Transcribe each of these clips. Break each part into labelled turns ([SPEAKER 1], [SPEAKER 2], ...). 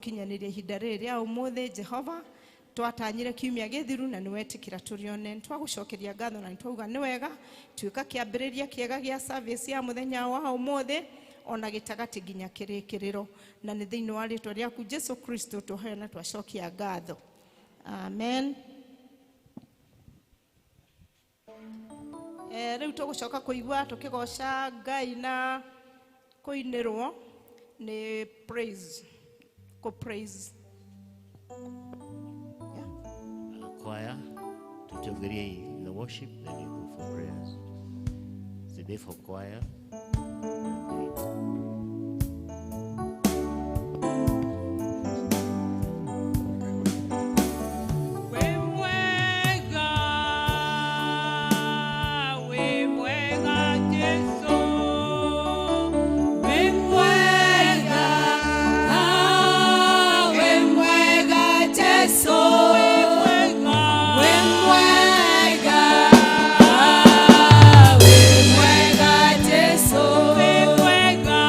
[SPEAKER 1] Gũkinyanĩria ihinda rĩrĩ rĩa ũmũthĩ Jehova twatanyire kiumia gĩthiru na nĩwetĩkĩra tũrĩone. Nĩtwagũcokeria ngatho na nĩtwauga nĩ wega. Tuĩka kĩambĩrĩria kĩega gĩa service ya mũthenya wa ũmũthĩ ona gĩtagatĩ nginya kĩrĩkĩrĩro, na nĩ thĩinĩ wa rĩtwa rĩaku Jesu Kristo twahoya na twacokia ngatho, amen. Rĩu tũgũcoka kũigua tũkĩgoca Ngai na kũinĩrwo nĩ praise, kũ praise. Yeah.
[SPEAKER 2] Choir, tutongerie the worship, then you go for prayers. It's the day for choir.
[SPEAKER 3] Wĩ mwega, wĩ mwega Jesũ. Wĩ mwega, wĩ mwega Jesũ. Wĩ mwega, wĩ mwega, wĩ mwega Jesũ. Wĩ mwega,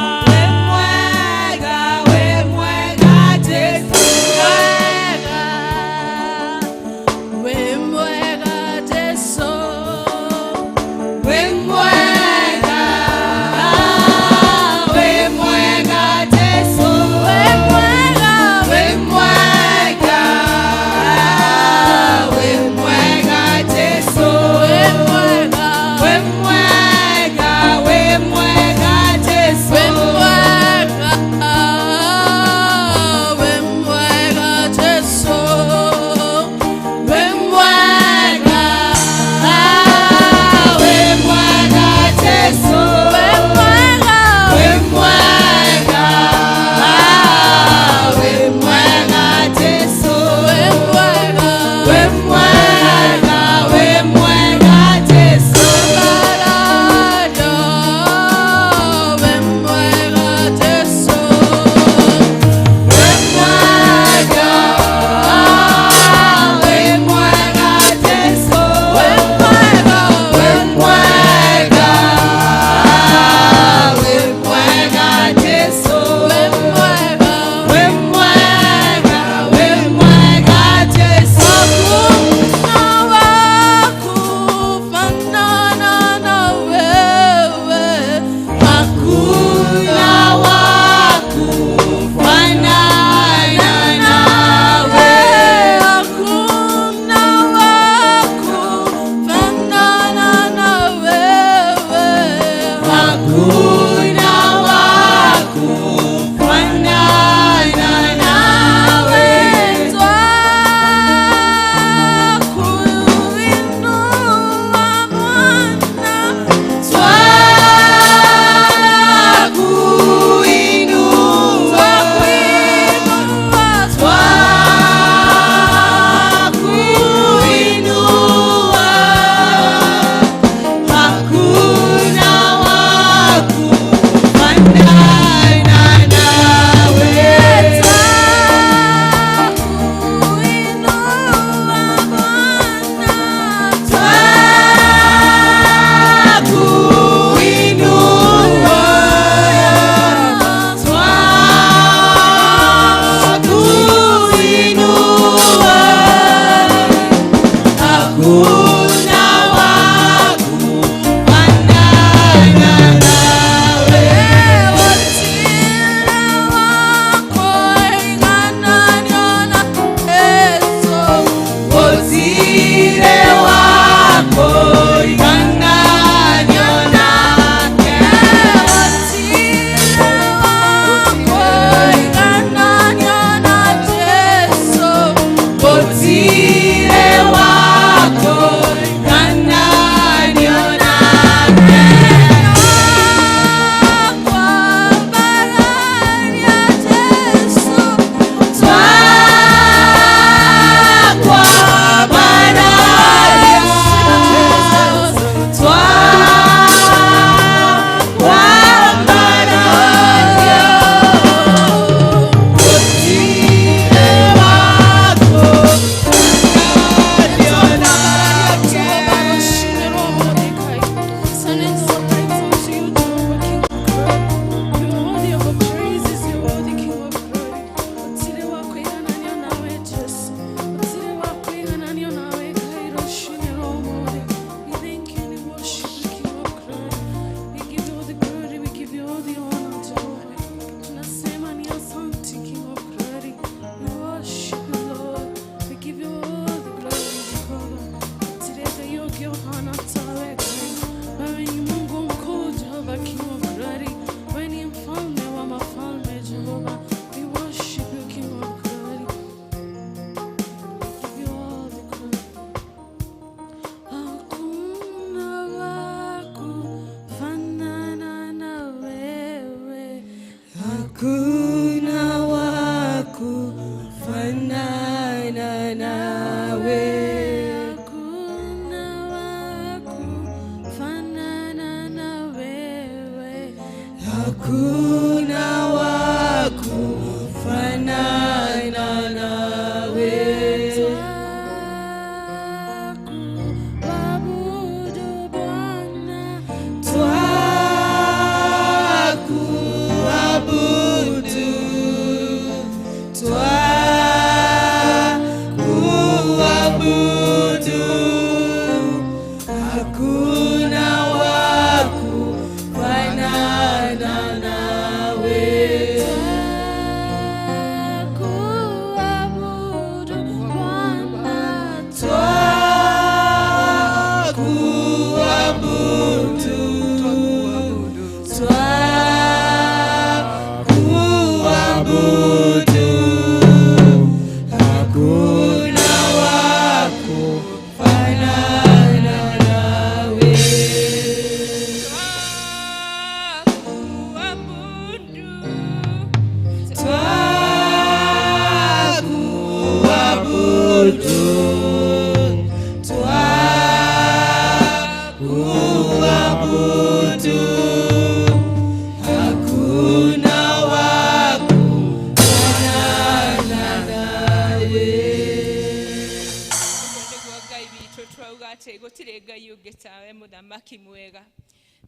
[SPEAKER 3] atĩ gũtirĩ Ngai ũngĩ tawe mũthamaki mwega.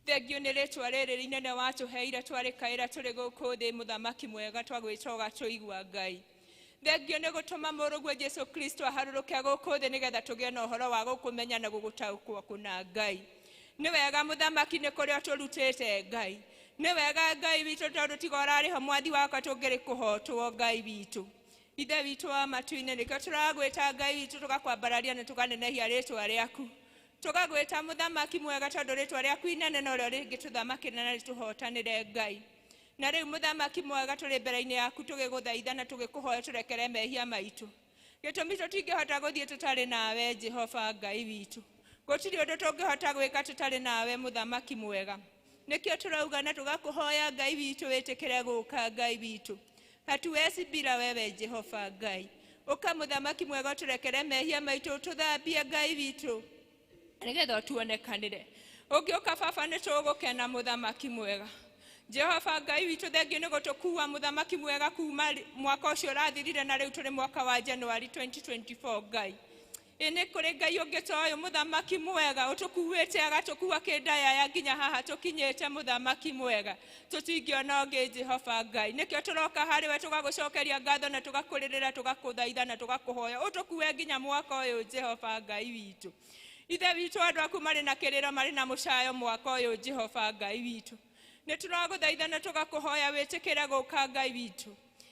[SPEAKER 3] Thengio nĩ rĩtwa rĩrĩ inene watũheire twarĩkaĩra tũrĩ gũkũ thĩ mũthamaki mwega twagwĩta ũgatũigua Ngai. Thengio nĩ gũtũma mũrũguo Jesu Kristo aharũrũke gũkũ thĩ nĩgetha tũgĩe na ũhoro wa gũkũmenya na gũgũtaũkwo kũna Ngai. Nĩ wega mũthamaki nĩ kũrĩa ũtũrutĩte Ngai. Nĩ wega Ngai witũ tondũ tiga ũrarĩ ho mwathi wakwa tũngĩrĩ kũhotwo Ngai witũ. Ithe witũ wa matu-inĩ nĩkĩo tũragwĩta Ngai witũ tũgakwambararia na tũkanenehia rĩtwa rĩaku. Tũgagwĩta mũthamaki mwega tondũ rĩtwa rĩaku inene norĩo rĩngĩtũthamakĩra na rĩtũhotanĩre Ngai. Na rĩu mũthamaki mwega tũrĩ mbere-inĩ yaku tũgĩgũthaitha na tũgĩkũhoya tũrekere mehia maitũ. Gĩtũmi tũtingĩhota gũthiĩ tũtarĩ nawe Jehova Ngai witũ. Gũtirĩ ũndũ tũngĩhota gwĩka tũtarĩ nawe mũthamaki mwega. Nĩkĩo tũrauga na tũgakũhoya Ngai witũ wĩtĩkĩre gũka Ngai witũ. Hatuwezi bila wewe Jehova Ngai. Ũka mũthamaki mwega tũrekere mehia maitũ tũthambie Ngai witũ nĩgetha ũtuonekanĩre. Ũngĩũka baba nĩ tũgũkena mũthamaki mwega. Jehova Ngai witũ thengio nĩ gũtũkua mũthamaki mwega kuma mwaka ũcio ũrathirire na rĩu tũrĩ mwaka wa January 2024 Ngai. Ĩ nĩ kũrĩ Ngai ũngĩ ta ũyũ mũthamaki mwega ũtũkuĩte agatũkua kĩndayaya nginya haha tũkinyĩte mũthamaki mwega. Tũtingĩona ũngĩ Jehova Ngai. Nĩkĩo tũroka harĩ we tũgagũcokeria ngatho na tũgakũrĩrĩra tũgakũthaitha na tũgakũhoya ũtũkue nginya mwaka ũyũ Jehova Ngai witũ. Ithe witũ andũ aku marĩ na kĩrĩro marĩ na mũcayo mwaka ũyũ Jehova Ngai witũ. Nĩ tũragũthaitha na tũgakũhoya wĩtĩkĩre gũka Ngai witũ.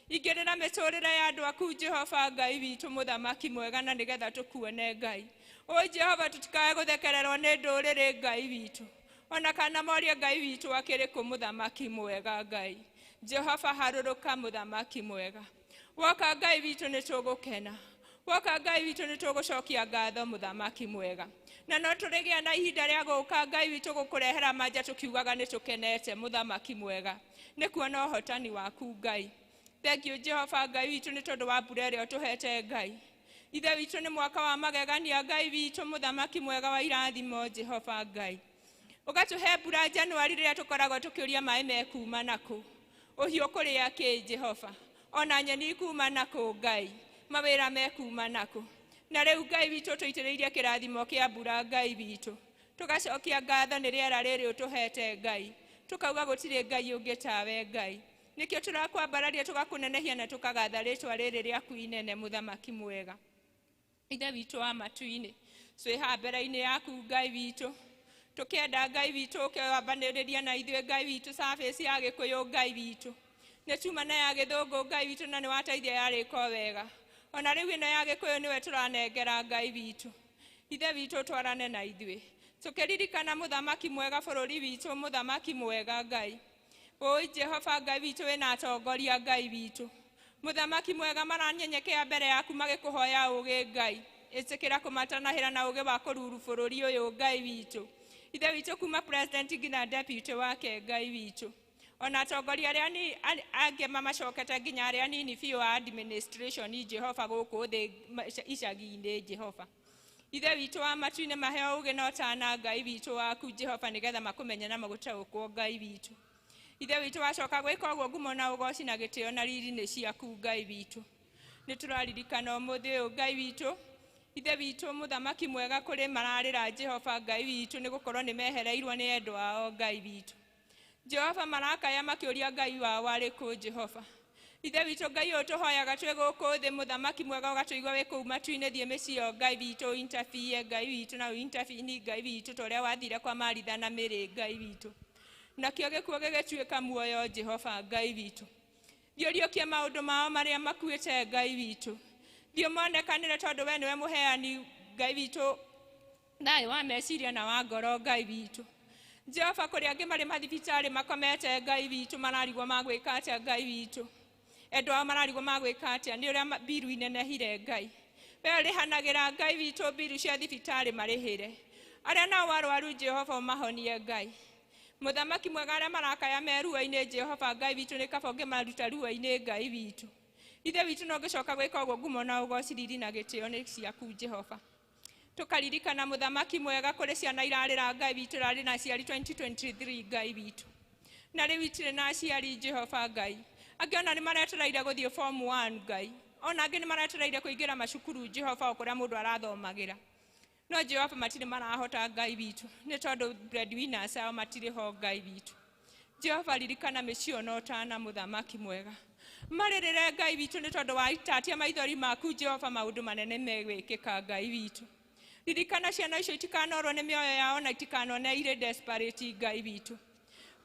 [SPEAKER 3] Ingĩrĩra mĩtũrĩre ya andũ aku Jehova Ngai witũ mũthamaki mwega na nĩgetha tũkuone Ngai. Oi Jehova tũtikae gũthekererwo nĩ ndũrĩrĩ Ngai witũ. Ona kana morie Ngai witũ akĩrĩ kũ mũthamaki mwega Ngai. Jehova harũrũka mũthamaki mwega. Woka Ngai witũ nĩ tũgũkena. Woka Ngai witũ nĩ tũgũcokia ngatho mũthamaki mwega. Na no tũrĩgĩa na ihinda rĩa gũka Ngai witũ gũkũrehera manja tũkiugaga nĩ tũkenete mũthamaki mwega. Nĩ kuona ũhotani waku Ngai. Thank you Jehova Ngai witũ nĩ tondũ wa mbura ĩrĩa ũtũhete Ngai. Ithe witũ nĩ mwaka wa magegania Ngai witũ mũthamaki mwega wa irathimo Jehova Ngai. Ũgatũhe mbura Januari rĩrĩa tũkoragwo tũkĩũria maĩ mekuma nakũ. Ũhiũ kũrĩa kĩ Jehova. Ona nyeni kuma nakũ Ngai. Mawĩra mekuma nakũ. Na rĩu Ngai witũ tũitĩrĩirie kĩrathimo kĩa mbura Ngai witũ. Tũgacokia ngatho nĩ rĩera rĩrĩ ũtũhete Ngai. Tũkauga gũtirĩ Ngai ũngĩ tawe Ngai. Nĩkĩo tũrakwambararia tũgakũnenehia na tũkagatha rĩtwa rĩrĩ rĩaku inene mũthamaki mwega. Ithe witũ wa matu-inĩ, twĩ haha mbere-inĩ yaku Ngai witũ. Tũkĩenda Ngai witũ ũkĩambanĩrĩria na ithuĩ Ngai witũ service ya Gĩkũyũ Ngai witũ. Nĩ tuma na ya Gĩthũngũ Ngai witũ na nĩ wateithia yarĩka wega. Ona rĩu ĩno ya Gĩkũyũ nĩwe tũranengera Ngai witũ. Ithe witũ twarane na ithuĩ. Tũkĩririkana mũthamaki mwega bũrũri witũ mũthamaki mwega Ngai. Oi Jehova Ngai witũ wĩna atongoria Ngai witũ. Mũthamaki mwega maranyenyekea mbere yaku magĩkũhoya ũũgĩ Ngai. Ĩtĩkĩra kũmatanahĩra na ũũgĩ wa kũruru bũrũri ũyũ Ngai witũ. Ithe witũ kuma president nginya deputy wake Ngai witũ. Ona atongoria arĩa angĩ mamacokete nginya arĩa anini biũ a administration Jehova gũkũ thĩ icagi-inĩ Jehova. Ithe witũ wa matu-inĩ maheo ũũgĩ na ũtana Ngai witũ waku Jehova nĩgetha makũmenye na magũtaũkwo Ngai witũ. Ithe witũ wacoka gwĩka ũguo ngumo na ũgoci na gĩtĩo na riri nĩ ciaku Ngai witũ. Nĩ tũraririkana ũmũthĩ ũyũ Ngai witũ. Ithe witũ mũthamaki mwega kũrĩ mararĩra Jehova Ngai witũ nĩ gũkorwo nĩ mehereirwo nĩ endwa ao Ngai witũ. Jehova marakaya makĩũria Ngai wao arĩ kũ Jehova. Ithe witũ Ngai ũyũ tũhoyaga twĩ gũkũ thĩ mũthamaki mwega ũgatũigua wĩ kũu matu-inĩ thiĩ mĩciĩ Ngai witũ interfere Ngai witũ na intervene Ngai witũ ta ũrĩa wathire kwa Maritha na Mary Ngai witũ. Nakĩo gĩkuũ gĩgĩtuĩka muoyo Jehova Ngai witũ. Thiĩ ũriũkie maũndũ mao marĩa makuĩte Ngai witũ. Thiĩ ũmonekanĩre tondũ we nĩwe mũheani Ngai witũ thayũ wa meciria na wa ngoro Ngai witũ. Jehova kũrĩ angĩ marĩ mathibitarĩ makomete Ngai witũ mararigwo magwĩka atĩa Ngai witũ. Endwa ao mararigwo magwĩka atĩa nĩ ũrĩa mbiru inenehire Ngai. We ũrĩhanagĩra Ngai witũ mbiru cia thibitarĩ marĩhĩre. Arĩa nao arwaru Jehova ũmahonie Ngai. Mũthamaki mwega arĩa marakaya me ruo-inĩ Jehova Ngai witũ nĩ kaba ũngĩmaruta ruo-inĩ Ngai witũ. Ithe witũ no ngĩcoka gwĩka ũguo ngumo na ũgoci riri na gĩtĩo nĩ ciaku Jehova. Tũkaririkana mũthamaki mwega kũrĩ ciana irarĩra Ngai witũ rarĩ na aciari 2023 Ngai witũ. Na rĩu itirĩ na aciari Jehova Ngai. Angĩ ona nĩ maretereire gũthiĩ form 1 Ngai. Ona angĩ nĩ maretereire kũingĩra macukuru Jehova o kũrĩa mũndũ arathomagĩra. No Jehova matirĩ marahota Ngai witũ nĩ tondũ breadwinners ao matirĩ ho Ngai witũ. Jehova ririkana mĩciĩ ona ũtana mũthamaki mwega. Marĩrĩre Ngai witũ nĩ tondũ wa itatia maithori maku Jehova maũndũ manene megwĩkĩka Ngai witũ. Ririkana ciana icio itikanorwo nĩ mĩoyo yao na itikanone irĩ desperate Ngai witũ.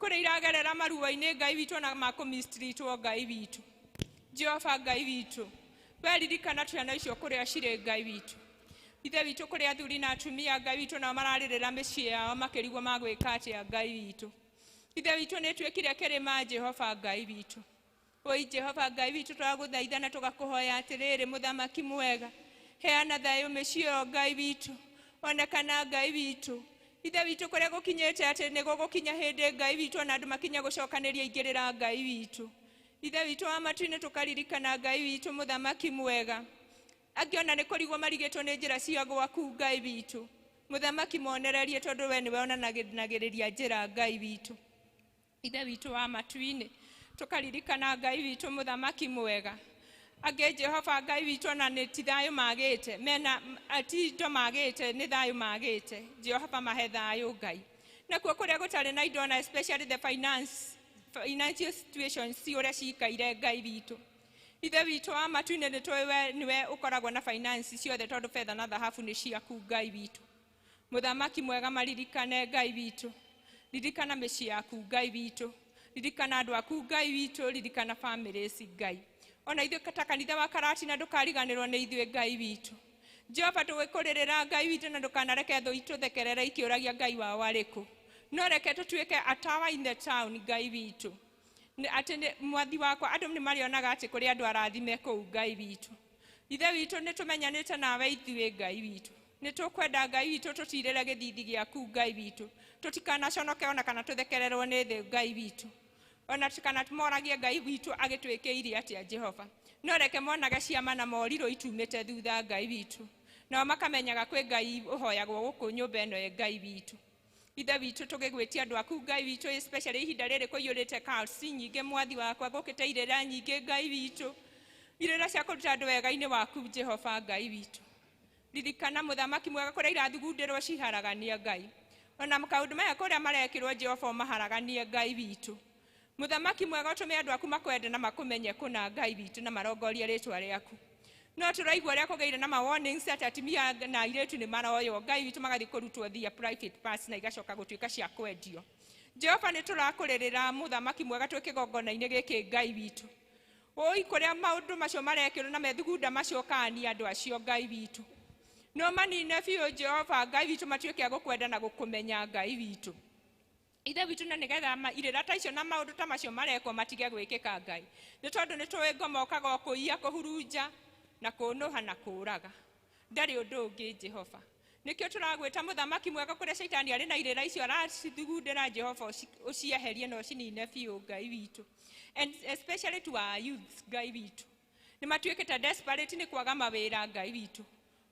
[SPEAKER 3] Kũrĩa iragerera maruo-inĩ Ngai witũ na makũmistreatwo Ngai witũ. Jehova Ngai witũ, we ririkana ciana icio kũrĩa cirĩ Ngai witũ. Ithe witũ kũrĩa athuri na atumia Ngai witũ nao mararĩrĩra mĩciĩ yao makĩrigwo magwĩka atĩa Ngai witũ. Ithe witũ nĩ twĩkire kĩrĩma Jehova Ngai witũ. Oi Jehova Ngai witũ twagũthaitha na tũgakũhoya atĩrĩrĩ mũthamaki mwega, heana thayũ mĩciĩ ĩyo Ngai witũ, onekana Ngai witũ. Ithe witũ kũrĩa gũkinyĩte atĩ nĩ gũgũkinya hĩndĩ Ngai witũ ona andũ makinya gũcokanĩria ingĩrĩra Ngai witũ. Ithe witũ wa matu-inĩ tũkaririkana Ngai witũ mũthamaki mwega. Angĩ ona nĩ kũrigwo marigĩtwo nĩ njĩra cia gwaku Ngai witũ. Mũthamaki monererie tondũ we nĩwe onanagĩrĩria njĩra Ngai witũ. Ithe witũ wa matu-inĩ tũkaririkana Ngai witũ mũthamaki mwega. Angĩ Jehova Ngai witũ ona nĩ ti thayũ magĩte, mena ti indo magĩte, nĩ thayũ magĩte. Jehova mahe thayũ Ngai. Nakuo kũrĩa gũtarĩ na indo na especially the financial situations ci ũrĩa cikaire Ngai witũ. Ithe witũ wa matu-inĩ nĩ tũĩ we nĩwe ũkoragwo na finance ciothe tondũ betha na thahabu nĩ ciaku Ngai witũ. Mũthamaki mwega maririkane Ngai witũ. Ririkana mĩciĩ yaku Ngai witũ. Ririkana andũ aku Ngai witũ, ririkana families Ngai. Ona ithuĩ ta kanitha wa Karatina ndũkariganĩrwo nĩ ithuĩ Ngai witũ. Jehova tũgĩkũrĩrĩra Ngai witũ na ndũkanareke thũ itũthekerere ikĩũragia Ngai wao arĩ kũ. No reke tũtuĩke a tower in the town Ngai witũ. Atĩ nĩ mwathi wakwa andũ nĩ marĩonaga atĩ kũrĩ andũ arathime kũu Ngai witũ. Ithe witũ nĩ tũmenyanĩte nawe ithuĩ Ngai witũ. Nĩ tũkwenda Ngai witũ tũtirĩre gĩthithi gĩaku Ngai witũ. Tũtikanaconoke ona kana tũthekererwo nĩ thĩ Ngai witũ. Ona kana moragie Ngai witũ agĩtwĩkĩire atĩa Jehova. No reke monage ciama na morirũ itumĩte thutha Ngai witũ. Nao makamenyaga kwĩ Ngai ũhoyagwo gũkũ nyũmba ĩno ĩ Ngai witũ. Ithe witũ tũgĩgwĩtia andũ aku Ngai witũ especially ihinda rĩrĩ kũiyũrĩte cults nyingĩ mwathi wakwa gũkĩte irĩra nyingĩ Ngai witũ. Irĩra cia kũruta andũ wega-inĩ waku Jehova Ngai witũ. Ririkana mũthamaki mwega kũrĩa irathugundĩrwo ciharaganie Ngai. Ona maũndũ maya kũrĩa marekĩrwo Jehova ũmaharaganie Ngai witũ. Mũthamaki mwega ũtũme andũ aku makwende na makũmenye kũna Ngai witũ na marongorie rĩtwa rĩaku. No tũraigua ũrĩa kũgĩire na ma warnings atĩ atumia na airĩtu nĩ maroywo Ngai witũ magathiĩ kũrutwo their private parts na igacoka gũtuĩka cia kwendio. Jehova nĩ tũrakũrĩrĩra mũthamaki mwega twĩ kĩgongona-inĩ gĩkĩ Ngai witũ. Oi kũrĩa maũndũ macio marekĩrwo na methugunda macio kani andũ acio Ngai witũ. No manine biũ Jehova Ngai witũ matuĩke a gũkwenda na gũkũmenya Ngai witũ. Ithe witũ na nĩgetha irĩra ta icio na maũndũ ta macio marekwo matige gwĩkĩka Ngai. Nĩ tondũ nĩ tũĩ ngoma ũkaga o kũiya, kũhurunja na kũnũha na kũũraga. Ndarĩ ũndũ ũngĩ Jehova. Nĩkĩo tũragwĩta mũthamaki mwega kũrĩa caitani arĩ na irĩra icio aracithugundĩra Jehova ũcieherie na ũcinine biũ Ngai witũ. And especially to our youth Ngai witũ. Nĩ matuĩkĩte desperate nĩ kwaga mawĩra Ngai witũ.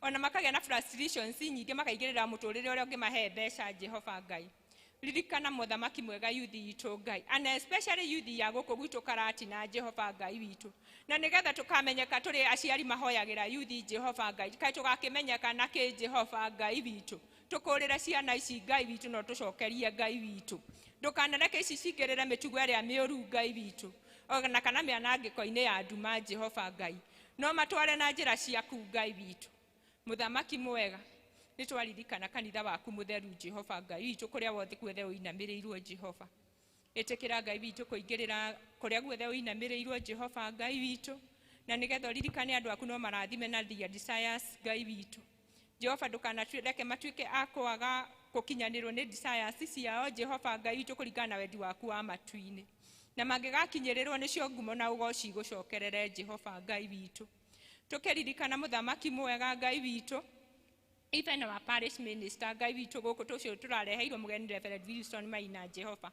[SPEAKER 3] Ona makagĩa na frustrations nyingĩ makaigĩrĩra mũtũrĩre ũrĩa ũngĩmahe mbeca Jehova Ngai. Ririkana mũthamaki mwega youth itũ Ngai. And especially youth ya gũkũ gwitũ Karatina Jehova Ngai witũ. Na nĩgetha tũkamenyeka tũrĩ aciari mahoyagĩra youth Jehova Ngai. Kaĩ tũgakĩmenyeka na kĩ Jehova Ngai witũ. Tũkũrĩre ciana ici Ngai witũ no tũcokerie Ngai witũ. Ndũkanareke ici cingĩrĩre mĩtugo ĩrĩa mĩũru Ngai witũ. Ona kana mĩanangĩko-inĩ ya nduma Jehova Ngai. No matware na njĩra ciaku Ngai witũ. Mũthamaki mwega nĩ twaririkana kanitha waku mũtheru Jehova Ngai witũ kũrĩa wothe guothe ũinamĩrĩirwo Jehova. Ĩtĩkĩra Ngai witũ kũingĩrĩra kũrĩa guothe ũinamĩrĩirwo Jehova Ngai witũ. Na nĩgetha ũririkane andũ aku no marathime na their desires Ngai witũ. Jehova ndũkanareke matuĩke a kwaga gũkinyanĩrwo nĩ desires ciao Jehova Ngai witũ kũringana na wendi waku wa matu-inĩ. Na mangĩgakinyĩrĩrwo nĩcio ngumo na ũgoci gũcokerere Jehova Ngai witũ. Tũkĩririkana mũthamaki mwega Ngai witũ. Even our parish minister Ngai witũ gũkũ tũcio tũrareheirwo mũgeni Reverend Wilson Maina Jehova.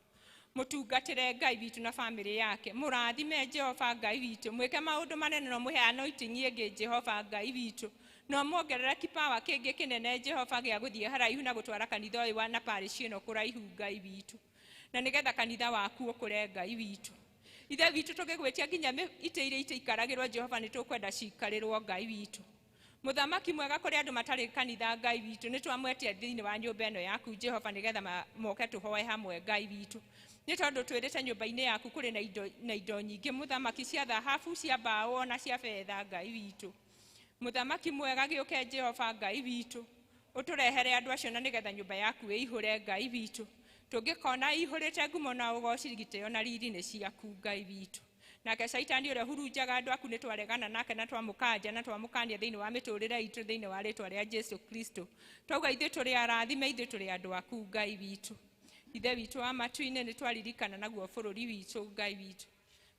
[SPEAKER 3] Mũtungatĩre Ngai witũ na family yake. Mũrathime Jehova Ngai witũ. Mwĩke maũndũ manene no mũhe anointing ĩngĩ Jehova Ngai witũ. No muongerere kipawa kĩngĩ kĩnene Jehova gĩa gũthiĩ haraihu na gũtwara kanitha ũyũ wa na parish ĩno kũraihu Ngai witũ. Na nĩgetha kanitha waku ũkũre Ngai witũ. Ithe witũ tũgĩgwĩtia nginya itĩ iria itaikaragĩrwo Jehova nĩ tũkwenda cikarĩrwo Ngai witũ. Mũthamaki mwega kũrĩ andũ matarĩ kanitha Ngai witũ nĩ twamwetia thĩinĩ wa nyũmba ĩno yaku Jehova nĩgetha moke tũhoe hamwe Ngai witũ. Nĩ tondũ twĩrĩte nyũmba-inĩ yaku kũrĩ na indo nyingĩ mũthamaki cia thahabu cia mbaũ ona cia betha Ngai witũ. Mũthamaki mwega gĩũke Jehova Ngai witũ ũtũrehere andũ acio na nĩgetha nyũmba yaku ĩihũre Ngai witũ. Tũngĩkona ĩihũrĩte ngumo na ũgoci gĩtĩo na riri nĩ ciaku Ngai witũ. Nake Shaitani ũrĩa hurunjaga andũ aku nĩ twaregana nake na twamũkanja na twamũkania thĩinĩ wa mĩtũrĩre itũ thĩinĩ wa rĩtwa rĩa Jesu Kristo. Twauga ithuĩ tũrĩ arathime ithuĩ tũrĩ andũ aku Ngai witũ. Ithe witũ wa matu-inĩ nĩ twaririkana naguo bũrũri witũ Ngai witũ.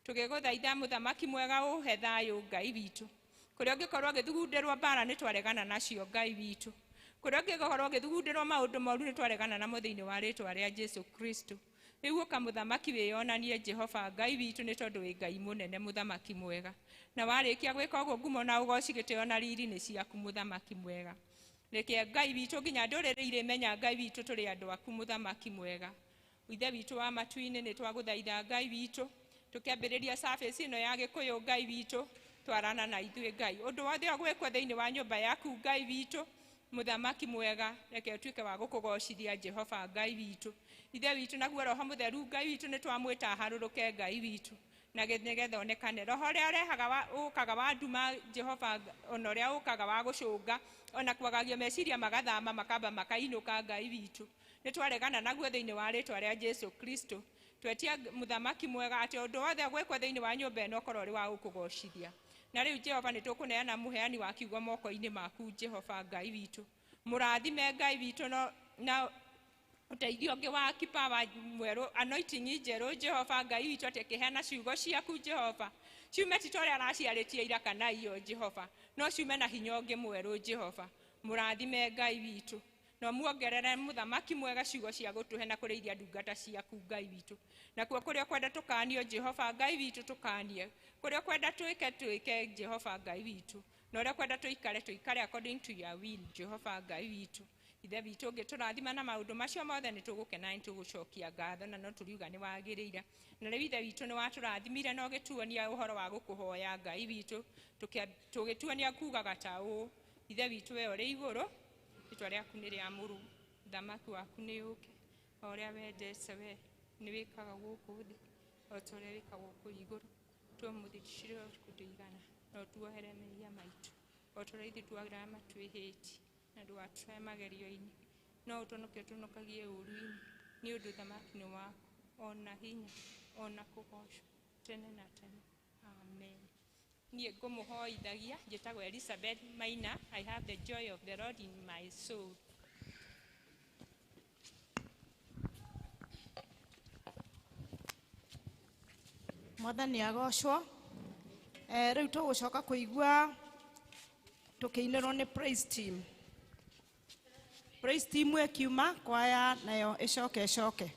[SPEAKER 3] Tũgĩgũthaitha mũthamaki mwega ũhe thayũ Ngai witũ. Kũrĩa ũngĩkorwo ũgĩthugundĩrwo mbara nĩ twaregana nacio Ngai witũ. Kũrĩa ũngĩkorwo ũgĩthugundĩrwo maũndũ moru nĩ twaregana namo thĩinĩ wa rĩtwa rĩa Jesu Kristo. Rĩu ũka mũthamaki wĩyonanie Jehova Ngai witũ nĩ tondũ wĩ Ngai mũnene mũthamaki mwega. Na warĩkia gwĩka ũguo ngumo na ũgoci gĩtĩo na riri nĩ ciaku mũthamaki mwega. Reke Ngai witũ nginya ndũrĩrĩ irĩmenya Ngai witũ tũrĩ andũ aku mũthamaki mwega. Ithe witũ wa matu-inĩ nĩ twagũthaitha Ngai witũ tũkĩambĩrĩria service ĩno ya Gĩkũyũ Ngai witũ twarana na ithuĩ Ngai. Ũndũ wothe ũgwĩkwo thĩinĩ wa nyũmba yaku Ngai witũ mũthamaki mwega reke ũtuĩke wa gũkũgocithia Jehova Ngai witũ. Ithe witũ naguo Roho Mũtheru Ngai witũ nĩ twamwĩta harũrũke Ngai witũ na nĩgetha onekane roho ũrĩa ũrehaga ũkaga wa nduma Jehova ona ũrĩa ũkaga wa gũcũnga ona kwagagio meciria magathama makamba makainũka Ngai witũ. Nĩ twaregana naguo thĩinĩ wa rĩtwa rĩa Jesu Kristo. Twetia mũthamaki mwega atĩ ũndũ wothe ũgwĩkwo thĩinĩ wa nyũmba ĩno ũkorwo ũrĩ wa gũkũgocithia. Na rĩu Jehova nĩ tũkũneana mũheani wa kiugo moko-inĩ maku Jehova Ngai witũ. Mũrathime Ngai witũ na ũteithio ũngĩ wa kipawa mwerũ anointing njerũ Jehova Ngai witũ atĩ akĩheana ciugo ciaku Jehova ciume ti ta ũrĩa araciarĩtie ira kana iyo Jehova no ciume na hinya ũngĩ mwerũ Jehova. Mũrathime Ngai witũ na muongerere mũthamaki mwega ciugo cia gũtũhe na kũrĩithia ndungata ciaku Ngai witũ. Nakuo kũrĩa kwenda tũkanio Jehova Ngai witũ tũkanie, kũrĩa kwenda twĩke twĩke Jehova Ngai witũ, na ũrĩa kwenda tũikare tũikare according to your will Jehova Ngai witũ. Ithe witũ ũngĩtũrathima na maũndũ macio mothe nĩ tũgũkena nĩ tũgũcokia ngatho na no tũriuga nĩ wagĩrĩire. Na rĩu Ithe witũ nĩ watũrathimire na ũgĩtuonia ũhoro wa gũkũhoya Ngai witũ, tũgĩtuonia kugaga ta ũũ: Ithe witũ we ũrĩ igũrũ, rĩtwa rĩaku nĩ rĩamũrwo, ũthamaki waku nĩ ũũke, o ũrĩa wendete we nĩ wĩkaga gũkũ thĩ o ta ũrĩa wĩkagwo kũu igũrũ. Tũmũthikĩrĩrie kũndũigana na ũtuohere mehia maitũ o ta ũrĩa ithuĩ tuohagĩra arĩa matwĩhĩtie, na ndũgatũtware magerio-inĩ no ũtũhonokie ũtũhonokagie ũũru-inĩ, nĩ ũndũ ũthamaki nĩ waku ona hinya ona kũgoocwo tene na tene. Amen. Niĩ ngũmũhoithagia njĩtagwo Elizabeth Maina. I have the joy of the Lord in my soul.
[SPEAKER 1] Mwathani agocwo. Rĩu tũgũcoka kũigua tũkĩinĩrwo nĩ praise team. Praise team ĩkiuma kwaya nayo ĩcoke ĩcoke.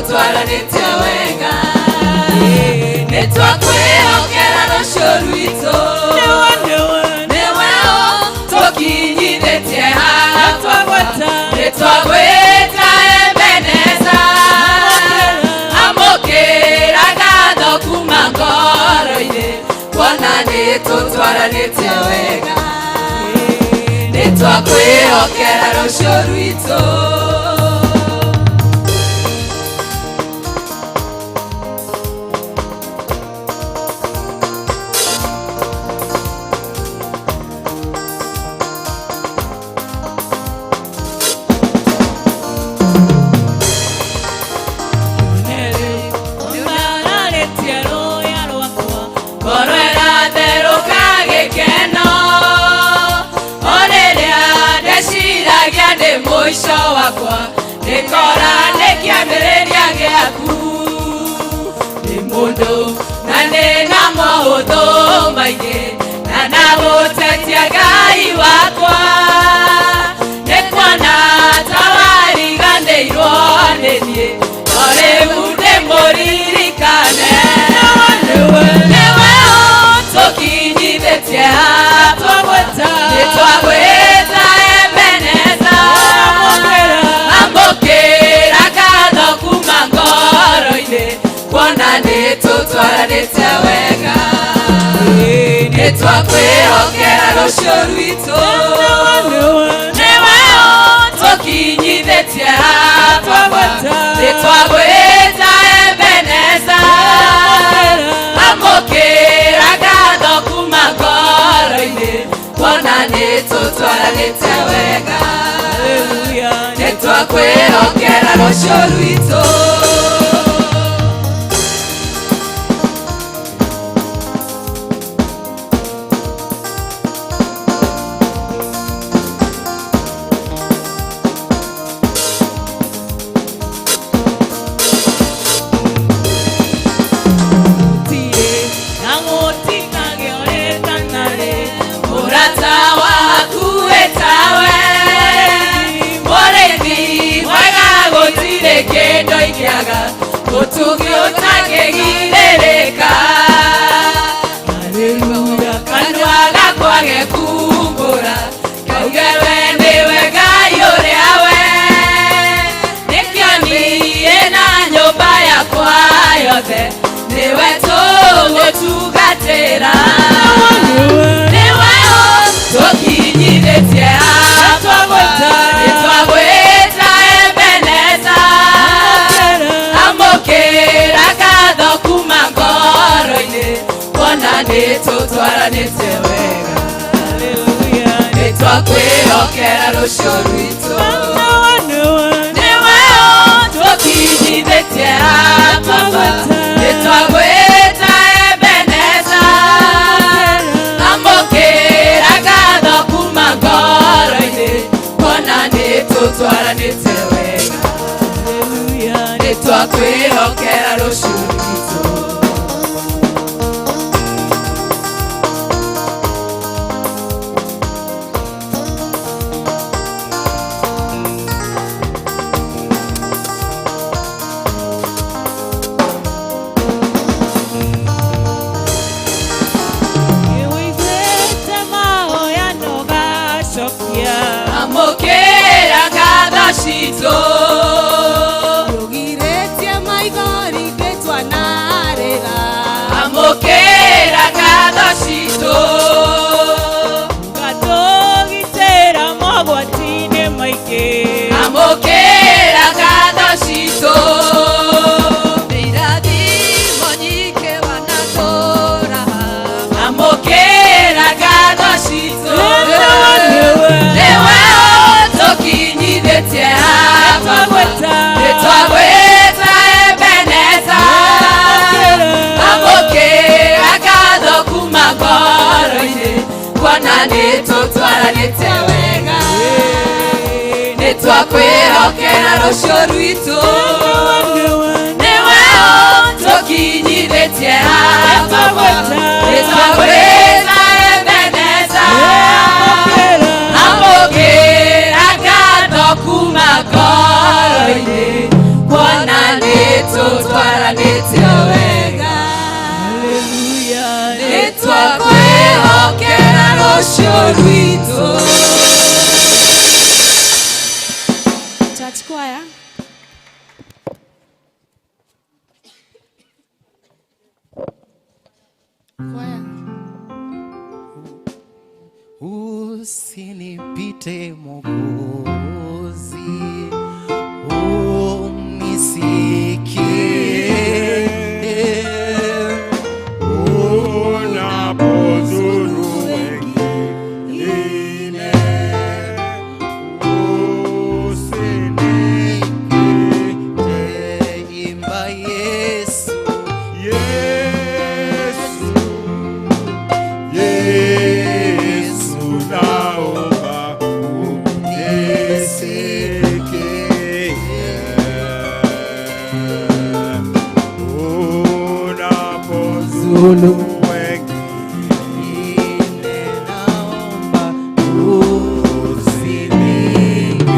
[SPEAKER 4] tũtwaranĩte wega nĩ twakwĩhokera rũciũ rwitũ nĩwe tũkinyithĩtie haha nĩ twagwĩta Ebeneza amũkĩra ngatho kuma ngoro-inĩ kuona nĩ tũtwaranĩte wega nĩ twakwĩhokera rũciũ rwitũ. Mũico wakwa nĩkora nĩ kĩambĩrĩria gĩaku nĩ mũndũ na nĩ na maũndũ maingĩ na ndagũtetia Ngai wakwa nĩ kuona ta wariganĩirwo nĩ niĩ no rĩu ndĩmũririkane nĩwe ũtũkinyithĩtie haha nĩ twagwĩta Ebeneza amũkĩra ngatho kuma ngoro-inĩ kuona nĩ tũtwaranĩte wega nĩ twakwĩhokera rũciũ rwitũ nĩwe ũtũkinyithĩtie haha nĩ twagwĩta Ebeneza amũkĩra ngatho kuma ngoro-inĩ kuona nĩ tũtwaranĩte wega nĩ twakwĩhokera rũciũ rwitũ. Mũrata waku wĩtawe mũrĩithi mwega gũtirĩ kĩndũ ingĩaga ũtugi ũtangĩgirĩrĩka kanua gakwa gekumbũra kauge we nĩwe Ngai ũrĩa we nĩkĩo niĩ na nyũmba yakwa yothe nĩwe tũgũtungatĩra nĩwe tũkinyithĩtie haha nĩ twagwĩta Ebeneza amũkĩra ngatho kuma ngoro-inĩ kuona nĩ tũtwaranĩte wega nĩ twakwĩhokera rũciũ rwitũ nĩwe ũtũkinyithĩtie haha nĩ twagwĩta Ebeneza amũkĩra ngatho kuma ngoro-inĩ kuona nĩ tũtwaranĩte wega nĩ twakwĩhokera rũciũ rwitũ. Amũkĩra ngatho citũ
[SPEAKER 1] Rũgirĩtie maithori ngĩtwanarĩra
[SPEAKER 4] amũkĩra ngatho citũ
[SPEAKER 3] Ngatũgitĩra mogwati-inĩ maingĩ
[SPEAKER 4] amũkĩra ngatho citũ irathimo nyingĩ wanatũra amũkĩra ngatho citũ nĩwe ũtũkinyithĩtie haha nĩ twagwĩta Ebeneza amũkĩra ngatho kuma ngoro-inĩ kuona nĩ tũtwaranĩte wega nĩ twakwĩhokera rũciũ rwitũ nĩwe ũtũkinyithĩtie haha nĩ twagwĩta Ebeneza amũkĩra ngatho kuma ngoro-inĩ kuona nĩ tũtwaranĩte wega. Nĩtwakwĩhokera rũciũ rwitũ.
[SPEAKER 5] Church choir. Choir.
[SPEAKER 6] Usinipite Mwokozi, unisikie
[SPEAKER 7] Unapozuru wengine, usinipite.
[SPEAKER 6] Imba Yesu,
[SPEAKER 7] Yesu, Yesu, naomba unisikie. Unapozuru wengine,
[SPEAKER 6] naomba usinipite.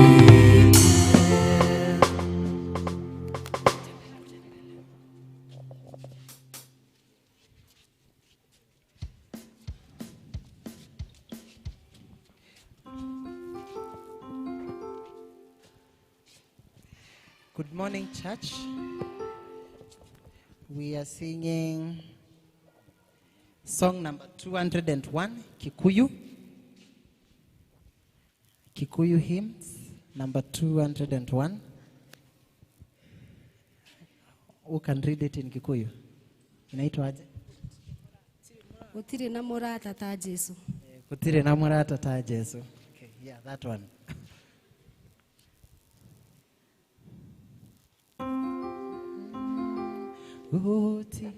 [SPEAKER 6] Good morning, church. We are singing song number 201, Kikuyu. Kikuyu hymns, number 201. Who can read it in Kikuyu? Inaitwa aje?
[SPEAKER 5] Gũtirĩ na mũrata ta Jesu.
[SPEAKER 6] Gũtirĩ na mũrata ta Jesu. Okay, yeah, that one. Gũtirĩ.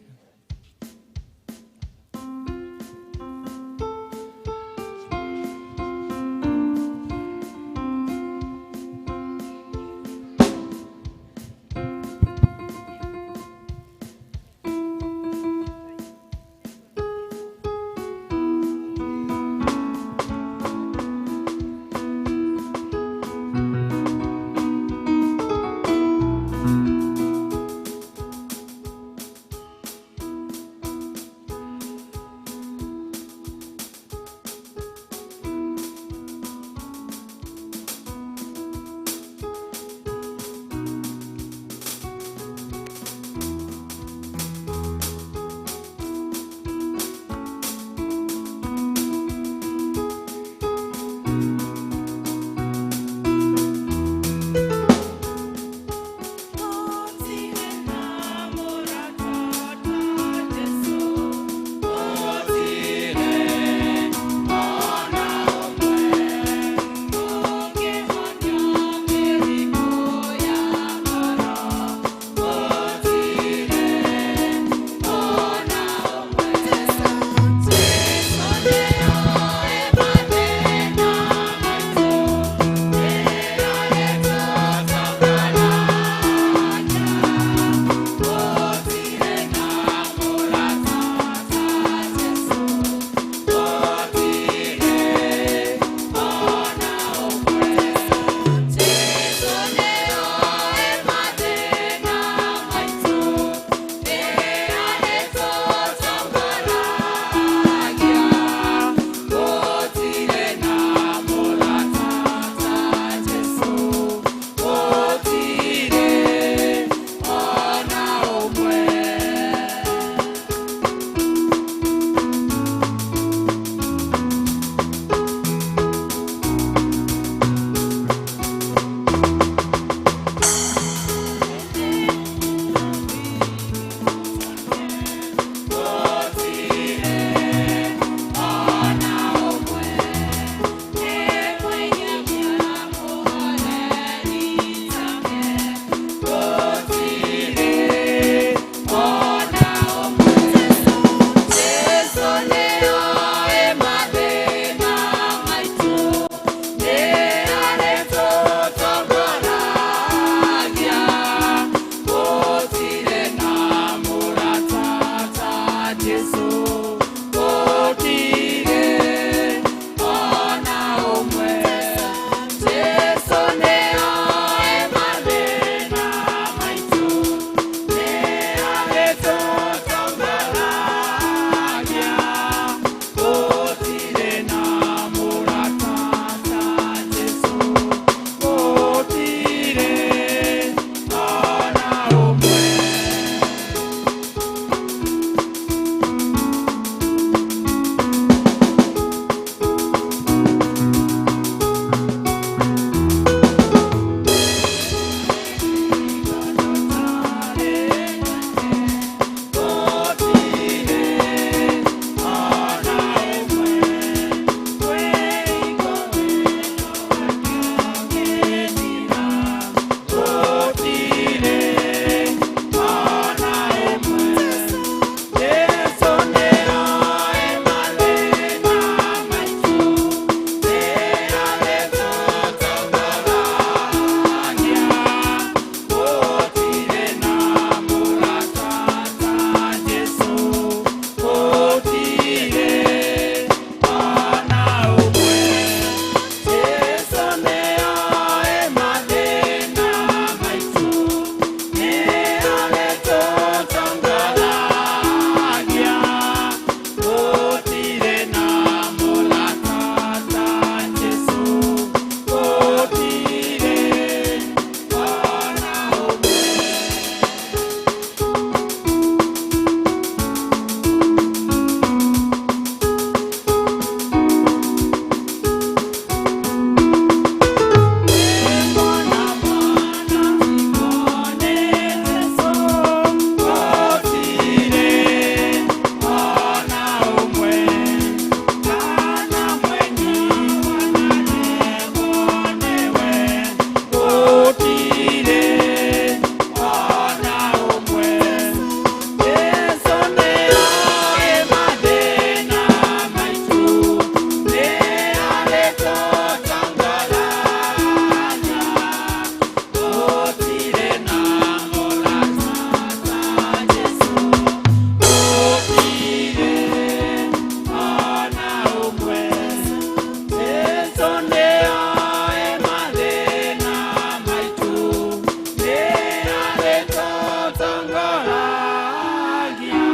[SPEAKER 7] Matongoragia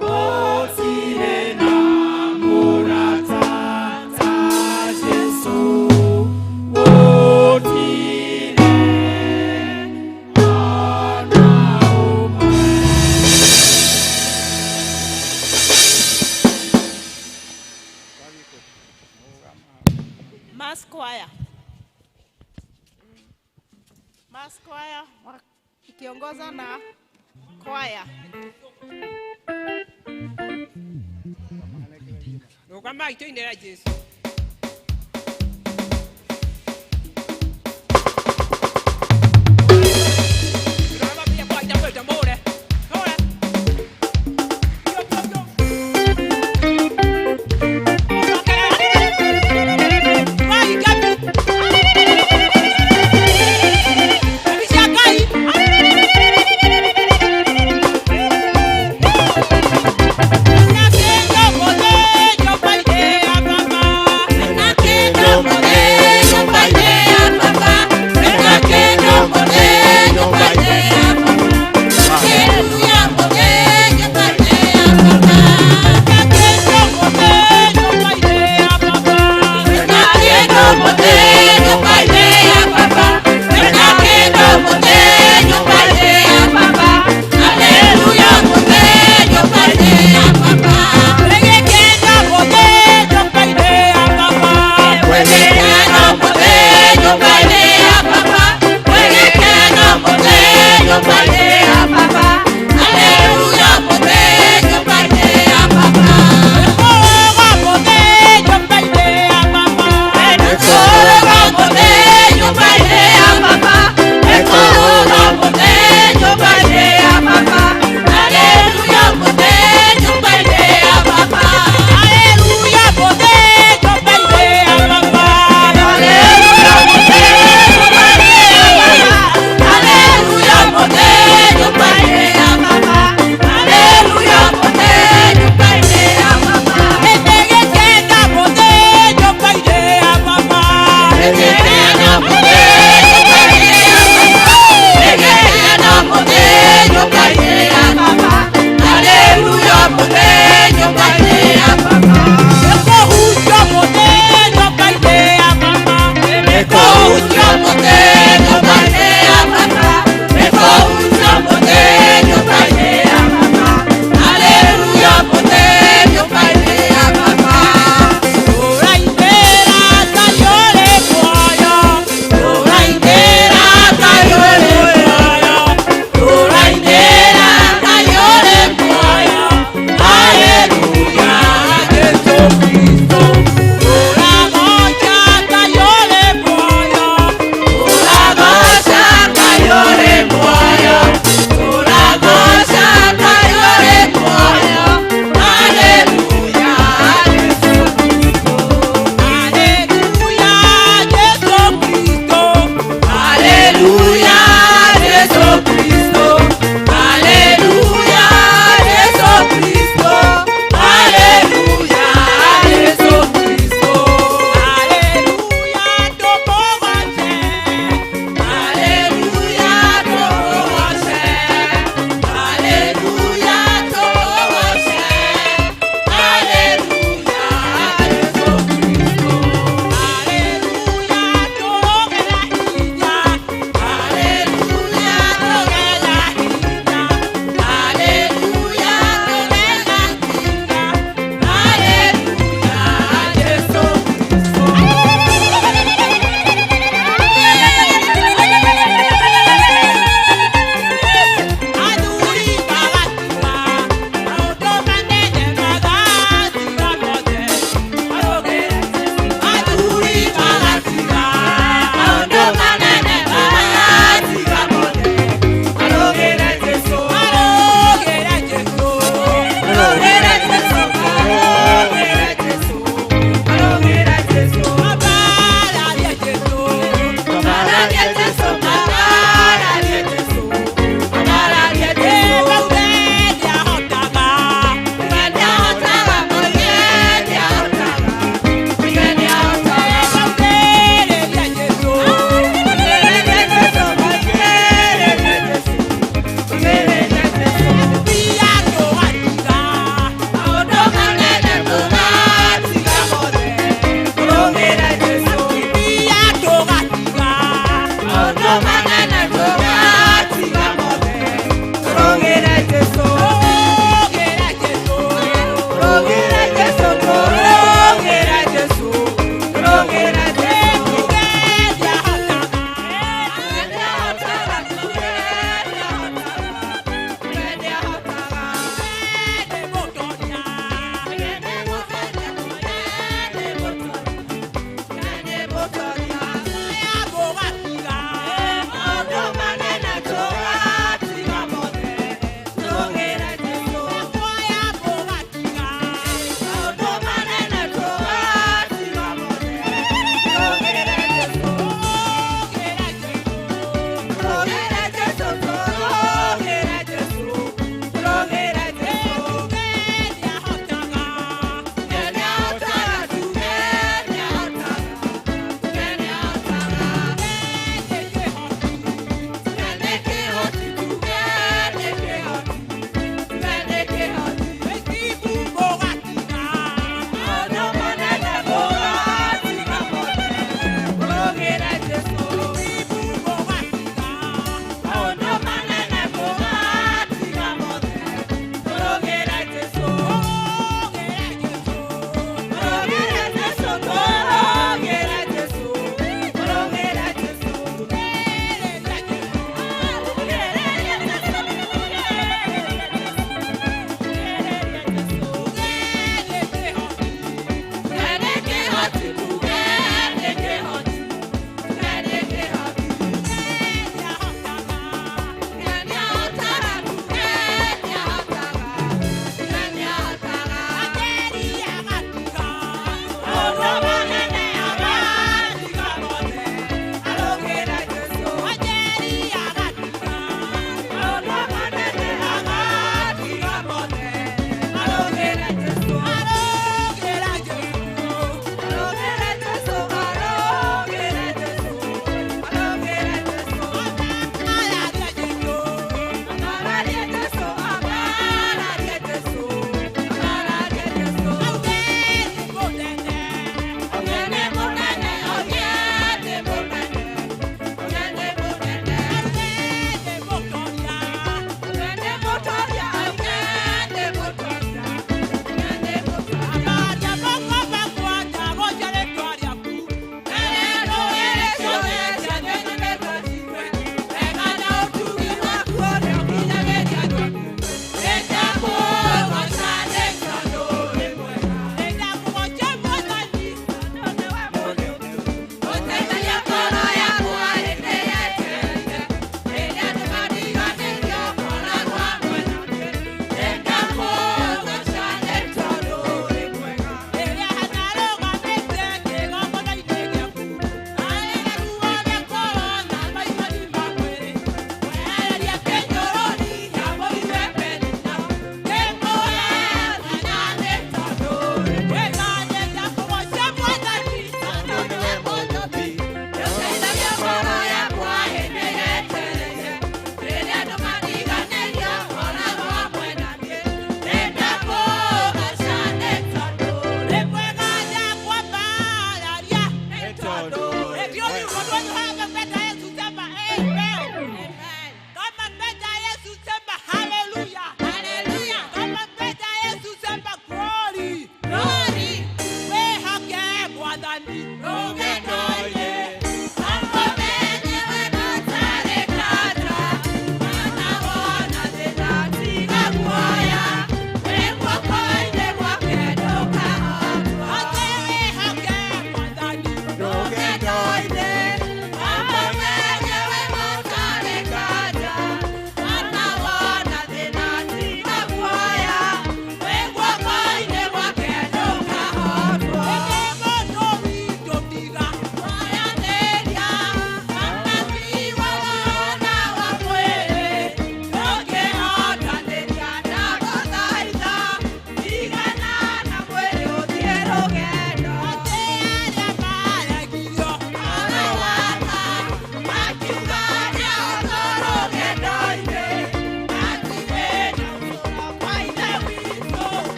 [SPEAKER 7] gũtirĩ na mũrata ta Jesũ, gũtirĩ ona ũmwe.
[SPEAKER 1] Mass choir. Mass choir ikiongoza na choir.
[SPEAKER 3] Rũgamai tũinĩre Jesũ.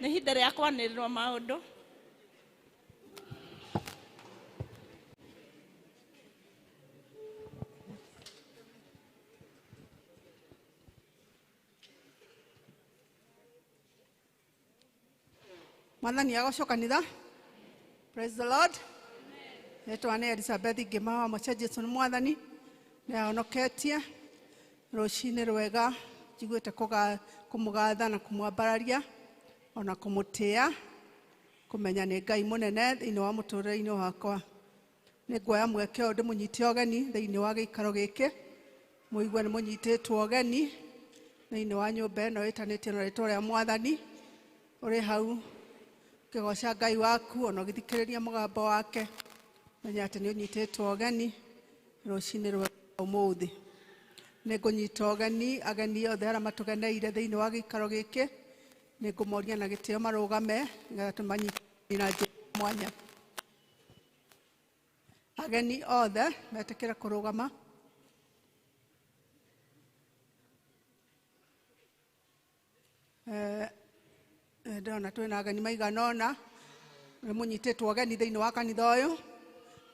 [SPEAKER 8] Nĩ ihinda rĩa kwanĩrĩrwo maũndũ.
[SPEAKER 9] Mwathani agocwo kanitha. Praise the Lord. Etwa nĩ Elizabeth Ngĩma wa Mũce. Jesu nĩ Mwathani, nĩ ahonoketie. Rũcinĩ rwega, njiguĩte kũmũgatha na kũmwambararia ona kũmũtĩa, kũmenya nĩ Ngai mũnene thĩinĩ wa mũtũrĩre-inĩ wakwa. Nĩ nguoya mweke ũyũ ndĩmũnyite ũgeni thĩinĩ wa gĩikaro gĩkĩ, mũigue nĩ mũnyitĩtwo ũgeni thĩinĩ wa nyũmba ĩno ĩtanĩtio na rĩtwa rĩa Mwathani. Ũrĩ hau ũkĩgoca Ngai waku ona ũgĩthikĩrĩria mũgambo wake, menya atĩ nĩ ũnyitĩtwo ũgeni rũcinĩ rwa ũmũthĩ. Nĩ ngũnyita ũgeni ageni othe arĩa matũgeneire thĩinĩ wa gĩikaro gĩkĩ, nĩ ngũmoria na gĩtĩo marũgame nĩgetha tũmanyite na njĩra mwanya. Ageni othe metĩkĩre kũrũgama. Ndĩrona twĩna ageni maigana ũna, nĩ mũnyitĩtwo ũgeni thĩinĩ wa kanitha ũyũ.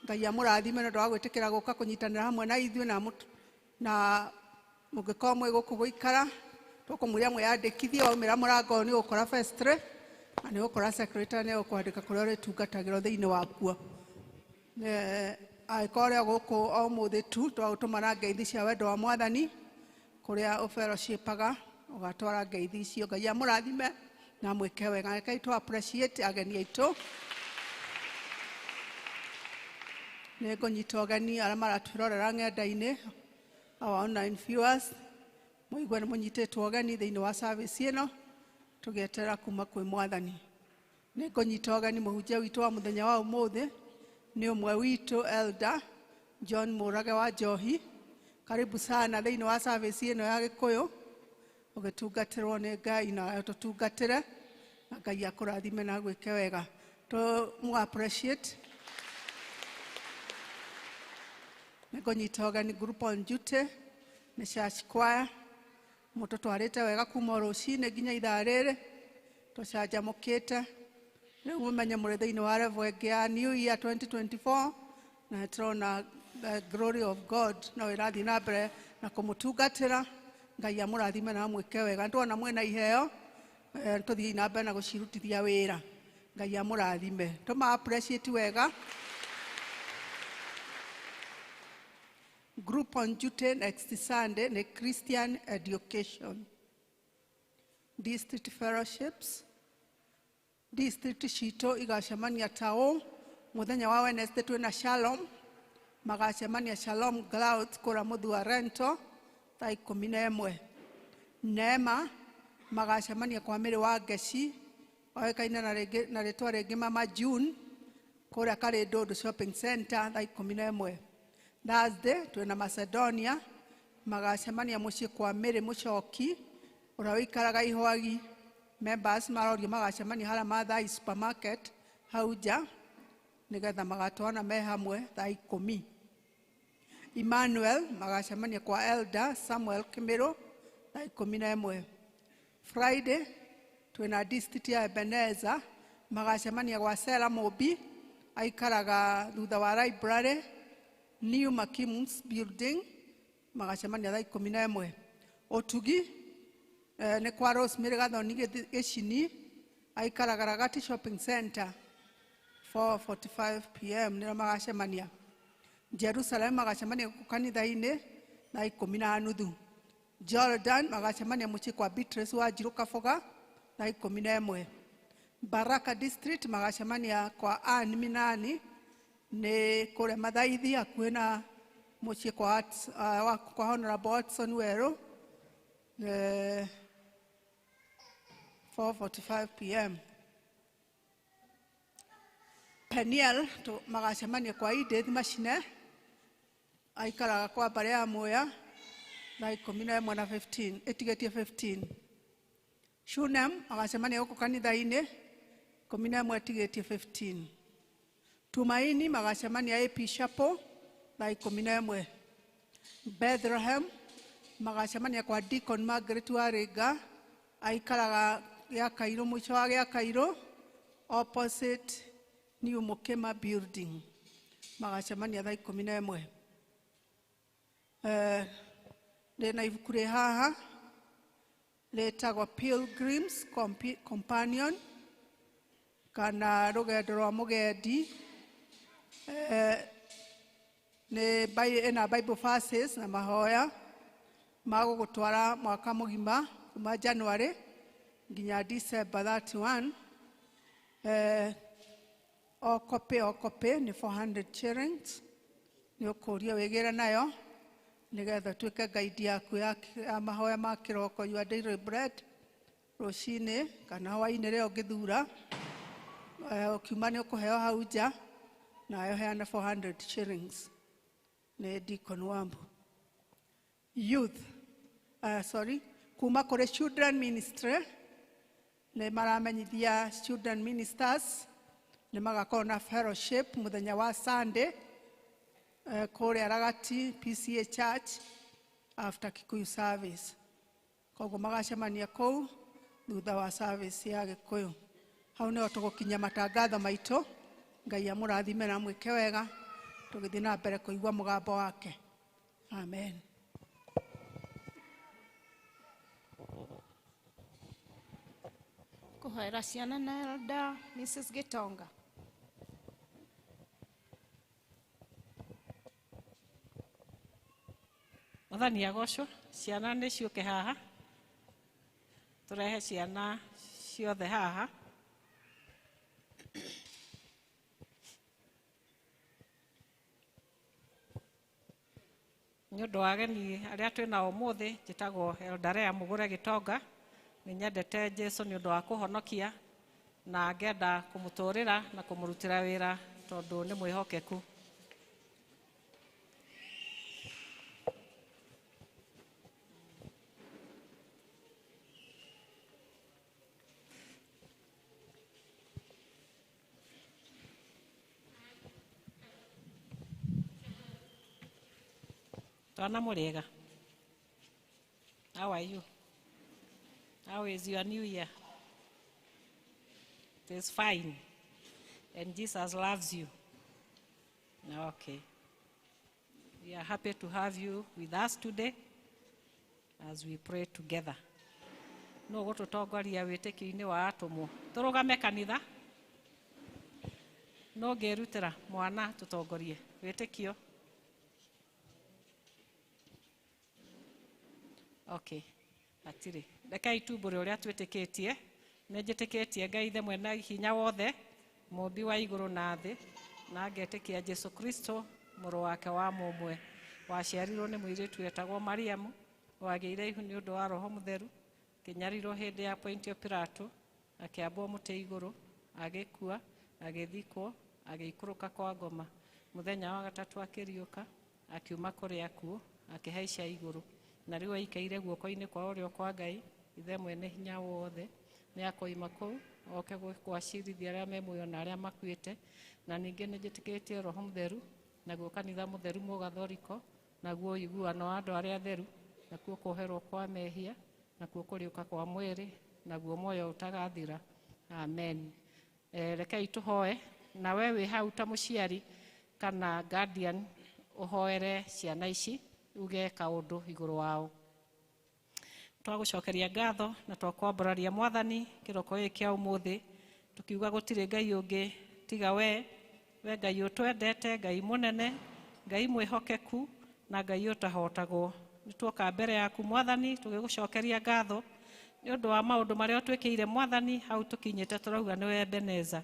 [SPEAKER 9] Ngai amũrathime nĩ ũndũ wa gwĩtĩkĩra gũka kũnyitanĩra hamwe na ithuĩ, na mũngĩkorwo mwĩ gũkũ gũikara tũkũmwĩra mwĩyandĩkithie. Waumĩra mũrango ũyũ nĩ ũgũkora vestry na nĩ ũgũkora secretary nĩ ũkwandĩka kũrĩa ũrĩtungatagĩrwo thĩinĩ wakuo. Angĩkorwo ũrĩ o gũkũ o ũmũthĩ tu, twagũtũmana ngeithi cia wendo wa Mwathani kũrĩa ũfellowshipaga, ũgatwara ngeithi icio. Ngai amũrathime na mwĩke wega. Rekei tũ appreciate ageni aitũ. Nĩ ngũnyita ũgeni arĩa maratwĩrorera ng'enda-inĩ, our online viewers, mũigue nĩ mũnyitĩtwo ũgeni thĩinĩ wa service ĩno tũgĩeterera kuma kwĩ Mwathani. Nĩ ngũnyita ũgeni mũhunjia witũ wa mũthenya wa ũmũthĩ, nĩ ũmwe witũ Elder John Mũrage wa Njohi. Karibu sana thĩinĩ wa service ĩno ya Gĩkũyũ, ũgĩtungatĩrwo nĩ Ngai na tũtungatĩre, na Ngai akũrathime na agwĩke wega. Tũmũ appreciate. Nĩ ngũnyita ũgeni group on duty nĩ church choir, mũtũtwarĩte wega kuma rũcinĩ nginya ithaa rĩrĩ, tũcanjamũkĩte. Rĩu mũmenye mũrĩ thĩinĩ wa level ĩngĩ ya New Year 2024, na tũrona the glory of God no ĩrathiĩ na mbere na kũmũtungatĩra. Ngai amũrathime na amwĩke wega. Nĩtwona mwĩna iheo, tũthiĩ na mbere na gũcirutithia wĩra. Ngai amũrathime. Tũma appreciate wega. Group on duty next Sunday ni Christian Education. District fellowships, district citũ igacemania taũ mũthenya wa Wednesday twĩna Shalom, magacemania Shalom Cloud kũrĩa Mũthua Rento thaa 11. Neema magacemania kwa Mĩrĩ wa Ngeci, oĩkaine na rĩtwa rĩngĩ Mama June, kũrĩa Karĩndũndũ Shopping Center thaa 11. Thursday twĩna Macedonia, magacemania mũciĩ kwa Mĩrĩ Mũcoki ũrĩa ũikaraga Ihwagi. Members marorio magacemania harĩa Mathai Supermarket hau nja, nĩgetha magatwana me hamwe thaa 10. Emmanuel magacemania kwa Elder Samuel Kimiru thaa 11. Friday twĩna district ya Ebenezer, magacemania gwa Sela Mũmbi, aikaraga thutha wa library New Makims Building, magacemania thaa 11. Ũtugi nĩ kwa Rosemary Gathoni Gĩcini, aikaraga Ragati Shopping Center 4:45 pm nĩrĩo magacemania. Jerusalem magacemania gũkũ kanitha-inĩ thaa 10:30. Jordan magacemania mũciĩ kwa Beatrice wa Njirũ Kaboga thaa 11. Baraka District magacemania kwa Ann Minani nĩ kũrĩa Mathaithi hakuhĩ na mũciĩ kwa Honorable Watson Werũ 4:45 pm. Peniel magacemania kwa Edith Machine, aikaraga kwa Mbare ya Muya thaa 11:15 ĩtigĩtie 15. Shunem magacemania gũkũ kanitha-inĩ 11 ĩtigĩtie 15. Tumaini magacemania AP Chapel thaa 11. Bethlehem magacemania kwa Deacon Margaret Waringa, aikaraga Gĩa Kairũ, mũico wa Gĩa Kairũ, opposite New Mukima building. Magacemania thaa 11. Ndĩna ibuku rĩ haha rĩtagwo Pilgrim's Companion kana rũgendo rwa mũgendi. Nĩ ĩna Bible verses na mahoya ma gũgũtwara mwaka mũgima kuma January nginya December 31. O copy nĩ 400 shillings. Nĩ ũkũrio wĩgĩre nayo nĩgetha ũtuĩke guide yaku ya mahoya ma kĩroko, your daily bread, rũcinĩ kana hwaĩ-inĩ rĩrĩa ũngĩthura. Ũkiuma nĩ ũkũheo hau nja, nayo heana 400 shillings. Nĩ Deacon Wambu. Youth, sorry, kuma kũrĩ Children Ministry, nĩ maramenyithia children ministers nĩ magakorwo na fellowship mũthenya wa Sunday kũrĩa Ragati PCA Church after Kikuyu service. Koguo magacemania kũu thutha wa service ya Gĩkũyũ. Hau nĩho tũgũkinyia matangatho maitũ. Ngai amũrathime na amwĩke wega tũgĩthiĩ na mbere kũigua mũgambo wake. Amen.
[SPEAKER 1] Kũhoera ciana na Elder Mrs. Gitonga.
[SPEAKER 10] Mwathani agocwo, ciana nĩ ciũke haha, tũrehe ciana ciothe haha. Nĩ ũndũ wa ageni arĩa twĩ nao ũmũthĩ, njĩtagwo Elder Lea Mũgũre Gĩtonga. Nĩ nyendete Jesũ nĩ ũndũ wa kũhonokia na ngenda kũmũtũrĩra na kũmũrutĩra wĩra tondũ nĩ mwĩhokeku. Twana mũrĩega. How are you? How is your new year? It is fine. And Jesus loves you. Okay. We are happy to have you with us today as we pray together. No gũtũtongoria wĩtĩkio-inĩ wa atũmwo. Tũrũgame kanitha. No ngĩrutĩra mwana tũtongorie wĩtĩkio. Okay. Hatirĩ. Rekei tumbũre ũrĩa twĩtĩkĩtie. Nĩ njĩtĩkĩtie Ngai Ithe mwene hinya wothe, mũmbi wa igũrũ na thĩ, na ngetĩkia Jesũ Kristo mũrũ wake wa mũmwe, waciarirwo nĩ mũirĩtu wetagwo Mariamu, wagĩire ihu nĩ ũndũ wa Roho Mũtheru, akĩnyarirwo hĩndĩ ya Pontio Pilato, akĩambwo mũtĩ igũrũ, agĩkua, agĩthikwo, agĩikũrũka kwa ngoma. Mũthenya wa gatatũ akĩriũka, akiuma kũrĩ akuũ, akĩhaica igũrũ, na rĩu aikaire guoko-inĩ kwa ũrĩo kwa Ngai Ithe mwene hinya wothe. Nĩ akoima kũu oke gwacirithia arĩa me muoyo na arĩa makuĩte. Na ningĩ nĩ njĩtĩkĩtie Roho Mũtheru, naguo kanitha mũtheru mũgathoriko, naguo ũiguano wa andũ arĩa atheru, nakuo kuoherwo kwa mehia, nakuo kũriũka kwa mwĩrĩ, naguo muoyo ũtagathira. Amen. Rekei tũhoe. Na we wĩ hau ta mũciari kana guardian, ũhoere ciana ici, uge kaũndũ igũrũ wao. Twagũcokeria ngatho na twakwambũraria Mwathani kĩroko gĩkĩ kĩa ũmũthĩ, tũkiuga gũtirĩ Ngai ũngĩ tiga we, we Ngai ũtwendete, Ngai mũnene, Ngai mwĩhokeku na Ngai ũtahotagwo. Nĩ tuoka mbere yaku Mwathani tũgĩgũcokeria ngatho nĩ ũndũ wa maũndũ marĩa ũtwĩkĩire Mwathani, hau tũkinyĩte tũrauga nĩwe Ebeneza.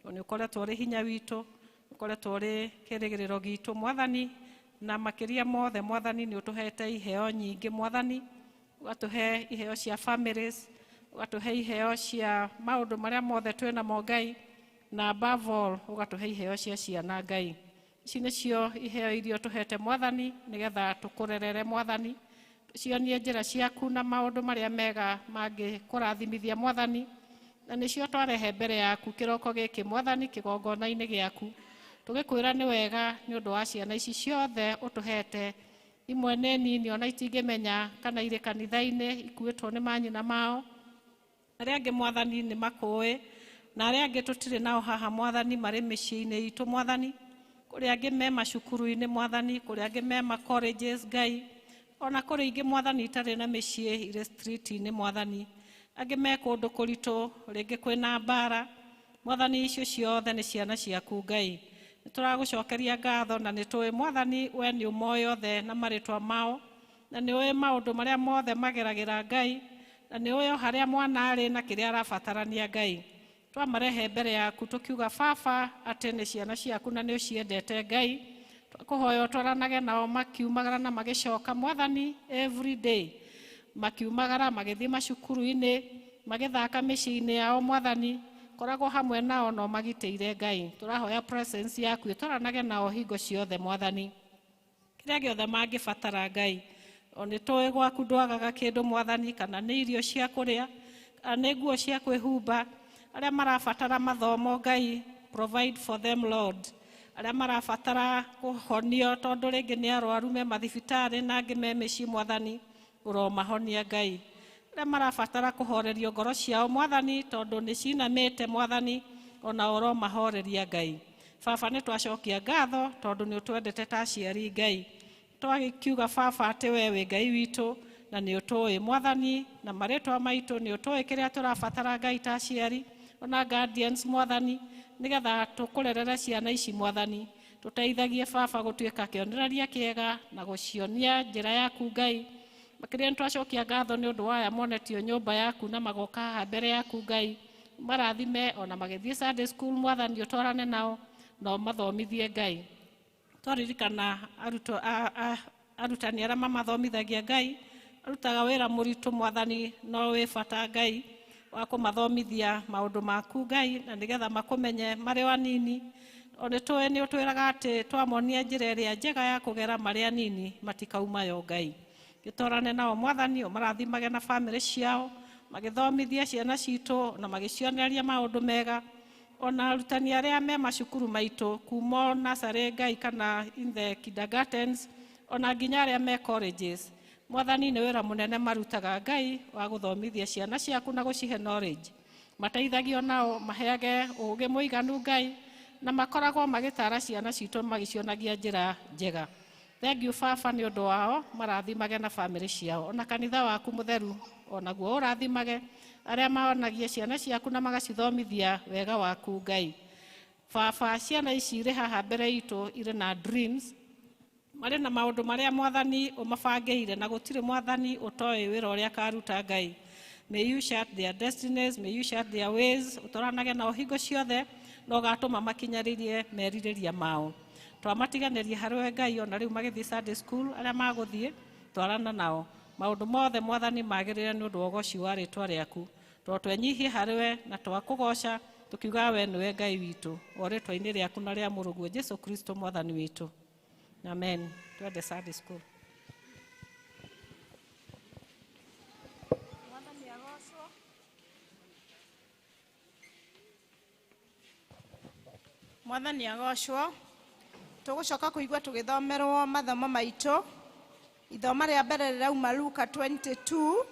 [SPEAKER 10] Nĩ ũkoretwo ũrĩ hinya witũ, ũkoretwo ũrĩ kĩrĩgĩrĩro gitũ Mwathani, na makĩria mothe Mwathani nĩ ũtũhete iheo nyingĩ Mwathani, ũgatũhe iheo cia families, ũgatũhe iheo cia maũndũ marĩa mothe twĩ namo Ngai, na above all ũgatũhe iheo cia ciana Ngai. Ici nĩcio iheo iria ũtũhete Mwathani nĩgetha tũkũrerere Mwathani, cionie njĩra ciaku na maũndũ marĩa mega mangĩkũrathimithia Mwathani, na nĩcio twarehe mbere yaku kĩroko gĩkĩ Mwathani, kĩgongona-inĩ gĩaku, tũgĩkwĩra nĩ wega nĩ ũndũ wa ciana ici ciothe ũtũhete. Imwe nĩ nini ona itingĩmenya kana irĩ kanitha-inĩ, ikuĩtwo nĩ manyina mao, Arĩa angĩ Mwathani nĩ makũĩ, na arĩa angĩ tũtirĩ nao haha Mwathani, marĩ mĩciĩ-inĩ itũ Mwathani. Kũrĩ angĩ me macukuru-inĩ Mwathani, kũrĩ angĩ me ma colleges Ngai, ona kũrĩ ingĩ Mwathani itarĩ na mĩciĩ irĩ street-inĩ Mwathani. Angĩ me kũndũ kũritũ, rĩngĩ kwĩna mbara Mwathani. Icio ciothe nĩ ciana ciaku Ngai. Nĩ tũragũcokeria ngatho na nĩ tũĩ Mwathani we nĩ ũmoĩ othe na marĩtwa mao, na nĩ ũĩ maũndũ marĩa mothe mageragĩra Ngai, na nĩ ũĩ o harĩa mwana arĩ na kĩrĩa arabatarania Ngai. Twamarehe mbere yaku tũkiuga Baba atĩ nĩ ciana ciaku na nĩ ũciendete Ngai. Twakũhoya ũtwaranage nao makiumagara na magĩcoka Mwathani, every day makiumagara magĩthiĩ macukuru-inĩ, magĩthaka mĩciĩ-inĩ yao Mwathani, koragwo hamwe nao na ũmagitĩire Ngai. Tũrahoya presence yaku ĩtwaranage nao hingo ciothe Mwathani, kĩrĩa gĩothe mangĩbatara Ngai. O nĩ tũĩ gwaku ndwagaga kĩndũ Mwathani, kana nĩ irio cia kũrĩa, kana nĩ nguo cia kwĩhumba. Arĩa marabatara mathomo Ngai, provide for them Lord. Arĩa marabatara kũhonio tondũ rĩngĩ nĩ arwaru me mathibitarĩ na angĩ me mĩciĩ Mwathani, ũromahonia Ngai. Arĩa marabatara kũhorerio ngoro ciao Mwathani tondũ nĩ cinamĩte Mwathani, ona ũromahoreria Ngai. Baba nĩ twacokia ngatho tondũ nĩ ũtwendete ta aciari Ngai. Twakiuga Baba atĩ we wĩ Ngai witũ na nĩ ũtũĩ Mwathani na marĩtwa maitũ, nĩ ũtũĩ kĩrĩa tũrabatara Ngai ta aciari ona guardians Mwathani, nĩgetha tũkũrerere ciana ici Mwathani. Tũteithagie Baba gũtuĩka kĩonereria kĩega na gũcionia njĩra yaku Ngai. Makĩria nĩ twacokia ngatho nĩ ũndũ wa aya monetio nyũmba yaku na magoka haha mbere yaku Ngai. Marathime ona magĩthiĩ Sunday school Mwathani, ũtwarane nao na ũmathomithie Ngai. Twaririkana arutwo arutani arĩa mamathomithagia Ngai, arutaga wĩra mũritũ Mwathani, no wĩ bata Ngai wa kũmathomithia maũndũ maku Ngai, na nĩgetha makũmenye marĩ o anini. O nĩ tũĩ nĩ ũtwĩraga atĩ twamonia njĩra ĩrĩa njega ya kũgera marĩ anini matikauma yo Ngai. Gĩtwarane nao Mwathani, ũmarathimage na bamĩrĩ ciao magĩthomithia ciana citũ na magĩcionereria maũndũ mega. Ona arutani arĩa me macukuru maitũ kuma nursery Ngai kana in the kindergartens, ona nginya arĩa me colleges Mwathani, nĩ wĩra mũnene marutaga Ngai wa gũthomithia ciana ciaku na gũcihe knowledge. Mateithagio nao maheage ũũgĩ mũiganu Ngai, na makoragwo magĩtara ciana citũ magĩcionagia njĩra njega. Thank you Baba nĩ ũndũ wao, marathimage na bamĩrĩ ciao, ona kanitha waku mũtheru onaguo ũrathimage arĩa maonagia ciana ciaku na magacithomithia wega waku Ngai. Baba, ciana ici irĩ haha mbere itũ irĩ na dreams, marĩ na maũndũ marĩa Mwathani ũmabangĩire, na gũtirĩ Mwathani ũtoĩ wĩra ũrĩa akaruta Ngai. May you chart their destinies, may you chart their ways, ũtwaranage nao hingo ciothe na ũgatũma makinyarĩrie merirĩria mao. Twamatiganĩria harĩ we Ngai, ona rĩu magĩthiĩ Sunday school, arĩa magũthiĩ twarana nao maũndũ mothe Mwathani magĩrĩre nĩ ũndũ wa ũgoci wa rĩtwa rĩaku. Tondũ twenyihie harĩ we na twakũgoca tũkiuga we nĩwe Ngai witũ, o rĩtwa-inĩ rĩaku na rĩa mũrũguo Jesu Kristo Mwathani witũ. Amen. Twende Sunday school.
[SPEAKER 8] Mwathani agocwo.
[SPEAKER 1] Mwathani agocwo. Tũgũcoka kũigua tũgĩthomerwo mathomo maitũ. Ithoma rĩa mbere rĩrauma Luka 22,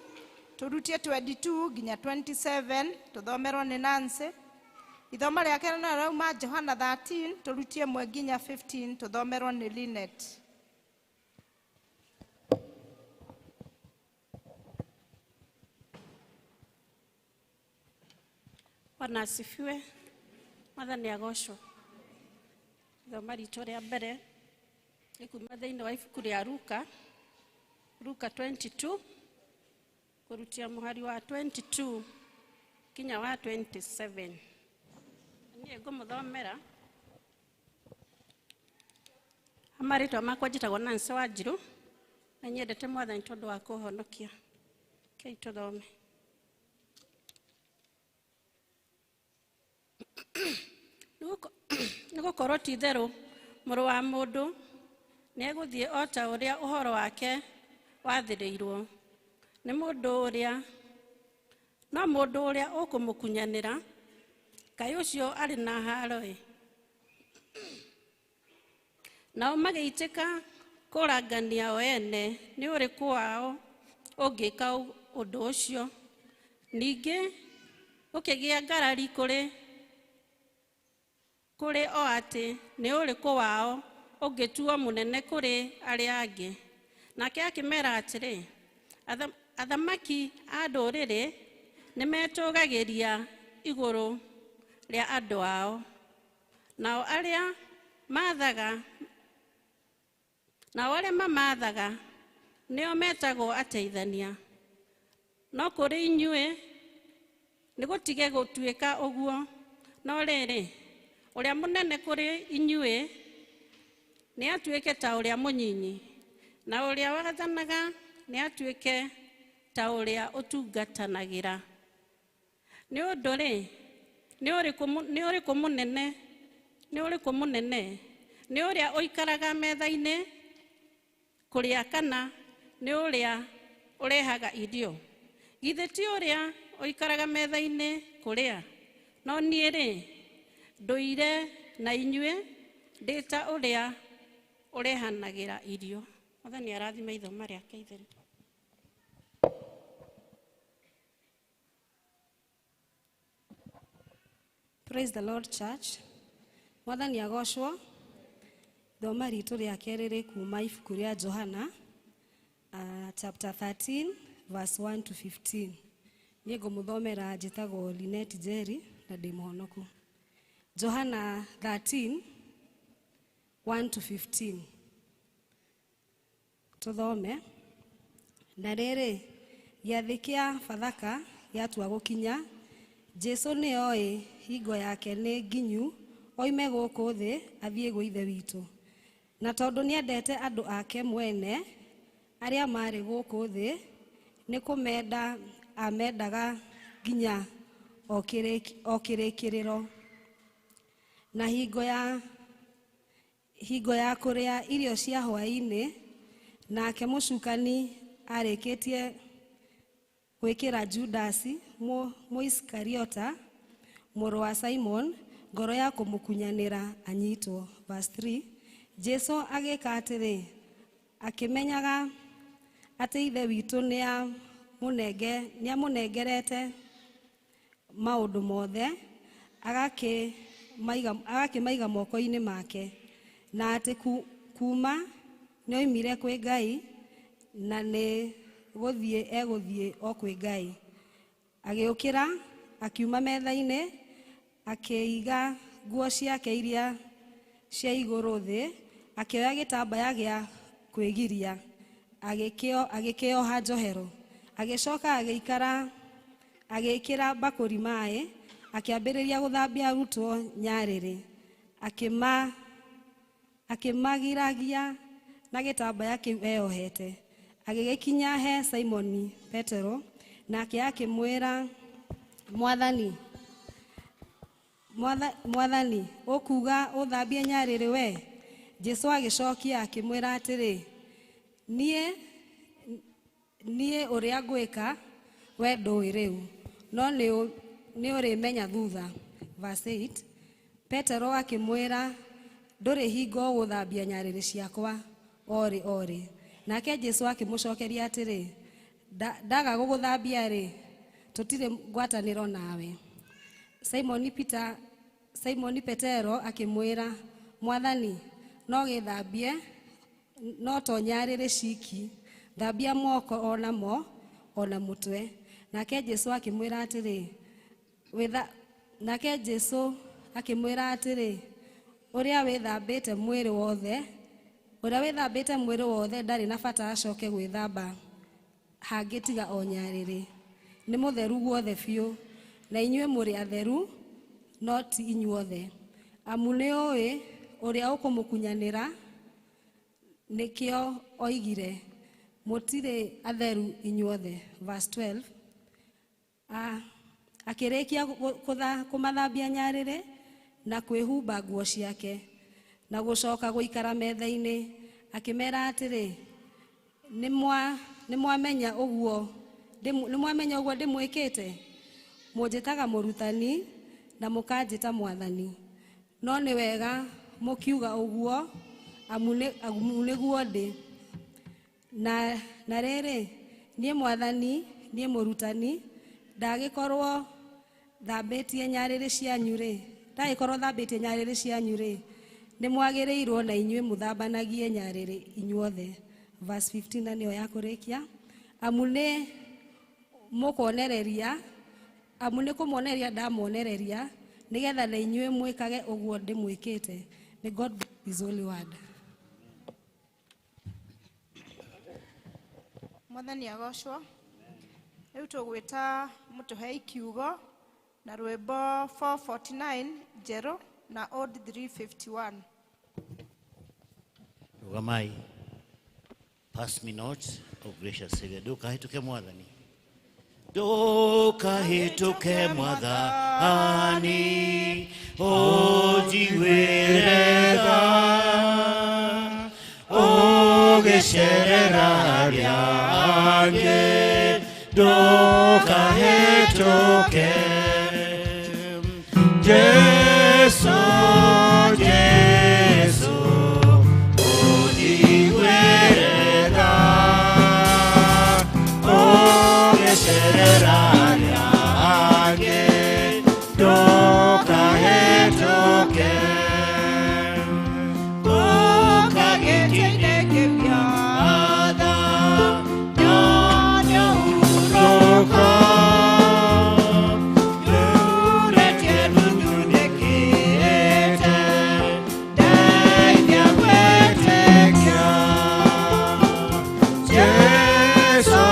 [SPEAKER 1] tũrutie 22 nginya 27, tũthomerwo nĩ Nancy. Ithoma rĩa kerĩ narĩo rĩrauma Johana 13, tũrutie 1 nginya 15, tũthomerwo nĩ Linet.
[SPEAKER 8] Bwana asifiwe. Mwathani agocwo. Ithoma ritũ rĩa mbere nĩ kuma thĩinĩ wa ibuku rĩa Luka, Luka 22, kũrutia mũhari wa 22 nginya wa 27. Niĩ ngũmũthomera. Marĩtwa makwa njĩtagwo Nancy Wanjirũ na nyendete Mwathani tondũ wa kũhonokia. Kei tũthome. Nĩ gũkorwo ti itherũ mũrũ wa mũndũ nĩegũthiĩ o ta ũrĩa ũhoro wake wathĩrĩirwo nĩ mũndũ ũrĩa, no mũndũ ũrĩa ũkũmũkunyanĩra, kaĩ ũcio arĩ na haro-ĩ. Nao magĩitĩka kũrangania o ene nĩ ũrĩkũ wao ũngĩka ũndũ ũcio. Ningĩ Gũkĩgĩa ngarari kũrĩ o atĩ nĩ ũrĩkũ wao ũngĩtuo mũnene kũrĩ arĩa angĩ. Nake akĩmera atĩrĩ, athamaki a ndũrĩrĩ nĩmetũũgagĩria igũrũ rĩa andũ ao, nao arĩa mamathaga nĩo metagwo ateithania. No kũrĩ inyuĩ nĩgũtige gũtuĩka ũguo, no rĩrĩ, ũrĩa mũnene kũrĩ inyuĩ nĩatuĩke ta ũrĩa mũnyinyi, na ũrĩa wathanaga nĩatuĩke ta ũrĩa ũtungatanagĩra. Nĩ ũndũ-rĩ, nĩ ũrĩkũ mũnene? Nĩ ũrĩkũ mũnene? Nĩ ũrĩa ũikaraga metha-inĩ kũrĩa kana nĩ ũrĩa ũrehaga irio? Githĩ ti ũrĩa ũikaraga metha-inĩ kũrĩa? No niĩ-rĩ, ndũire na inyuĩ ndĩ ta ũrĩa ũrehanagĩra irio. Mwathani arathime ithoma rĩake itheru.
[SPEAKER 5] Praise the Lord, church. Mwathani agocwo. Ithoma ritũ rĩa kerĩ rĩ kuma ibuku rĩa Johana, chapter 13 verse 1 to 15. Niĩ ngũmũthomera njĩtagwo Linet Jerry na ndĩ mũhonoku. Johana 13 1 to 15. Tũthome. Na rĩrĩ, gĩathĩ kĩa Bathaka gĩatua gũkinya, Jesũ nĩoĩ hingo yake nĩ nginyu oime gũkũ thĩ athiĩ gwĩ Ithe witũ. Na tondũ nĩendete andũ ake mwene arĩa marĩ gũkũ thĩ, nĩ kũmenda amendaga nginya o kĩrĩkĩrĩro. Na hingo ya kũrĩa irio cia hwaĩ-inĩ, nake mũcukani arĩkĩtie gwĩkĩra Judasi Mũisikariota mũrũ wa Simon ngoro ya kũmũkunyanĩra anyitwo. Verse 3, Jesũ agĩka atĩrĩ, akĩmenyaga atĩ Ithe witũ nĩamũnengerete maũndũ mothe, agakĩmaiga moko-inĩ make, na atĩ kuma nĩoimire kwĩ Ngai na nĩ gũthiĩ egũthiĩ o kwĩ Ngai. Agĩũkĩra akiuma metha-inĩ, akĩiga nguo ciake iria cia igũrũ thĩ, akĩoya gĩtambaya gĩa kwĩgiria, agĩkĩoha njohero. Agĩcoka agĩikara, agĩĩkĩra mbakũri maĩ, akĩambĩrĩria gũthambia arutwo nyarĩrĩ, akĩmagiragia na gĩtambaya kĩu eyohete. Agĩgĩkinya he Simoni Petero, nake akĩmwĩra, Mwathani, Mwathani, ũkuuga ũthambie nyarĩrĩ we? Jesũ agĩcokia akĩmwĩra atĩrĩ, niĩ ũrĩa ngwĩka we ndũĩ rĩu, no nĩũrĩmenya thutha. Verse 8, Petero akĩmwĩra, ndũrĩ hingo ũgũthambia nyarĩrĩ ciakwa orĩ orĩ. Nake Jesũ akĩmũcokeria atĩrĩ, ndaga gũgũthambia-rĩ, tũtirĩ ngwatanĩro nawe. Simoni Petero akĩmwĩra, Mwathani, no gĩthambie, no to nyarĩrĩ ciki, thambia moko o namo o na mũtwe. Nake Jesũ akĩmwĩra atĩrĩ, ũrĩa wĩthambĩte mwĩrĩ wothe ndarĩ na bata acoke gwĩthamba hangĩ tiga o nyarĩrĩ. Nĩ mũtheru guothe biũ, na inyuĩ mũrĩ atheru, no ti inyuothe. Amu nĩũĩ ũrĩa ũkũmũkunyanĩra, nĩkĩo oigire, mũtirĩ atheru inyuothe. Verse 12, akĩrĩkia kũmathambia nyarĩrĩ na kwĩhumba nguo ciake na gũcoka gũikara metha-inĩ, akĩmera atĩrĩ, nĩmwamenya ũguo ndĩmwĩkĩte? Mũnjĩtaga mũrutani na mũkanjĩta mwathani, no nĩ wega mũkiuga ũguo, amu nĩguo ndĩ. Na rĩrĩ, niĩ mwathani, niĩ mũrutani, ndagĩkorwo Thambĩtie nyarĩrĩ cianyu-rĩ, ndagĩkorwo thambĩtie nyarĩrĩ cianyu-rĩ, nĩ mwagĩrĩirwo na inyuĩ mũthambanagie nyarĩrĩ inyuothe. Verse 15 na nĩyo ya kũrĩkia. Amu nĩ mũkuonereria, amu nĩ kũmuonereria ndamuonereria, nĩgetha na inyuĩ mwĩkage ũguo ndĩmwĩkĩte. May God bless his holy word.
[SPEAKER 1] Mwathani agocwo. Rĩu tũgwĩta mũtũhei kiugo na rwĩmbo 449 njerũ na old 351.
[SPEAKER 2] Rugamai. Pass me not, O gracious Savior. Ndũkahĩtũke Mwathani. Ndũkahĩtũke Mwathani, ũnjiguĩre tha, ũgĩcerera arĩa angĩ, ndũkahĩtũke. Jesu, Jesu, ũnjiguĩre tha, ũgĩcerera arĩa angĩ, ndũkahĩtũke. Ũka gĩtĩ-inĩ kĩu gĩa tha, nyone ũhurũko. Yurĩtie nduthunĩkĩte, ndeithia gwĩtĩkia. Jesu,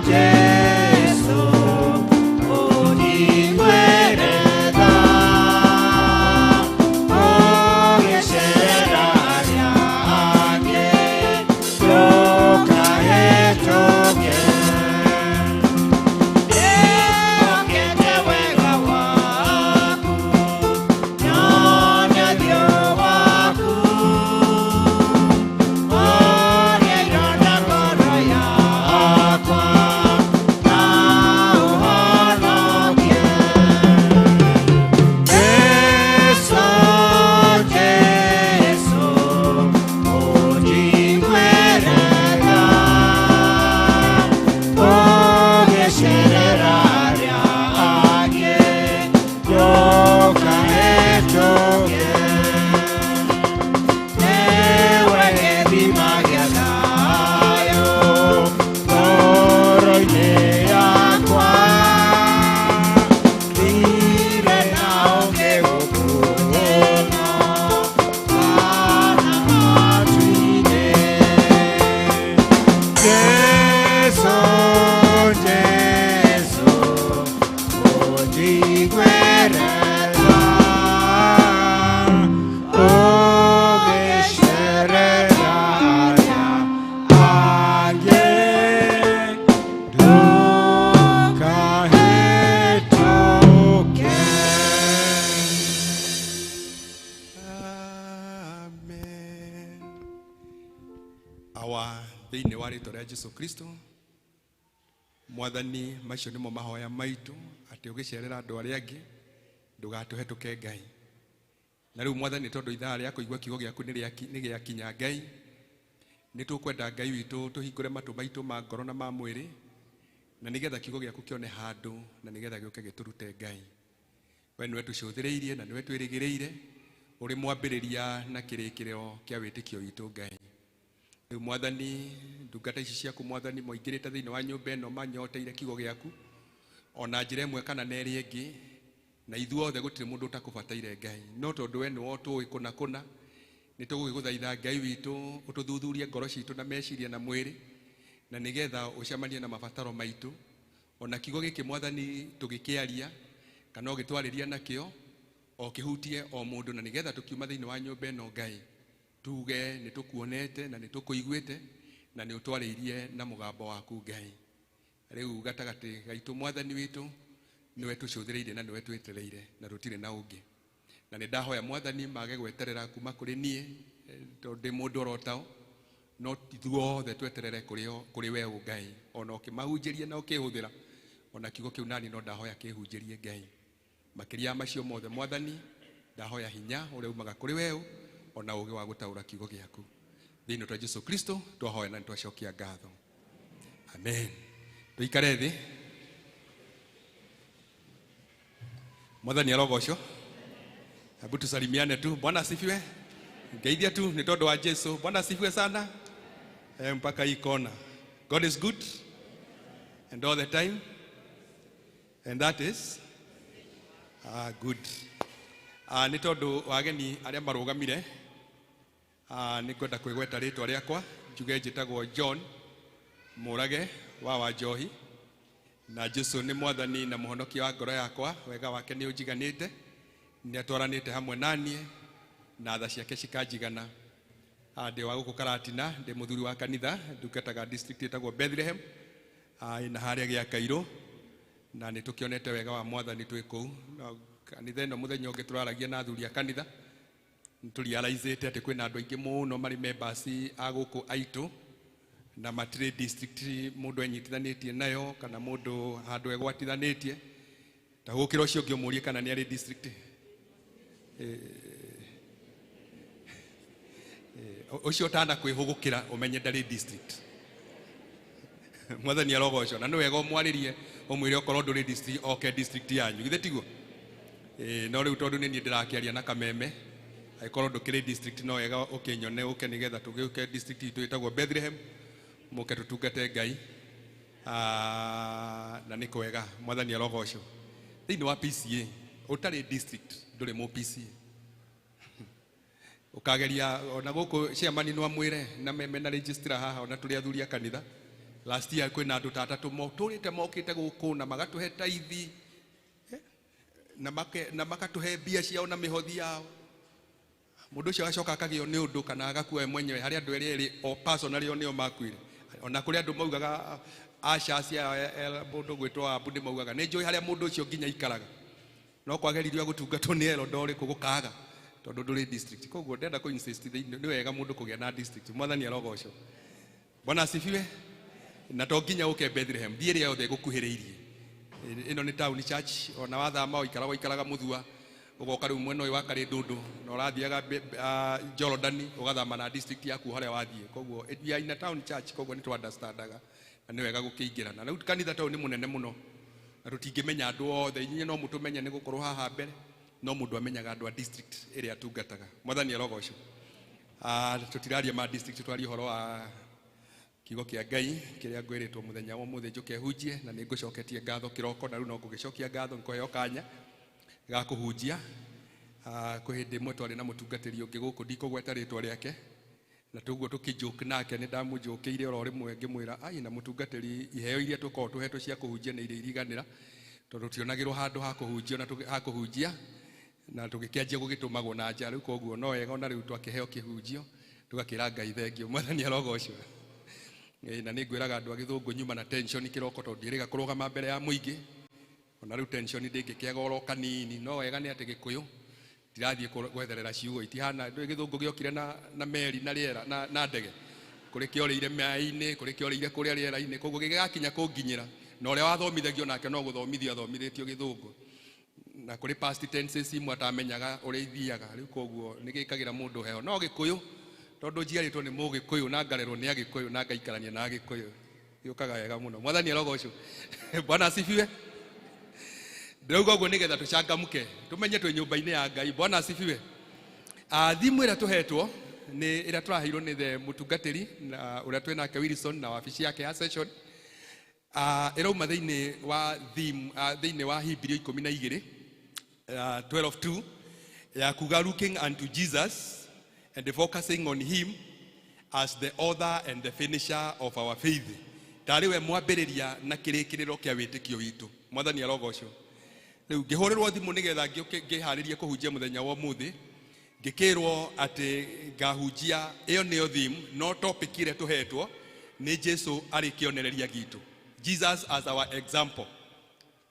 [SPEAKER 2] Jesu, ũnjiguĩre tha, ũgĩcerera arĩa angĩ, ndũkahĩtũke. Ndĩhokete wega waku, nyone ũthiũ waku, ũrĩa ironda ngoro yakwa, na ũhonokie. Jesu, Jesu, ũnjiguĩre tha, ũgĩcerera arĩa angĩ, ndũkahĩtũke. Nĩwe gĩthima gĩa thayũ ngoro-inĩ yakwa, ndirĩ na ũngĩ gũkũ ĩno kana matu-inĩ. Jesu, Jesu, ũnjiguĩre tha, ũgĩcerera arĩa angĩ, ndũkahĩtũke.
[SPEAKER 11] Amen. Awa thĩinĩ wa rĩtwa rĩa Jesu Kristo, Mwathani, macio nĩmo mahoya maitũ, atĩ ũgĩcerera andũ arĩa angĩ ndũgatũhetũke Ngai. Na rĩu Mwathani, tondũ ithaa rĩa kũigua kiugo gĩaku nĩ gĩakinya Ngai, nĩ tũkwenda Ngai witũ tũhingũre matũ maitũ ma ngoro na ma mwĩrĩ, na nĩgetha kiugo gĩaku kĩone handũ, na nĩgetha gĩũke gĩtũrute Ngai. We nĩwe tũcũthĩrĩirie na nĩwe twĩrĩgĩrĩire, ũrĩ mwambĩrĩria na kĩrĩkĩrĩro kĩa wĩtĩkio witũ Ngai. Rĩu Mwathani, ndungata ici ciaku Mwathani moingĩrĩte thĩinĩ wa nyũmba ĩno manyoteire kiugo gĩaku, ona njĩra ĩmwe kana na ĩrĩa ĩngĩ, na ithuothe gũtirĩ mũndũ ũtakũbataire Ngai, no tondũ we nĩwe ũtũĩ kũna kũna, nĩ tũgũgĩgũthaitha Ngai witũ ũtũthuthurie ngoro citũ na meciria na mwĩrĩ, na nĩgetha ũcemanie na mabataro maitũ. Ona kiugo gĩkĩ Mwathani tũgĩkĩaria kana ũgĩtwarĩria nakĩo, o kĩhutie o mũndũ, na nĩgetha tũkiuma thĩinĩ wa nyũmba ĩno Ngai tuge nĩ tũkuonete na nĩ tũkũiguĩte na nĩ ũtwarĩirie na mũgambo waku Ngai. Rĩu gatagatĩ gaitũ Mwathani witũ nĩwe tũcũthĩrĩirie na nĩwe twĩtereire na rũtirĩ na ũngĩ. Na nĩ ndahoya Mwathani mage gweterera kuma kũrĩ niĩ, tondũ ndĩ mũndũ oro tao, no ithuothe tweterere kũrĩ we Ngai, ona ũkĩmahunjĩria na ũkĩhũthĩra, ona kiugo kĩu nani no ndahoya kĩhunjĩrie Ngai. Makĩria ya macio mothe Mwathani, ndahoya hinya ũrĩa umaga kũrĩ we, ona ũgĩ wa gũtaũra kiugo gĩaku. Thĩinĩ wa Jesu Kristo twahoya na nĩtwacokia ngatho. Amen. Tũikare thĩ. Mwathani arogocwo. Hebu tusalimiane tu. Bwana asifiwe. Ngeithia tu ni tondu wa Jesu. Bwana asifiwe sana. Mpaka hii kona. God is good and all the time. And that is good. Nĩ tondũ wa ageni arĩa marũgamire, nĩ ngwenda kwĩgweta rĩtwa rĩakwa njuge njĩtagwo John Mũrage wa Wanjohi, na Jesu nĩ mwathani na mũhonokia wa ngoro yakwa. Wega wake nĩ ũnjiganĩte, nĩ atwaranĩte hamwe naniĩ na tha ciake cikanjigana. Ndĩ wa gũkũ Karatina, ndĩ mũthuri wa kanitha, ndungataga district ĩtagwo Bethlehem, ĩna harĩa gĩa Kairũ, na nĩ tũkĩonete wega wa mwathani twĩ kũu. Na kanitha ĩno mũthenya ũngĩ tũraragia na athuri a kanitha, nĩ tũrealizĩte atĩ kwĩna andũ aingĩ mũno marĩ members a gũkũ aitũ na matirĩ district mũndũ enyitithanĩtie nayo kana mũndũ handũ egwatithanĩtie. Ta gũkĩra ũcio ũngĩ ũmũrie kana nĩ arĩ district. Ũcio ũtana kwĩhũgũkĩra ũmenye ndarĩ district. Mwathani arogocwo. Na nĩ wega ũmwarĩrie ũmwĩre okorwo ndũrĩ district oke district yanyu, githĩ tiguo? No rĩu tondũ nĩ niĩ ndĩrakĩaria na kameme, angĩkorwo ndũkĩrĩ district no wega ũkĩnyone ũke nĩgetha tũgĩũke district itũ ĩtagwo Bethlehem, mũke tũtungate Ngai. Na nĩ kwega. Mwathani arogocwo. Thĩinĩ wa PCA ũtarĩ district ndũrĩ mũ PCA. Ũkageria ona gũkũ chairman no amwĩre na meme na registrar haha, ona tũrĩ athuri a kanitha. Last year kwĩna andũ ta atatũ motũrĩte mokĩte gũkũ na magatũhe taithi na makatũhe mbia ciao na mĩhothi yao. Mũndũ ũcio agacoka akagĩo nĩ ũndũ kana agakua we mwenyewe. Harĩ andũ erĩ erĩ o personally o nĩo makuire. Ona kũrĩ andũ maugaga aca cia mũndũ gwĩtwo Abu nĩ maugaga nĩ njũĩ harĩa mũndũ ũcio nginya aikaraga, no kwageririo gũtungatwo nĩ ero ndorĩkũ gũkaga tondũ ndũrĩ district. Koguo ndenda kũ insist thĩinĩ nĩ wega mũndũ kũgĩa na district. Mwathani arogocwo. Bwana asifiwe. Na to nginya ũke Bethlehem, thiĩ ĩrĩa yothe ĩgũkuhĩrĩirie. Ĩno nĩ town church, ona wathama ũikaraga ũikaraga Mũthua, ũgoka rĩu mwena ũyũ wa Karĩndũndũ na ũrathiaga Jordan, ũgathama na district yaku harĩa wathiĩ. Koguo we are in a town church, koguo nĩ tũ-understandaga na nĩ wega gũkĩingĩra. Na rĩu kanitha ta ũyũ nĩ mũnene mũno na tũtingĩmenya andũ othe. Inyuĩ no mũtũmenye nĩ gũkorwo haha mbere, no mũndũ amenyaga andũ a district ĩrĩa atungataga. Mwathani arogocwo. Tũtiraria ma district, twaria ũhoro wa kiugo kĩa Ngai kĩrĩa ngwĩrĩtwo mũthenya wa ũmũthĩ njũke hunjie, na nĩ ngũcoketie ngatho kĩroko, na rĩu no ngũgĩcokia ngatho nĩkũheo kanya ga kũhunjia. Kwĩ hĩndĩ ĩmwe twarĩ na mũtungatĩri ũngĩ gũkũ, ndikũgweta rĩtwa rĩake, na tũguo tũkĩjoke nake, nĩ ndamũjũkĩire oro rĩmwe ngĩmwĩra, ai na mũtungatĩri, iheo iria tũkoragwo tũhetwo cia kũhunjia nĩ iria iriganĩra, tondũ tionagĩrwo handũ ha kũhunjia na ha kũhunjia, na tũgĩkĩanjia gũgĩtũmagwo na nja. Rĩu koguo no wega ona rĩu twakĩheo kĩhunjio tũgakĩra Ngai thengio. Mwathani arogocwo. Na nĩ ngwĩraga andũ a gĩthũngũ nyuma na tension kĩroko tondũ ndiĩrĩga kũrũgama mbere ya mũingĩ. Ona rĩu tension ndĩngĩkĩaga oro kanini, no wega nĩ atĩ gĩkũyũ ndirathiĩ gwetherera ciugo itihana. Ndũĩ gĩthũngũ gĩokire na meri na rĩera na ndege, kũrĩ kĩorĩire maĩ-inĩ, kũrĩ kĩorĩire kũrĩa rĩera-inĩ, koguo gĩgakinya kũnginyĩra. Na ũrĩa wathomithagio nake no gũthomithio athomithĩtio gĩthũngũ, na kũrĩ past tenses imwe atamenyaga ũrĩa ithiaga. Rĩu koguo nĩ gĩkagĩra mũndũ heho. No gĩkũyũ tondũ njiarĩtwo nĩ mũgĩkũyũ na ngarerwo nĩ agĩkũyũ na ngaikarania na agĩkũyũ, gĩũkaga wega mũno. Mwathani arogocwo. Bwana asifiwe. Ndĩrauga ũguo nĩgetha tũcangamũke, tũmenye twĩ nyũmba-inĩ ya Ngai. Bwana asifiwe. Thimũ ĩrĩa tũhetwo nĩ ĩrĩa tũraheirwo nĩ the mũtungatĩri na ũrĩa twĩ nake Wilson na wabici yake ya session, ĩrauma thĩinĩ wa theme, thĩinĩ wa Hibrio 12, 12:2, ya kuga looking unto Jesus and focusing on him as the author and the finisher of our faith, tarĩ we mwambĩrĩria na kĩrĩkĩrĩro kĩa wĩtĩkio witũ. Mwathani arogocwo. Rĩu ngĩhũrĩrwo thimũ nĩgetha ngĩũke ngĩharĩrie kũhunjia mũthenya wa ũmũthĩ, ngĩkĩrwo atĩ ngahunjia ĩyo nĩyo theme, no topic ĩrĩa tũhetwo nĩ Jesu arĩ kĩonereria gitũ, Jesus as our example.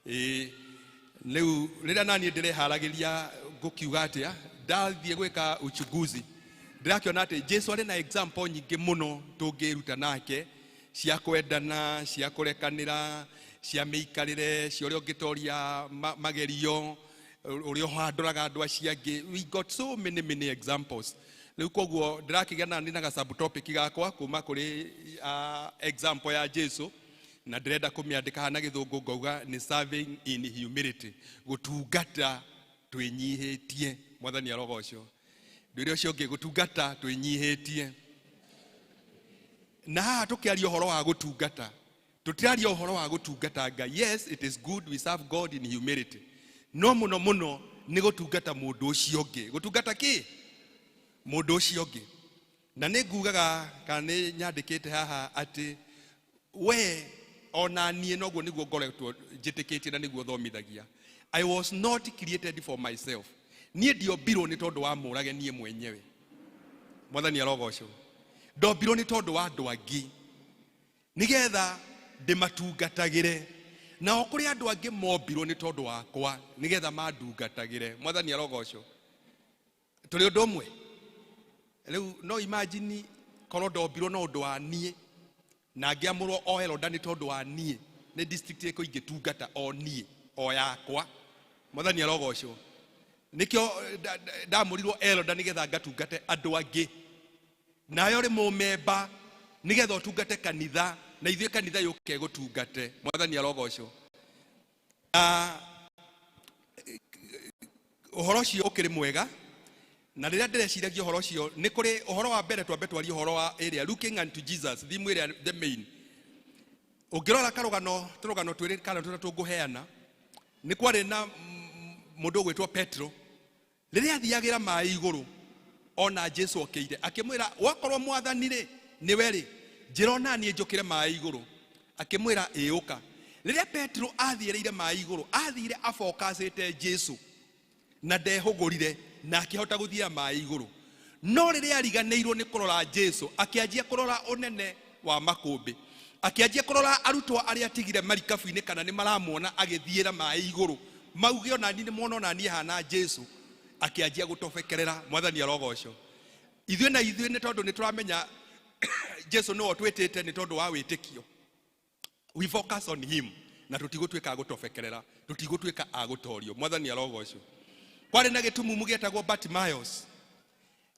[SPEAKER 11] Rĩu rĩrĩa naniĩ ndĩreharagĩria ngũkiuga atĩa, ndathiĩ gwĩka uchunguzi, ndĩrakĩona atĩ Jesu arĩ na example nyingĩ mũno tũngĩruta nake, cia kwendana, cia kũrekanĩra, cia mĩikarĩre, cia ũrĩa ũngĩtoria magerio, ũrĩa ũhandoraga andũ acio angĩ. We got so many many examples. Rĩu koguo ndĩrakĩgĩa na nĩ na ga subtopic gakwa kuma kũrĩ example ya Jesu. Na ndĩrenda kũmĩandĩka haha na Gĩthũngũ ngauga nĩ serving in humility, gũtungata twĩnyihĩtie. Mwathani arogocwo. Ndwĩre ũcio ũngĩ, gũtungata twĩnyihĩtie. Na haha tũkĩaria ũhoro wa gũtungata, tũtiraria ũhoro wa gũtungata Ngai. Yes, it is good we serve God in humility, no mũno mũno nĩ gũtungata mũndũ ũcio ũngĩ. Gũtungata kĩ? Mũndũ ũcio ũngĩ. Na nĩ ngugaga kana nĩ nyandĩkĩte haha atĩ we ona niĩ noguo nĩguo ngoretwo njĩtĩkĩtie na nĩguo thomithagia. I was not created for myself. Niĩ ndiombirwo nĩ tondũ wa mũrage niĩ mwenyewe. Mwathani arogocwo. Ndombirwo nĩ tondũ wa andũ angĩ, nĩgetha ndĩmatungatagĩre. Nao kũrĩ andũ angĩ mombirwo nĩ tondũ wakwa, nĩgetha mandungatagĩre. Mwathani arogocwo. Tũrĩ ũndũ ũmwe rĩu. No imagine korwo ndombirwo no ũndũ wa niĩ na ngĩamũrwo o elder nĩ tondũ wa niĩ, nĩ district ĩrĩkũ ingĩtungata o niĩ o yakwa? Mwathani arogocwo. Nĩkĩo ndamũrirwo elder, nĩgetha ngatungate andũ angĩ. Nawe ũrĩ mũmemba nĩgetha ũtungate kanitha, na ithuĩ kanitha yũke gũtungate. Mwathani arogocwo. Na ũhoro ũcio ũkĩrĩ mwega. Na rĩrĩa ndĩreciragia ũhoro ũcio, nĩ kũrĩ ũhoro wa mbere. Twambe twarie ũhoro wa ĩrĩa looking unto Jesus, theme ĩrĩa the main. Ũngĩrora karũgano, tũrũgano twĩrĩ kana tũtatũ ngũheana, nĩ kwarĩ na mũndũ ũgwĩtwo Petro. Rĩrĩa athiagĩra maĩ igũrũ, ona Jesu okĩire, akĩmwĩra, "Wakorwo Mwathani rĩ nĩwe rĩ, njĩra ona niĩ njũkĩre maĩ igũrũ." Akĩmwĩra, "Ĩũka." Rĩrĩa Petro athiĩrĩire maĩ igũrũ, athire abokacĩte Jesu na ndehũgũrire, na akĩhota gũthiĩra maĩ igũrũ. No rĩrĩa ariganĩirwo nĩ kũrora Jesu, akĩanjia kũrora ũnene wa makũmbĩ, akĩanjia kũrora arutwo arĩa atigire marikabu-inĩ kana nĩ maramuona agĩthiĩra maĩ igũrũ, mauge onani nĩ mona onani hana Jesu, akĩanjia gũtobekerera. Mwathani arogocwo. Ithuĩ na ithuĩ nĩ tondũ nĩ tũramenya Jesu nĩwe ũtwĩtĩte, nĩ tondũ wa wĩtĩkio we focus on him, na tũtigũtuĩka a gũtobekerera, tũtigũtuĩka a gũtorio. Mwathani arogocwo. Kwarĩ na gĩtumumu gĩetagwo Bartimaeus.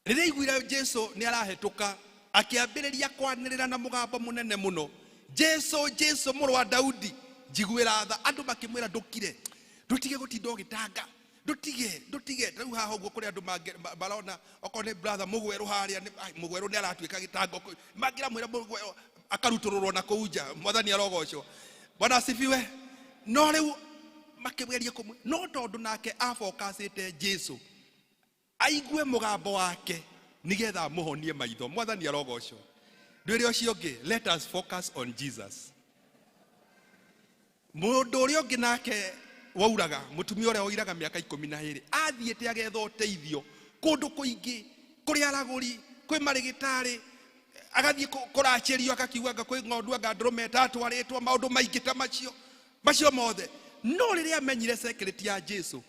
[SPEAKER 11] Rĩrĩa aiguire Jesu nĩ arahĩtũka, akĩambĩrĩria kwanĩrĩra na mũgambo mũnene mũno, "Jesu, Jesu, mũrũ wa Daudi, njiguĩra tha." Andũ makĩmwĩra, "Ndũkire, ndũtige gũtinda ũgĩtanga, ndũtige, ndũtige." Rĩu haha ũguo kũrĩ andũ marona okorwo nĩ brother mũgwerũ harĩa ai, mũgwerũ nĩ aratuĩka gĩtango mangĩramwĩra mũgwerũ akarutũrũrwo na kũu nja. Mwathani arogocwo. Bwana asifiwe. No rĩu makĩgeria kũmwe, no tondũ nake abokacĩte Jesu aigue mũgambo wake nĩgetha amũhonie maitho. Mwathani arogocwo. Ndwĩre ũcio ũngĩ, let us focus on Jesus. Mũndũ ũrĩa ũngĩ nake wauraga, mũtumia ũrĩa wairaga mĩaka 12, athiĩte agetha ũteithio kũndũ kũingĩ, kũrĩ aragũri, kwĩ marĩgĩtarĩ, agathiĩ kũracĩrio, akakiuga anga kwĩ ng'ondu, anga ndũrũme ĩtatwarĩtwo, maũndũ maingĩ ta macio macio mothe. No rĩrĩa amenyire secret ya Jesu,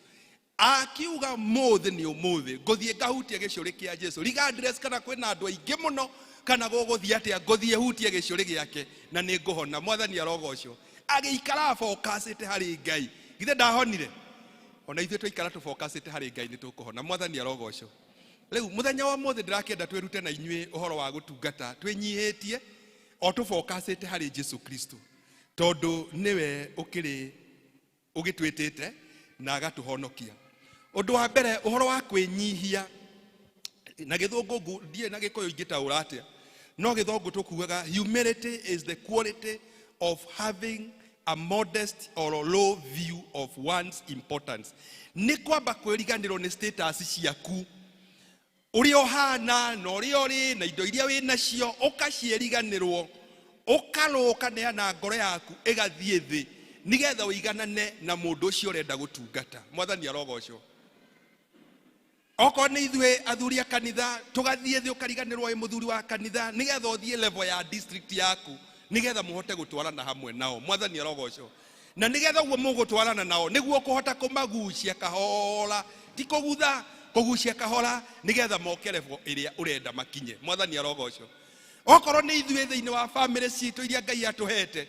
[SPEAKER 11] akiuga, "Mũthĩ nĩ ũmũthĩ ngũthiĩ ngahutie gĩcũrĩ kĩa Jesu, regardless kana kwĩna andũ aingĩ mũno kana gũgũthiĩ atĩa, ngũthiĩ hutie gĩcũrĩ gĩake na nĩ ngũhona." Mwathani arogocwo. Agĩikara abokacĩte harĩ Ngai. Githĩ ndahonire? Ona ithuĩ twaikara tũbokacĩte harĩ Ngai, nĩ tũkũhona. Mwathani arogocwo. Rĩu mũthenya wa ũmũthĩ ndĩrakĩenda twĩrute na inyuĩ ũhoro wa gũtungata twĩnyihĩtie, o tũbokacĩte harĩ Jesu Kristo, tondũ nĩwe ũkĩrĩ ũgĩtwĩtĩte na agatũhonokia. Ũndũ wa mbere, ũhoro wa kwĩnyihia na Gĩthũngũ, ndiũĩ na Gĩkũyũ ingĩtaũra atĩa, no Gĩthũngũ tũkugaga humility is the quality of having a modest or a low view of one's importance. Nĩ kwamba kwĩriganĩrwo nĩ status ciaku, ũrĩa ũhana na ũrĩa ũrĩ na indo iria wĩ nacio, ũkaciĩriganĩrwo, ũkarũkaneana ngoro yaku ĩgathiĩ thĩ, nĩgetha ũiganane na mũndũ ũcio ũrenda gũtungata. Mwathani arogocwo. Okorwo nĩ ithuĩ athuri a kanitha, tũgathiĩ thĩ, ũkariganĩrwo wĩ mũthuri wa kanitha, nĩgetha ũthiĩ level ya district yaku, nĩgetha mũhote gũtwarana hamwe nao. Mwathani arogocwo. Na nĩgetha ũguo mũgũtwarana nao, nĩguo kũhota kũmagucia kahora, ti kũgutha, kũgucia kahora, nĩgetha moke level ĩrĩa ũrenda makinye. Mwathani arogocwo. Okorwo nĩ ithuĩ thĩinĩ wa family citũ iria Ngai atũhete,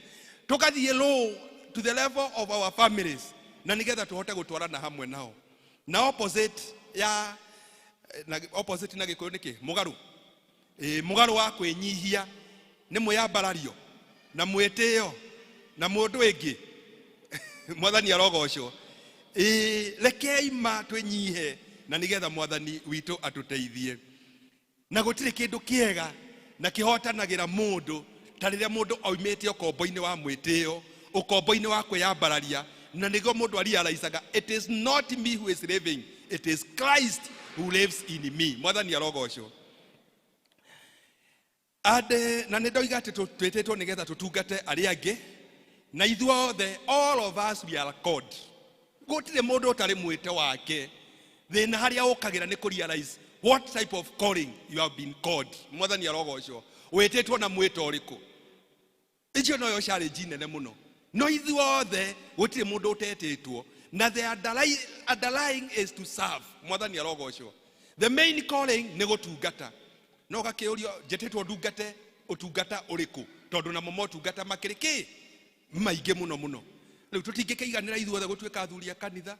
[SPEAKER 11] tũgathiĩ low to the level of our families, na nĩgetha tũhote gũtwarana hamwe nao. Na opposite ya na opposite na Gĩkũyũ nĩkĩ? Mũgarũ. Ĩ, mũgarũ wa kwĩnyihia nĩ mwĩyambarario na mwĩtĩo. Na mũndũ ĩngĩ mwathani arogocwo. Ĩĩ, rekei ma twĩnyihe na nĩgetha mwathani witũ atũteithie. Na gũtirĩ kĩndũ kĩega na kĩhotanagĩra mũndũ ta rĩrĩa mũndũ aumĩte ũkombo-inĩ wa mwĩtĩo, ũkombo-inĩ wa kwĩyambararia, na nĩguo mũndũ arealizaga it is not me who is living, it is Christ who lives in me. Mwathani arogocwo. Ande na nĩ ndoiga atĩ twĩtĩtwo nĩgetha tũtungate arĩa angĩ, na ithuothe, all of us, we are called. Gũtirĩ mũndũ ũtarĩ mwĩte wake. Thĩna harĩa ũkagĩra nĩ kũ realize what type of calling you have been called. Mwathani arogocwo. Wĩtĩtwo na mwĩto ũrĩkũ? Icio noyo challenge nene mũno. No ithuothe gũtirĩ mũndũ ũtetĩtwo, na the underlying is to serve. Mwathani arogocwo. The main calling nĩ gũtungata. No gakĩũrio, njĩtĩtwo ndungate ũtungata ũrĩkũ? Tondũ namo motungata makĩrĩ kĩ maingĩ mũno mũno. Rĩu tũtingĩkĩiganĩra ithuothe gũtuĩka athuri a kanitha.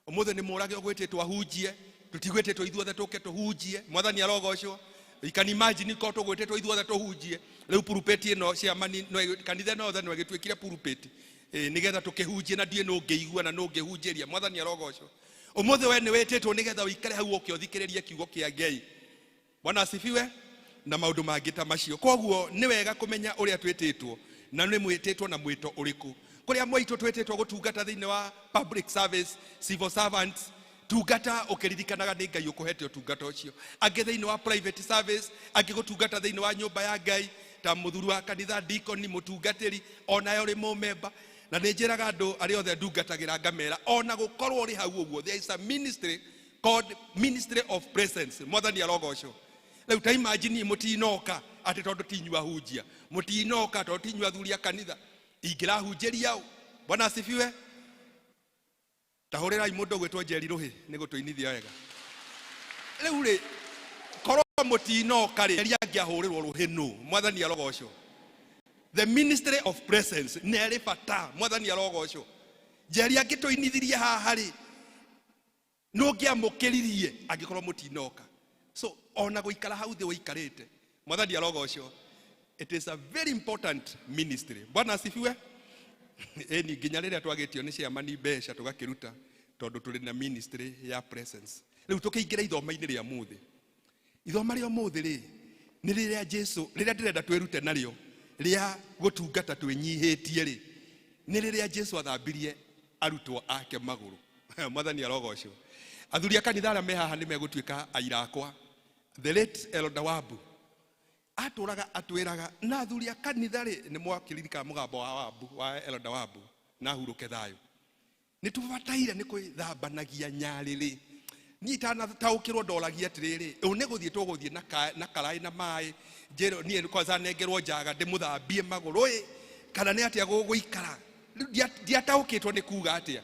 [SPEAKER 11] Ũmũthĩ nĩ mũrage ũgwĩtĩtwo ahunjie, tũtigwĩtĩtwo ithuothe tũke tũhunjie. Mwathani arogocwo. You can imagine korwo tũgwĩtĩtwo ithuothe tũhunjie, rĩu pulpit ĩno ciamani no kanitha ĩno yothe no ĩgĩtuĩkire pulpit, nĩgetha tũkĩhunjie, na ndiĩ nũngĩigua na nũngĩhunjĩria. Mwathani arogocwo. Ũmũthĩ we nĩ wĩtĩtwo nĩgetha ũikare hau ũke ũthikĩrĩrie kiugo kĩa Ngai. Bwana asifiwe. Na maũndũ mangĩ ta macio. Koguo nĩ wega kũmenya ũrĩa twĩtĩtwo, na nĩ mwĩtĩtwo na mwĩto ũrĩkũ. Kũrĩa mwaitũ twĩtĩtwo gũtungata thĩinĩ wa public service, civil servants, tungata ũkĩririkanaga nĩ Ngai ũkũhete ũtungata ũcio. Angĩ thĩinĩ wa private service, angĩ gũtungata thĩinĩ wa nyũmba ya Ngai ta mũthuri wa kanitha, deacon, mũtungatĩri, onawe ũrĩ mũmemba. Na nĩ njĩraga andũ arĩa othe ndungatagĩra ngamera, ona gũkorwo ũrĩ hau ũguo, there is a ministry called ministry of presence. Mwathani arogocwo. Rĩu ta imagine mũtinoka atĩ tondũ tinyua hunjia, mũtinoka tondũ tinyua athuri a kanitha, ingĩrahunjĩria ũ? Bwana asifiwe. Tahũrĩrai mũndũ ũgwĩtwo Njeri Rũhĩ nĩ gũtũinithia wega. Rĩu rĩ, korwo mũtinoka rĩ, Njeri angĩahũrĩrwo rũhĩ nũ? Mwathani arogocwo. The ministry of presence nĩ ĩrĩ bata. Mwathani arogocwo. Njeri angĩtũinithirie haha rĩ, nũngĩamũkĩririe angĩkorwo mũtinoka. So ona gũikara hau thĩ ũikarĩte, mwathani arogocwo, it is a very important ministry. Bwana asifiwe. Ĩni nginya rĩrĩa twagĩtio nĩ ciamani mbeca tũgakĩruta, tondũ tũrĩ na ministry ya presence. Rĩu tũkĩingĩra ithoma-inĩ rĩa mũthĩ, ithoma rĩa ũmũthĩ rĩ, nĩ rĩrĩa Jesu, rĩrĩa ndĩrenda twĩrute narĩo rĩa gũtungata twĩnyihĩtie rĩ, nĩ rĩrĩa Jesu athambirie arutwo ake magũrũ. Mwathani arogocwo. Athuri a kanitha arĩa me haha nĩ megũtuĩka aira akwa. The late Elder Wabu atũraga atwĩraga, na athuri a kanitha rĩ, nĩ mwakĩririkana mũgambo wa Wabu, wa Elder Wabu, na hurũke thayũ. Nĩ tũbataire nĩ kwĩthambanagia nyarĩrĩ. Niĩ itanataũkĩrwo ndoragia atĩrĩrĩ, ũ nĩ gũthiĩ tũgũthiĩ na karaĩ na maĩ, njĩrwo niĩ kwanza nengerwo njaga ndĩmũthambie magũrũ ĩ, kana nĩ atĩa gũgũikara? Rĩu ndiataũkĩtwo nĩ kuga atĩa.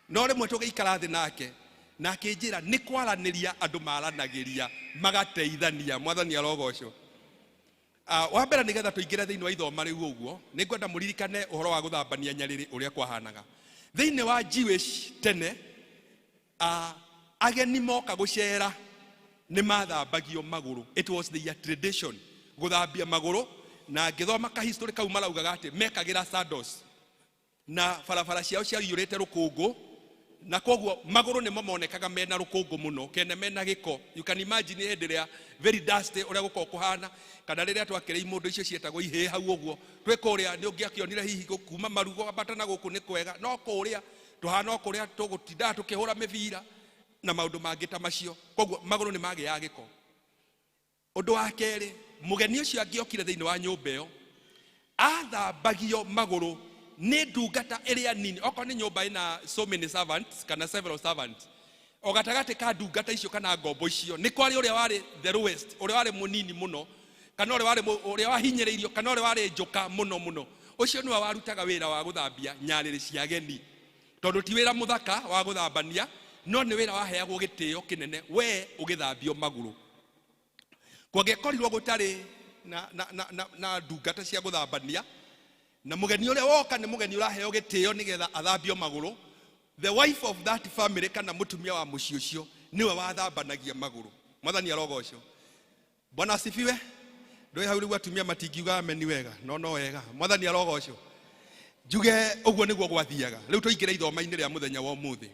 [SPEAKER 11] No rĩmwe tũgĩikara thĩ nake, na akĩnjĩra nĩ kwaranĩria andũ maranagĩria magateithania. Mwathani arogocwo. Wa mbere, nĩgetha tũingĩre thĩinĩ wa ithoma rĩu ũguo, nĩ ngwenda mũririkane ũhoro wa gũthambania nyarĩrĩ ũrĩa kwahanaga thĩinĩ wa Jewish tene. Ageni moka gũcera nĩ mathambagio magũrũ. It was their tradition gũthambia magũrũ. Na ngĩthoma ka history kau, maraugaga atĩ mekagĩra sandals, na barabara ciao ciaiyũrĩte rũkũngũ, na koguo magũrũ nĩmo monekaga mena rũkũngũ mũno kene mena gĩko. You can imagine hĩndĩ ĩrĩa very dusty ũrĩa gũkorwo kũhana, kana rĩrĩa twakĩrĩ imũndũ icio ciĩtagwo ihĩĩ hau ũguo twĩ kũrĩa, nĩ ũngĩakĩonire hihi kuma marugo ambata na gũkũ nĩ kwega, no kũrĩa tũhana o kũrĩa tũgũtindaga tũkĩhũra mĩbira na maũndũ mangĩ ta macio. Koguo magũrũ nĩ magĩaga gĩko. Ũndũ wa kerĩ, mũgeni ũcio angĩokire thĩinĩ wa nyũmba ĩyo, athambagio magũrũ nĩ ndungata ĩrĩa nini. Okorwo nĩ nyũmba ĩna so many servants kana several servants, o gatagatĩ ka ndungata icio kana ngombo icio, nĩ kwarĩ ũrĩa warĩ the lowest, ũrĩa warĩ mũnini mũno, kana ũrĩa warĩ ũrĩa wahinyĩrĩirio, kana ũrĩa warĩ njũka mũno mũno. Ũcio nĩwe warutaga wĩra wa gũthambia nyarĩrĩ cia ageni, tondũ ti wĩra mũthaka wa gũthambania, no nĩ wĩra waheagwo gĩtĩo kĩnene we ũgĩthambio magũrũ. Kwangĩkorirwo gũtarĩ na ndungata cia gũthambania, na mũgeni ũrĩa woka nĩ mũgeni ũraheo gĩtĩo nĩgetha athambio magũrũ, the wife of that family kana mũtumia wa mũciĩ ũcio nĩwe wathambanagia magũrũ. Mwathani arogocwo. Bwana asifiwe. Ndũĩ hau rĩu atumia matingiuga ameni wega, no no wega. Mwathani arogocwo. Njuge ũguo nĩguo gwathiaga. Rĩu tũingĩre ithoma-inĩ rĩa mũthenya wa ũmũthĩ.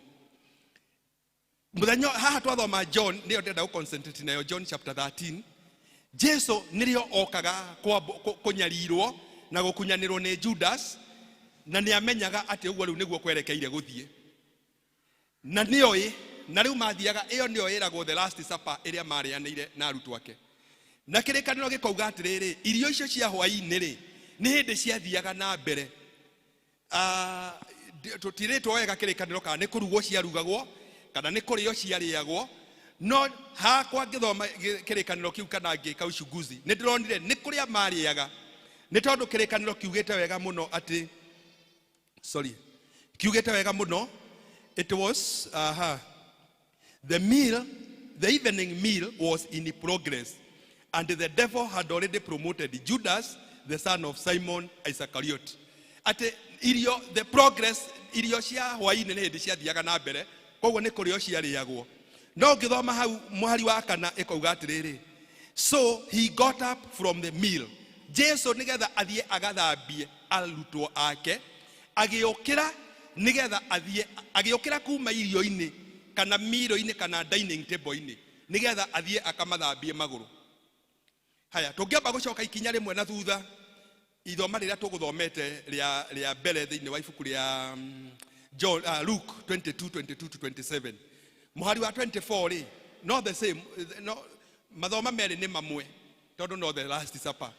[SPEAKER 11] Mũthenya haha twathoma John, nĩyo ndĩrenda gũ concentrate nayo, John chapter 13. Jesu nĩrĩo okaga kũnyarirwo na gũkunyanĩrwo nĩ Judas, na nĩ amenyaga atĩ ũguo rĩu nĩguo kwerekeire gũthiĩ, na nĩoĩ na rĩu mathiaga. Ĩyo nĩyo ĩragwo the last supper ĩrĩa marĩanĩire na arutwo ake, na kĩrĩkanĩro gĩkauga atĩrĩrĩ, irio icio cia hwaĩ-inĩ rĩ, nĩ hĩndĩ ciathiaga na mbere. Tũtirĩtwo wega kĩrĩkanĩro kana nĩ kũrugwo ciarugagwo kana nĩ kũrĩo ciarĩagwo, no hakwa ngĩthoma kĩrĩkanĩro kĩu kana ngĩka uchunguzi, nĩ ndĩronire nĩ kũrĩa marĩaga, nĩ tondũ kĩrĩkanĩro kiugĩte wega mũno atĩ, sorry, kiugĩte wega mũno, it was the meal, the evening meal was in progress, and the devil had already promoted Judas, the son of Simon Iscariot. Atĩ irio, the progress, irio cia hwaĩ-inĩ nĩ hĩndĩ ciathiaga na mbere, koguo nĩ kũrĩo ciarĩagwo. No ũngĩthoma hau mũhari wa kana, ĩkauga atĩrĩrĩ, so he got up from the meal. Jesu nĩgetha athiĩ agathambie arutwo ake, agĩũkĩra nĩgetha athiĩ, agĩũkĩra kuma irio-inĩ kana miro-inĩ kana dining table-inĩ nĩgetha athiĩ akamathambie magũrũ. Haya, tũngĩamba gũcoka ikinya rĩmwe na thutha, ithoma rĩrĩa tũgũthomete rĩa mbere thĩinĩ wa ibuku rĩa John, Luke 22, 22 to 27, mũhari wa 24 rĩ, no the same, no mathoma merĩ nĩ mamwe tondũ no the last supper.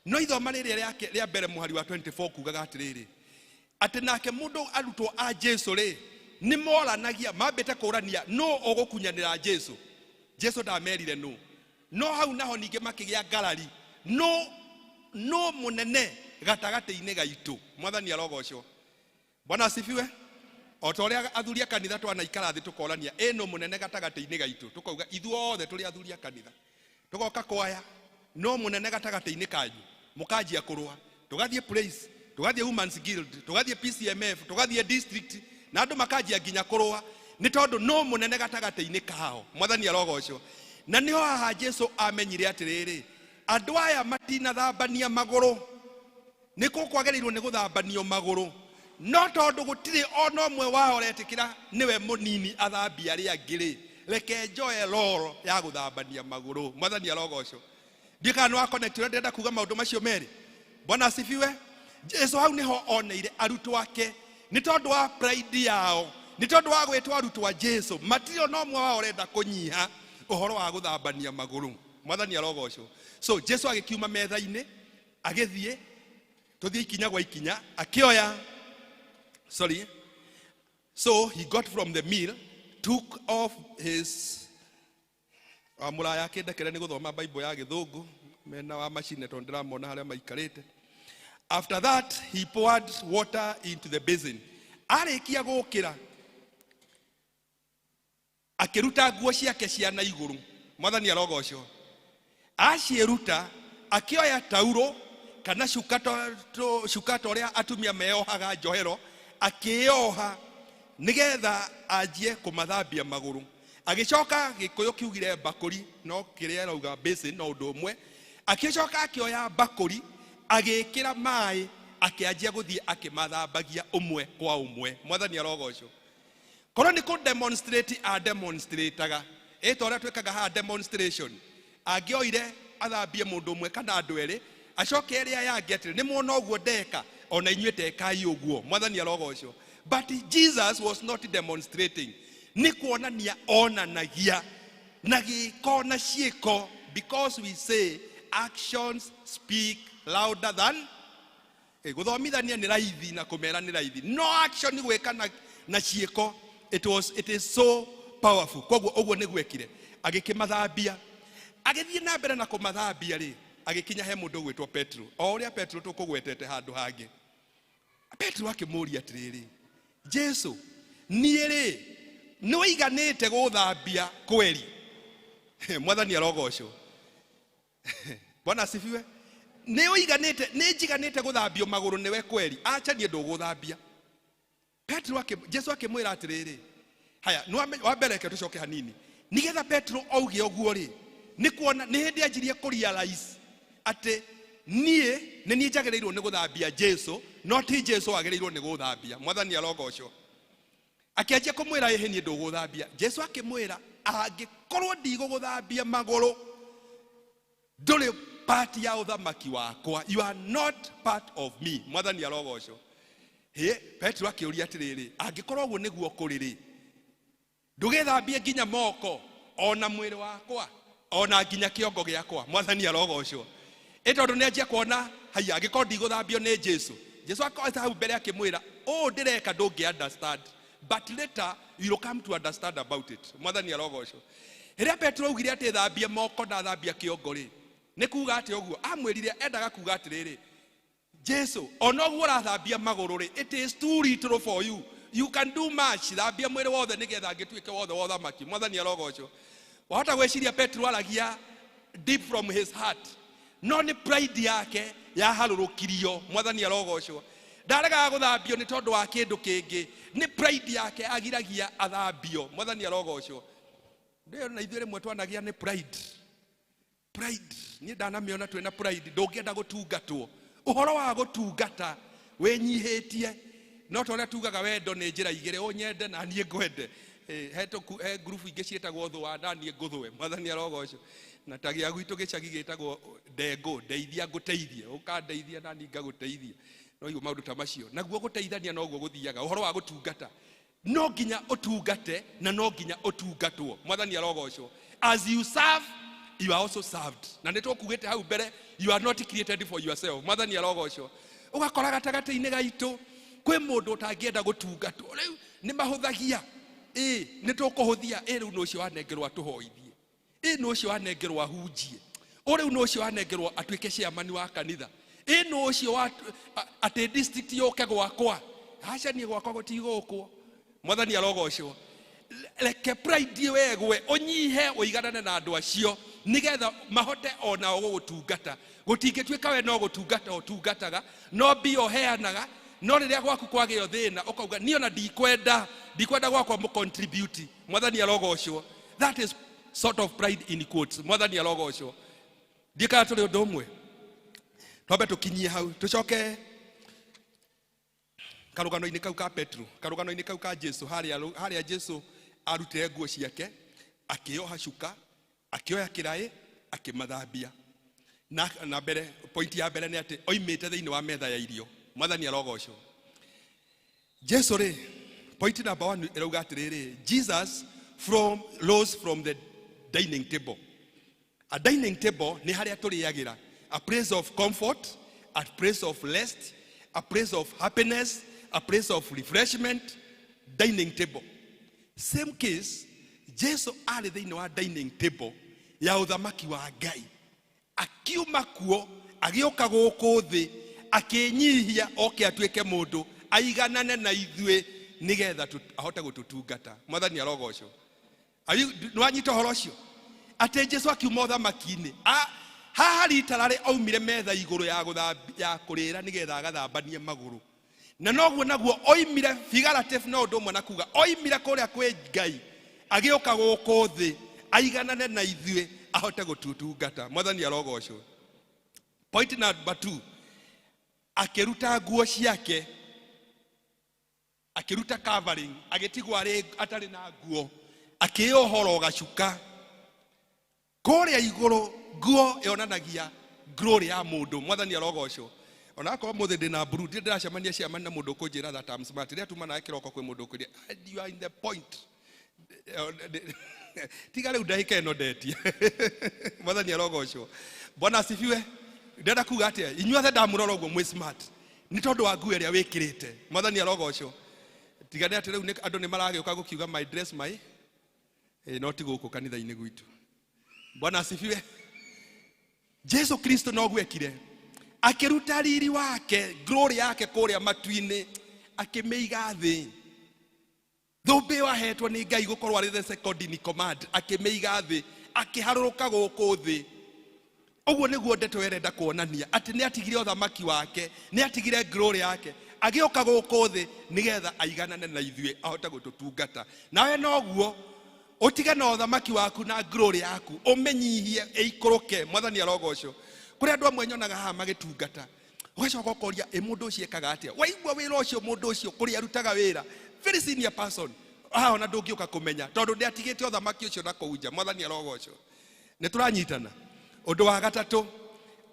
[SPEAKER 11] No ithoma rĩrĩa rĩa mbere, mũhari wa 24 kugaga atĩrĩrĩ, atĩ nake mũndũ, arutwo a Jesu rĩ, nĩ moranagia, mambĩte kũrania no ũgũkunyanĩra Jesu. Jesu ndamerire no, no hau naho ningĩ makĩgĩa ngarari, no mũnene gatagatĩ-inĩ gaitũ. Mwathani arogocwo. Bwana asifiwe. O ta ũrĩa athuri a kanitha twanaikara thĩ tũkorania ĩno mũnene gatagatĩ-inĩ gaitũ, tũkauga ithuothe tũrĩ athuri a kanitha, tũgoka kwaya, no mũnene gatagatĩ-inĩ kanyu, mũkanjia kũrũa, tũgathiĩ praise, tũgathiĩ Women's Guild, tũgathiĩ PCMF, tũgathiĩ district, na andũ makanjia nginya kũrũa nĩ tondũ no mũnene gatagatĩ-inĩ kao. Mwathani arogocwo. Na nĩho haha Jesu amenyire atĩrĩrĩ, andũ aya matinathambania magũrũ, nĩ kũ kwagĩrĩirwo nĩ gũthambanio magũrũ, no tondũ gũtirĩ ona ũmwe wao ũretĩkĩra nĩwe mũnini athambia arĩa angĩ rĩ, reke njoe role ya gũthambania magũrũ. Mwathani arogocwo. Ndiũ kana nĩ wa connect ũrĩa ndĩrenda kuga maũndũ macio merĩ. Bwana asifiwe. Jesu hau nĩho oneire arutwo ake, nĩ tondũ wa pride yao, nĩ tondũ wa gwĩtwo arutwo a Jesu, matirĩ ona ũmwe wao ũrenda kũnyiha ũhoro wa gũthambania magũrũ. Mwathani arogocwo. So Jesu agĩkiuma metha-inĩ, agĩthiĩ, tũthiĩ ikinya gwa ikinya, akĩoya, sorry, so he got from the meal, took off his wa mũraya akĩndekere nĩ gũthoma Bible ya gĩthũngũ mena wa macine tondũ ndĩramona harĩa maikarĩte. After that he poured water into the basin. Arĩkia gũkĩra, akĩruta nguo ciake cia na igũrũ. Mwathani arogocwo. Aciĩruta, akĩoya tauro kana cuka, cuka ta ũrĩa atumia meyohaga njohero, akĩyoha nĩgetha anjie kũmathambia magũrũ. Agĩcoka, gĩkũyũ kiugire mbakũri, no kĩrĩa ĩrauga basin no ũndũ ũmwe. Akĩcoka akĩoya mbakũri, agĩkĩra maĩ, akĩanjia gũthiĩ akĩmathambagia ũmwe kwa ũmwe. Mwathani arogocwo. Korwo nĩ kũ demonstrate a demonstrataga ĩ ta ũrĩa twĩkaga haha demonstration, angĩoire athambie mũndũ ũmwe kana andũ erĩ, acoke ere aya angĩ atĩrĩ, nĩ mwona ũguo ndeka, ona inyuĩ tekai ũguo. Mwathani arogocwo. But Jesus was not demonstrating, nĩ kuonania onanagia na gĩko na ciĩko, because we say actions speak louder than gũthomithania nĩ raithi na kũmera nĩ raithi, no action gwĩka na ciĩko, it is so powerful. Koguo ũguo nĩguo ekire, agĩkĩmathambia, agĩthiĩ na mbere na kũmathambia rĩ, agĩkinya he mũndũ ũgwĩtwo Petro, o ũrĩa Petro tũkũgwetete handũ hangĩ. Petro akĩmũria atĩrĩrĩ, Jesu, niĩ rĩ, nĩ wĩiganĩte gũthambia kweri? Mwathani arogocwo. Bwana asifiwe. Nĩ ũiganĩte, nĩ njiganĩte gũthambio magũrũ nĩwe kweri? Acha, niĩ ndũgũthambia. Petro Jesu akĩmwĩra atĩrĩrĩ, haya nĩ wa mbere, reke tũcoke hanini nĩgetha Petro auge ũguo rĩ, nĩ kuona nĩ hĩndĩ anjirie kũ realize atĩ niĩ nĩ niĩ njagĩrĩirwo nĩ gũthambia Jesu. No ti Jesu agĩrĩirwo nĩ gũthambia. Mwathani arogocwo. Akĩanjia kũmwĩra, ĩhĩ, niĩ ndũgũthambia. Jesu akĩmwĩra, angĩkorwo ndigũgũthambia magũrũ, ndũrĩ part ya ũthamaki wakwa. You are not part of me. Mwathani arogocwo. Hĩ, Petero akĩũria atĩrĩrĩ, angĩkorwo ũguo nĩguo kũrĩ rĩ, ndũgĩthambie nginya moko ona mwĩrĩ wakwa ona nginya kĩongo gĩakwa? Mwathani arogocwo. Ĩ tondũ nĩ anjia kuona haiya, angĩkorwo ndigũthambio nĩ Jesu. Jesu akoete hau mbere akĩmwĩra, ũũ ndĩreka ndũngĩ understand, but later you will come to understand about it. Mwathani arogocwo. Rĩrĩa Petero augire atĩ thambie moko na thambia kĩongo rĩ, nĩ kuga atĩ ũguo amwĩrire endaga kuga atĩrĩrĩ, Jesu, ona ũguo ũrathambia magũrũ rĩ, it is too little for you. You can do much. Thambia mwĩrĩ wothe nĩgetha ngĩtuĩke wothe wa ũthamaki. Mwathani arogocwo. Wahota gwĩciria Petero aragia deep from his heart, no nĩ pride yake yaharũrũkirio. Mwathani arogocwo. Ndaregaga gũthambio nĩ tondũ wa kĩndũ kĩngĩ, nĩ pride yake agiragia athambio. Mwathani arogocwo. Ndĩyo na ithuĩ rĩmwe twanagia nĩ pride. Pride, niĩ ndanamĩona twĩna pride. Ndũngĩenda gũtungatwo. Ũhoro wa gũtungata wĩnyihĩtie, no ta ũrĩa tugaga wendo nĩ njĩra igĩrĩ, ũnyende na niĩ ngwende. He ngurubu ingĩ ciĩtagwo thũa na niĩ ngũthũe. Mwathani arogocwo. Na ta gĩa gwitũ gĩcagi gĩtagwo ndengũ, ndeithia ngũteithie, ũkandeithia na niĩ ngagũteithia. No igua maũndũ ta macio naguo gũteithania noguo gũthiaga. Ũhoro wa gũtungata, no nginya ũtungate na no nginya ũtungatwo. Mwathani arogocwo. As you serve, you are also served. Na nĩ tũkugĩte hau mbere, you are not created for yourself. Mwathani arogocwo. Ũgakora gatagatĩ-inĩ gaitũ kwĩ mũndũ ũtangĩenda gũtungatwo. Rĩu nĩ mahũthagia, ĩ nĩ tũkũhũthia, ĩ rĩu nĩ ũcio wanengerwo atũhoithie, ĩ nĩ ũcio wanengerwo ahunjie, ũ rĩu nĩ ũcio wanengerwo atuĩke chairman wa kanitha, ĩ nĩ ũcio wa atĩ district yũke gwakwa. Aca, niĩ gwakwa gũtigũkwo. Mwathani arogocwo. Reke pride wegwe ũnyihe, ũiganane na andũ acio nĩgetha mahote onao gũgũtungata. Gũtingĩtuĩka we no gũtungata ũtungataga, no mbia ũheanaga, no rĩrĩa gwaku kwagĩa thĩna ũkauga, niĩ ona ndikwenda, ndikwenda gwakwa mũcontribute. Mwathani arogocwo. That is sort of pride in quotes. Mwathani arogocwo. Ndiĩ kana tũrĩ ũndũ ũmwe. Twambe tũkinyie hau, tũcoke karũgano-inĩ kau ka Petro, karũgano-inĩ kau ka Jesu, harĩa Jesu arutire nguo ciake, akĩoha cuka, akĩoya kĩraĩ, akĩmathambia. Na mbere, point ya mbere nĩ atĩ oimĩte thĩinĩ wa metha ya irio. Mwathani arogocwo. Jesu rĩ, point number one ĩrauga atĩrĩrĩ, Jesus from rose from the dining table. A dining table nĩ harĩa tũrĩagĩra, a place of comfort, a place of rest, a place of happiness, a place of refreshment. Dining table, same case, Jesu arĩ thĩinĩ wa dining table ya ũthamaki wa Ngai, akiuma kuo agĩũka gũkũ thĩ, akĩnyihia oke atuĩke mũndũ aiganane na ithuĩ nĩgetha ahote gũtũtungata. Mwathani arogocwo. Nĩwanyita ũhoro ũcio atĩ Jesu akiuma ũthamaki-inĩ, haha rita rarĩ aumire metha igũrũ ya ya kũrĩra nĩgetha agathambanie magũrũ, na noguo naguo oimire figurative, no ũndũ ũmwe na kuga oimire kũrĩa kwĩ Ngai agĩũka gũkũ thĩ aiganane na ithuĩ ahote gũtũtungata. Mwathani arogocwo. Point number two, akĩruta nguo ciake, akĩruta covering, agĩtigwo arĩ atarĩ na nguo, akĩyohora gacuka kũrĩa igũrũ. Nguo yonanagia glory ya mũndũ. Mwathani arogocwo. Ona akorwo mũthĩ ndĩna blue, ndirĩ ndĩracemania ciamani na mũndũ ũkũnjĩra that I'm smart. Rĩrĩa tuma nawe kĩroko, kwĩ mũndũ ũkwĩria, "Ah, you are in the point." Tiga rĩu ndagĩka ĩno ndetia. Mwathani arogocwo. Bwana asifiwe. Ndĩrenda kuga atĩa? Inyuothe ndamũrora ũguo mwĩ smart nĩ tondũ wa nguo ĩrĩa wĩkĩrĩte. Mwathani arogocwo. Tiga nĩ atĩ rĩu andũ nĩ maragĩũka gũkiuga my dress my, no ti gũkũ kanitha-inĩ gwitũ. Bwana asifiwe. Jesu Kristo noguo ekire, akĩruta riri wake, glory yake kũrĩa matu-inĩ, akĩmĩiga thĩ. Thũmbĩ ĩyo ahetwo nĩ Ngai gũkorwo arĩ the second in command, akĩmĩiga thĩ, akĩharũrũka gũkũ thĩ. Ũguo nĩguo ndeto ĩrenda kuonania atĩ nĩ atigire ũthamaki wake, nĩ atigire glory yake, agĩũka gũkũ thĩ nĩgetha aiganane na ithuĩ ahote gũtũtungata. Nawe noguo ũtige na ũthamaki waku na glory yaku, ũmĩnyihie ĩikũrũke. Mwathani arogocwo. Kũrĩ andũ amwe nyonaga haha magĩtungata. Ũgacoka ũkoria ĩ mũndũ ũcio ekaga atĩa? Waigua wĩra ũcio mũndũ ũcio kũrĩa arutaga wĩra, very senior person, haha ona ndũngĩũka kũmenya tondũ ndĩatigĩte ũthamaki ũcio na kũu nja. Mwathani arogocwo. Nĩ tũranyitana. Ũndũ wa gatatũ,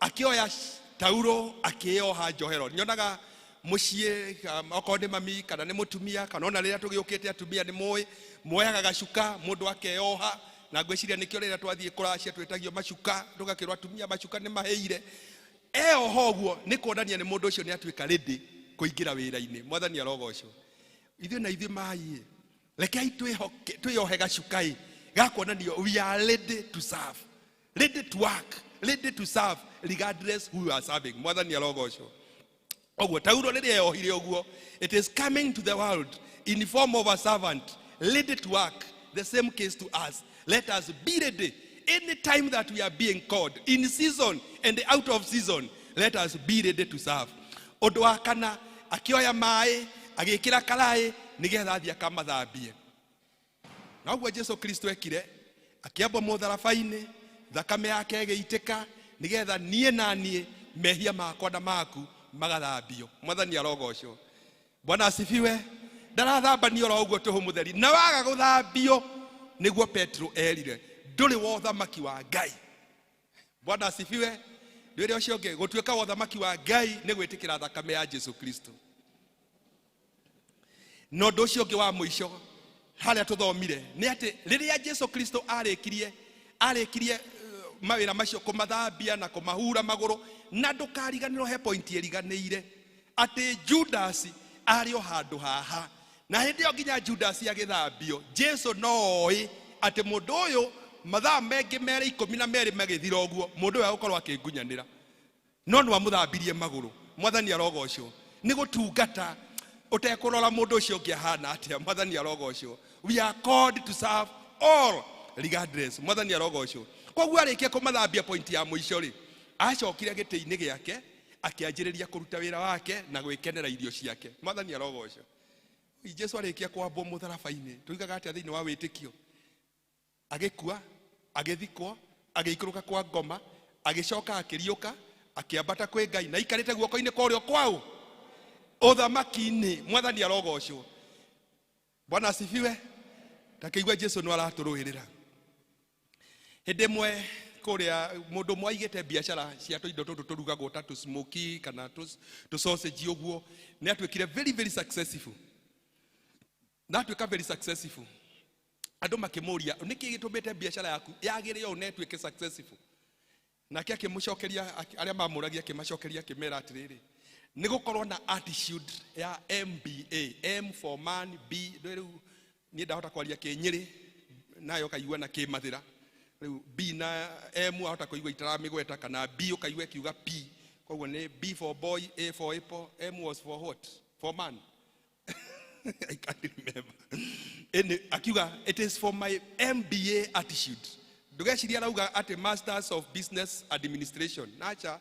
[SPEAKER 11] akĩoya tauro akĩoha njohero. Nyonaga mũciĩ okorwo nĩ mami kana nĩ mũtumia kana ona rĩrĩa tũgĩũkĩte atumia nĩ moĩ moyaga gacuka mũndũ akeoha, na ngwĩciria nĩkĩo rĩrĩa twathiĩ kũracia twĩtagio macuka, tũgakĩrwo atumia macuka nĩ mahĩire. Eoha ũguo nĩ kuonania nĩ mũndũ ũcio nĩ atuĩka ready kũingĩra wĩra-inĩ. Mwathani arogocwo. Ithuĩ na ithuĩ mai, rekei twĩohe gacuka ĩ ga kuonania we are ready to serve, ready to work, ready to serve regardless who you are serving. Mwathani arogocwo. Ũguo tauro rĩrĩa yohire ũguo, it is coming to the world in form of a servant, ready to work. The same case to us. Let us be ready any time that we are being called, in season and out of season. Let us be ready to serve. Ũndũ wa kana, akĩoya maĩ agĩkĩra karaĩ nĩgetha athiĩ akamathambie. Na ũguo Jesu Kristo ekire, akĩambwo mũtharaba-inĩ, thakame yake ĩgĩitĩka nĩgetha niĩ na niĩ mehia makwa na maku magathambio. Mwathani arogocwo. Bwana asifiwe. Ndarathambanio oro ũguo tũhũ mũtheri, na waga gũthambio nĩguo Petro erire ndũrĩ wa ũthamaki wa Ngai. Bwana asifiwe. Rĩrĩa ũcio ũngĩ gũtuĩka wa ũthamaki wa Ngai nĩ gwĩtĩkĩra thakame ya Jesu Kristo. Na ũndũ ũcio ũngĩ wa mũico harĩa tũthomire nĩ atĩ rĩrĩa Jesu Kristo arĩkirie mawĩra macio, kũmathambia na kũmahura magũrũ, na ndũkariganĩrwo he point ĩriganĩire atĩ Judas arĩ o handũ haha, na hĩndĩ ĩyo nginya Judas agĩthambio, Jesu no oĩ atĩ mũndũ ũyũ mathaa mengĩ merĩ 12 magĩthira ũguo mũndũ ũyũ agũkorwo akĩngunyanĩra, no nĩ wamũthambirie magũrũ. Mwathani arogocwo. Nĩ gũtungata ũtekũrora mũndũ ũcio ũngĩ ahana atĩa. Mwathani arogocwo. We are called to serve all regardless. Mwathani arogocwo. Koguo arĩkia kũmathambia, point ya mũico rĩ, acokire gĩtĩ-inĩ gĩake akĩanjĩrĩria kũruta wĩra wake na gwĩkenera irio ciake. Mwathani arogocwo. Jesu arĩkia kwambwo mũtharaba-inĩ, tuigaga atĩa thĩinĩ wa wĩtĩkio? Agĩkua, agĩthikwo, agĩikũrũka kwa ngoma, agĩcoka akĩriũka, akĩambata kwĩ Ngai na aikarĩte guoko-inĩ kwa ũrĩo kwaũ ũthamaki-inĩ. Mwathani arogocwo. Bwana asifiwe. Takĩigua Jesu nĩ aratũrũĩrĩra. Hĩndĩ ĩmwe kũrĩa mũndũ ũmwe aigĩte biacara cia tũindo tũtũ tũrugagwo ta tũ-smoky kana tũ sausage ũguo, nĩ atuĩkire very very successful. Na atuĩka very successful, andũ makĩmũria nĩkĩ gĩtũmĩte biacara yaku yagĩre ũũ na ĩtuĩke successful. Nake akĩmũcokeria arĩa mamũragia, akĩmacokeria akĩmera atĩrĩrĩ, nĩ gũkorwo na attitude ya MBA, M for man, B rĩu niĩ ndahota kwaria kĩnyĩrĩ nayo ũkaigua na kĩmathĩra, rĩu B na M wahota kũigua itaramĩgweta, kana B ũkaigua ĩkiuga P, koguo nĩ B for boy, A for apple, M was for what? For man. I can't remember. Ene, akiuga it is for my MBA attitude. Ndũgeciria arauga atĩ Masters of Business Administration. Nacha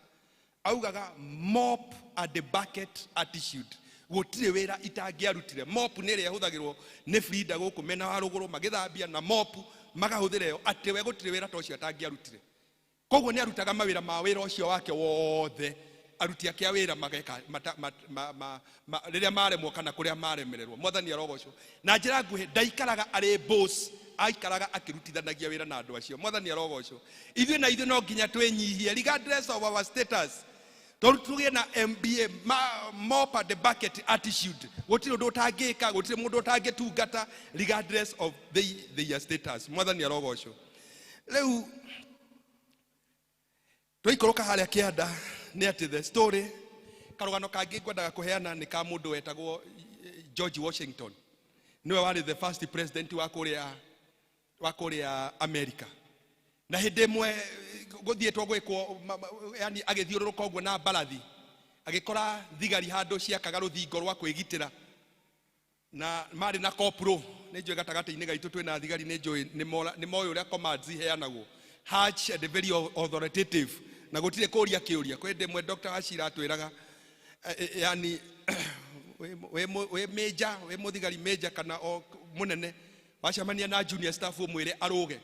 [SPEAKER 11] augaga mop at the bucket attitude. Gũtirĩ wĩra itangĩarutire. Mop nĩ ĩrĩa ĩhũthagĩrwo nĩ Frida gũkũ mena wa rũgũrũ magĩthambia na mop makahũthĩra ĩyo, atĩ we gũtirĩ wĩra ta ũcio atangĩarutire. Koguo nĩ arutaga mawĩra ma wĩra ũcio wake wothe, aruti ake a wĩra mageka mata, ma, ma, ma, ma, rĩrĩa maremwo kana kũrĩa maremererwo. Mwathani arogocwo. Na njĩra nguhĩ, ndaikaraga arĩ boss, aikaraga akĩrutithanagia wĩra na andũ acio. Mwathani arogocwo. Ithuĩ na ithuĩ no nginya twĩnyihie regardless of our status, tondũ tũgĩe na MBA, mop at the bucket attitude. Gũtirĩ ũndũ ũtangĩka, gũtirĩ mũndũ ũtangĩtungata regardless of their status. Mwathani arogocwo. Rĩu twaikũrũka harĩa kĩanda nĩ atĩ the story, karũgano kangĩ ngwendaga kũheana nĩ ka mũndũ wetagwo George Washington. Nĩwe warĩ the first president wa kũrĩa America. Na hĩndĩ ĩmwe gũthiĩtwo gwĩkwo, yani agĩthiũrũrũka ũguo na mbarathi, agĩkora thigari handũ ciakaga rũthingo rwa kwĩgitĩra na marĩ na corporal. Nĩ njũĩ gatagatĩ-inĩ gaitũ twĩna thigari, nĩ njũĩ nĩ moĩ ũrĩa commands iheanagwo, harsh and very authoritative, na gũtirĩ kũria kĩũria. Kwĩ hĩndĩ ĩmwe Dr. Wachira atwĩraga, yani wĩ major, wĩ mũthigari major kana o mũnene, wacemania na junior staff ũmwĩre arũge,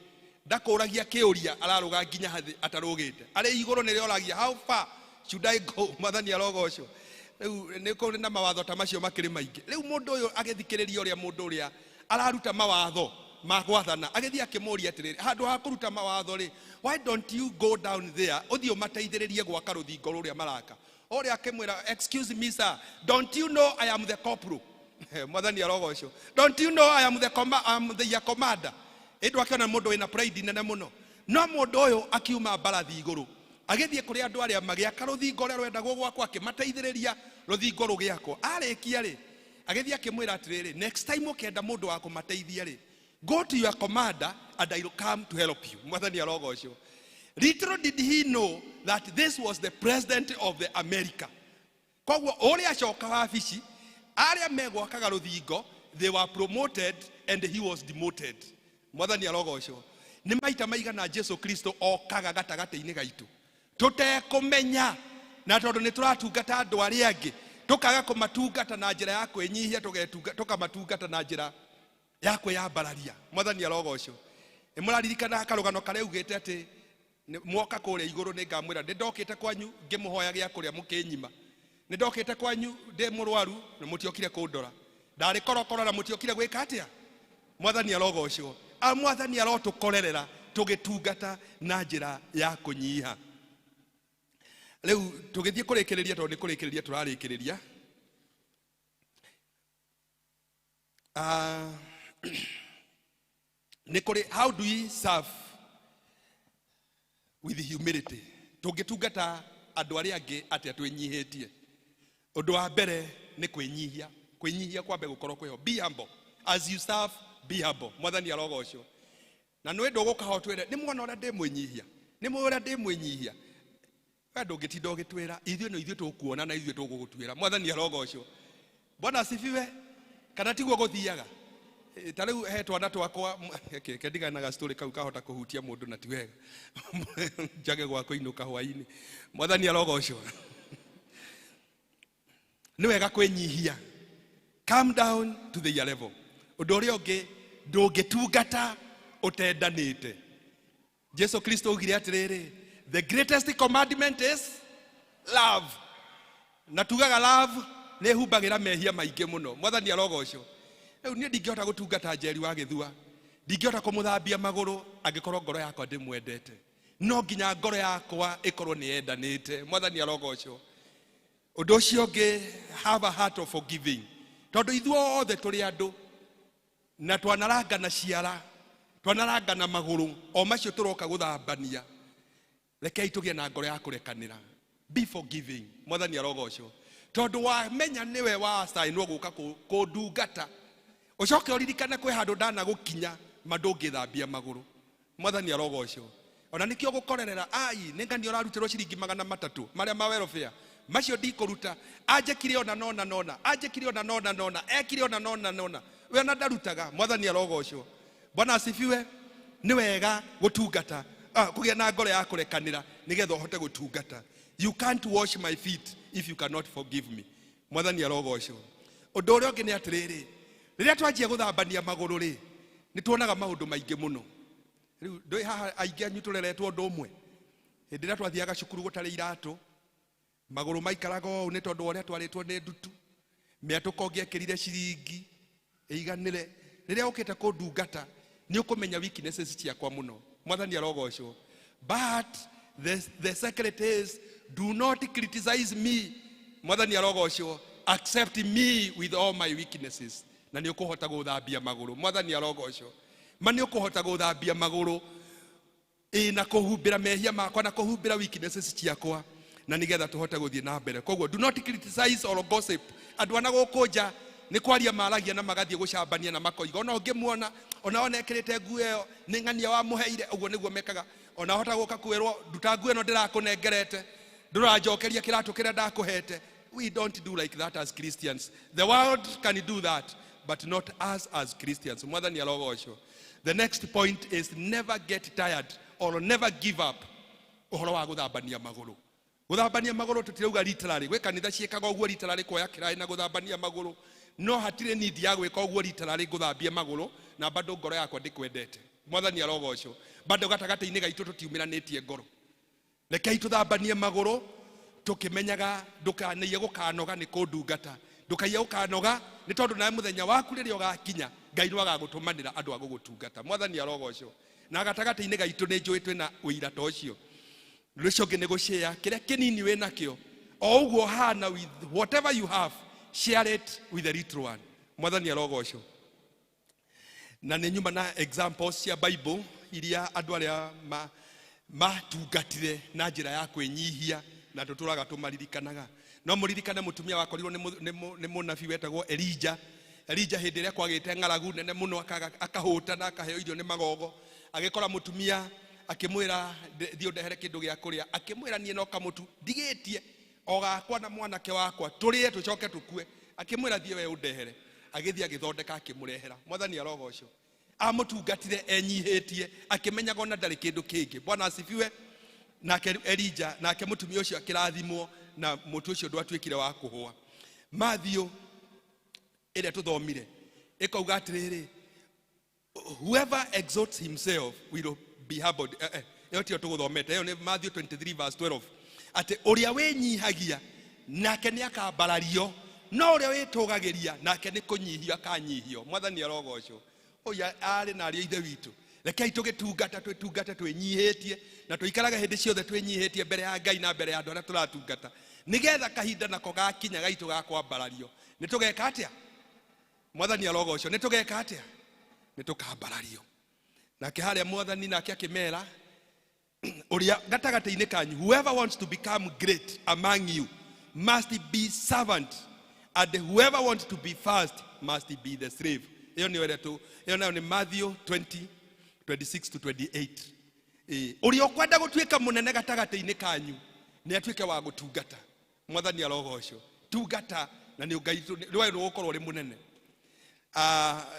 [SPEAKER 11] ndakũragia kĩũria, ararũga nginya hathĩ atarũgĩte. Arĩ igũrũ nĩrĩo oragia how far. Should I go? Mwathani arogocwo. Rĩu nĩ kũrĩ na mawatho ta macio makĩrĩ maingĩ. Rĩu mũndũ ũyũ agĩthikĩrĩria ũrĩa mũndũ ũrĩa araruta mawatho ma gwathana, agĩthiĩ akĩmũria atĩrĩrĩ, handũ ha kũruta mawatho rĩ, why don't you go down there, ũthiĩ ũmateithĩrĩrie gwaka rũthingo rũrĩa maraka. Ũrĩa akĩmwĩra, excuse me sir, don't you know I am the corporal? Mwathani arogocwo. Don't you know I am the, I'm the your commander? Ĩndũ akĩona mũndũ wĩna pride nene mũno. No mũndũ ũyũ akiuma mbarathi igũrũ, agĩthiĩ kũrĩ andũ arĩa magĩaka rũthingo rũrĩa rwendagwo gwakwo, akĩmateithĩrĩria rũthingo rũgĩakwo. Arĩkia rĩ, agĩthiĩ akĩmwĩra atĩrĩrĩ, next time ũkĩenda mũndũ wa kũmateithia rĩ, go to your commander and I will come to help you. Mwathani arogocwo. Little did he know that this was the president of the America. Koguo ũrĩa acoka wabici, arĩa megwakaga rũthingo, they were promoted and he was demoted. Mwathani arogocwo. Nĩ maita maigana Jesu Kristo okaga gatagatĩ-inĩ gaitũ tũtekũmenya, na tondũ nĩ tũratungata andũ arĩa angĩ, tũkaga kũmatungata na njĩra ya kwĩnyihia, tũkamatungata na njĩra ya kwĩyambararia. Mwathani arogocwo. Nĩ mũraririkana karũgano karĩa augĩte atĩ mwoka kũrĩa igũrũ nĩ ngamwĩra nĩ ndokĩte kwanyu ngĩmũhoya gĩa kũrĩa mũkĩnyima, nĩ ndokĩte kwanyu ndĩ mũrwaru na mũtiokire kũndora, ndarĩ korokoro na mũtiokire gwĩka atĩa. Mwathani arogocwo. Mwathani arotũkorerera tũgĩtungata na njĩra ya kũnyiha. Rĩu tũgĩthiĩ kũrĩkĩrĩria, tondũ nĩ kũrĩkĩrĩria tũrarĩkĩrĩria. Nĩ kũrĩ, how do we serve with humility? Tũngĩtungata andũ arĩa angĩ atĩa twĩnyihĩtie? Ũndũ wa mbere nĩ kwĩnyihia. Kwĩnyihia kwambe gũkorwo kwĩho. Be humble as you serve, be humble. Mwathani arogocwo. Na nĩ ndũgũka ho twĩre nĩ mwona ũrĩa ndĩ mwĩnyihia, nĩ mũĩ ũrĩa ndĩ mwĩnyihia. We ndũngĩtinda ũgĩtwĩra, ithuĩ no ithuĩ tũkuona na ithuĩ tũgũgũtuĩra. Mwathani arogocwo. Bwana asifiwe. Kana tiguo gũthiaga? Ta rĩu he twana twakwa, ke ndiganaga story kau kahota kũhutia mũndũ na ti wega, njage gwa kũinũka hwainĩ. Mwathani arogocwo. Nĩ wega kwĩnyihia, come down to the level. Ũndũ ũrĩa ũngĩ, ndũngĩtungata ũtendanĩte. Jesu Kristo augire atĩrĩrĩ, the greatest commandment is love. Na tugaga love nĩ ĩhumbagĩra mehia maingĩ mũno. Mwathani arogocwo. Rĩu niĩ ndingĩhota gũtungata Njeri wa Gĩthua, ndingĩhota kũmũthambia magũrũ angĩkorwo ngoro yakwa ndĩmwendete. No nginya ngoro yakwa ĩkorwo nĩ yendanĩte. Mwathani arogocwo. Ũndũ ũcio ũngĩ, have a heart of forgiving, tondũ ithuothe tũrĩ andũ na twanarangana ciara, twanarangana magũrũ, o macio tũroka gũthambania. Rekei tũgĩe na ngoro ya kũrekanĩra. Be forgiving. Mwathani arogocwo. Tondũ wamenya nĩwe wacainwo gũka kũndungata, ũcoke ũririkane kwĩ handũ ndanagũkinya ma ndũngĩthambia magũrũ. Mwathani arogocwo. Ona nĩkĩo gũkorerera ai nĩ ngani ũrarutĩrwo ciringi 300 marĩa ma welfare macio ndikũruta, anjĩkire ona nona nona, anjĩkire ona nona nona, ekire ona nona nona, we ona ndarutaga. Mwathani arogocwo. Bwana asifiwe. Nĩ wega gũtungata, kũgĩa na ngoro ya kũrekanĩra nĩgetha ũhote gũtungata. You can't wash my feet if you cannot forgive me. Mwathani arogocwo. Ũndũ ũrĩa ũngĩ nĩ atĩrĩrĩ, rĩrĩa twanjia gũthambania magũrũ rĩ, nĩ tuonaga maũndũ maingĩ mũno. Rĩu ndũĩ haha aingĩ anyu tũreretwo ũndũ ũmwe. Hĩndĩ ĩrĩa twathiaga cukuru gũtarĩ iratũ, magũrũ maikaraga ũũ nĩ tondũ wa ũrĩa twarĩtwo nĩ ndutu. Mĩatũka ũngĩekĩrire ciringi ĩiganĩre. Rĩrĩa ũkĩte kũndungata nĩ ũkũmenya weaknesses ciakwa mũno. Mwathani arogocwo. But the secret is, do not criticize me. Mwathani arogocwo. Accept me with all my weaknesses, na nĩ ũkũhota gũthambia magũrũ. Mwathani arogocwo. Ma nĩ ũkũhota gũthambia magũrũ ĩ na kũhumbĩra mehia makwa na kũhumbĩra weaknesses ciakwa, na nĩgetha tũhote gũthiĩ na mbere. Koguo do not criticize or gossip. Andũ ana gũkũ nja nĩ kwaria maragia na magathiĩ gũcambania na makoiga ona ũngĩmuona ona ona ekĩrĩte nguo ĩyo nĩ ng'ania wamũheire. Ũguo nĩguo mekaga. Ona hota gũka kwĩrwo nduta nguo ĩno ndĩrakũnengerete, ndũranjokeria kĩratũ kĩrĩa ndakũhete. We don't do like that as Christians. The world can do that, but not us as Christians. Mwathani arogocwo. The next point is never get tired or never give up ũhoro wa gũthambania magũrũ. Gũthambania magũrũ tũtirauga literally, gwĩ kanitha ciĩkaga ũguo literally, kuoya kĩraĩ na gũthambania magũrũ, no hatirĩ need ya gwĩka ũguo literally, ngũthambie magũrũ na bado ngoro yakwa ndĩkwendete. Mwathani arogocwo. Bado gatagatĩ-inĩ gaitũ tũtiumĩranĩtie ngoro. Rekei tũthambanie magũrũ. Tũkĩmenyaga ndũkanaiye gũkanoga nĩ kũndungata, ndũkaiye gũkanoga nĩ tondũ nawe mũthenya waku rĩrĩa ũgakinya Ngai nĩ agagũtũmanĩra andũ a gũgũtungata. Mwathani arogocwo. Na gatagatĩ-inĩ gaitũ nĩ njũĩ twĩna ũira ta ũcio. Ũcio ũngĩ nĩ gũshare kĩrĩa kĩnini wĩ nakĩo, o ũguo hana, with whatever you have, share it with the little one. Mwathani arogocwo. Na nĩ nyuma na examples cia Bible iria andũ arĩa matungatire na njĩra ya kwĩnyihia na tũtũraga tũmaririkanaga. No mũririkane mũtumia wakorirwo nĩ mũnabii wetagwo Elija. Elija hĩndĩ ĩrĩa kwagĩte ng'aragu nene mũno, akahũta na akaheo irio nĩ magogo, agĩkora mũtumia akĩmwĩra, "Thiĩ ũndehere kĩndũ gĩa kũrĩa." Akĩmwĩra, "Niĩ no kamũtu ndigĩtie o gakwa na mwanake wakwa, tũrĩe tũcoke tũkue." Akĩmwĩra, "Thiĩ we ũndehere." Agĩthiĩ agĩthondeka akĩmũrehera. Mwathani arogocwo. Amũtungatire enyihĩtie akĩmenyaga ona ndarĩ kĩndũ kĩngĩ. Bwana asifiwe. Nake Elija, nake mũtumia ũcio akĩrathimwo na mũtu ũcio ndwatuĩkire wa kũhũa. Matthew ĩrĩa tũthomire ĩkauga atĩrĩrĩ, "Whoever exalts himself will be humbled." Ĩyo tiyo tũgũthomete, ĩyo nĩ Matthew 23 verse 12, atĩ ũrĩa wĩnyihagia nake nĩ akambarario, no ũrĩa wĩtũgagĩria nake nĩ kũnyihio akanyihio. Mwathani arogocwo. Ũyũ arĩ na ariũ ithe witũ, rekei tũgĩtungata twĩtungate twĩnyihĩtie na tũikarage hĩndĩ ciothe twĩnyihĩtie mbere ya Ngai na mbere ya andũ arĩa tũratungata, nĩgetha kahinda nako gakinya gaitũ ga kwambarario nĩ tũgeka atĩa? Mwathani arogocwo. Nĩ tũgeka atĩa? Nĩ tũkambarario. Nake harĩa Mwathani nake akĩmera, ũrĩa gatagatĩ-inĩ kanyu, "Whoever wants to become great among you must be servant, and whoever wants to be first must be the slave." Ĩyo nĩyo ĩrĩa tũ ĩyo nayo nĩ Matthew 20 26 to 28. Ũrĩa ũkwenda gũtuĩka mũnene gatagatĩ-inĩ kanyu nĩ atuĩke wa gũtungata. Mwathani arogocwo. Tungata na nĩ Ngai nĩ wagĩrĩirwo gũkorwo ũrĩ mũnene.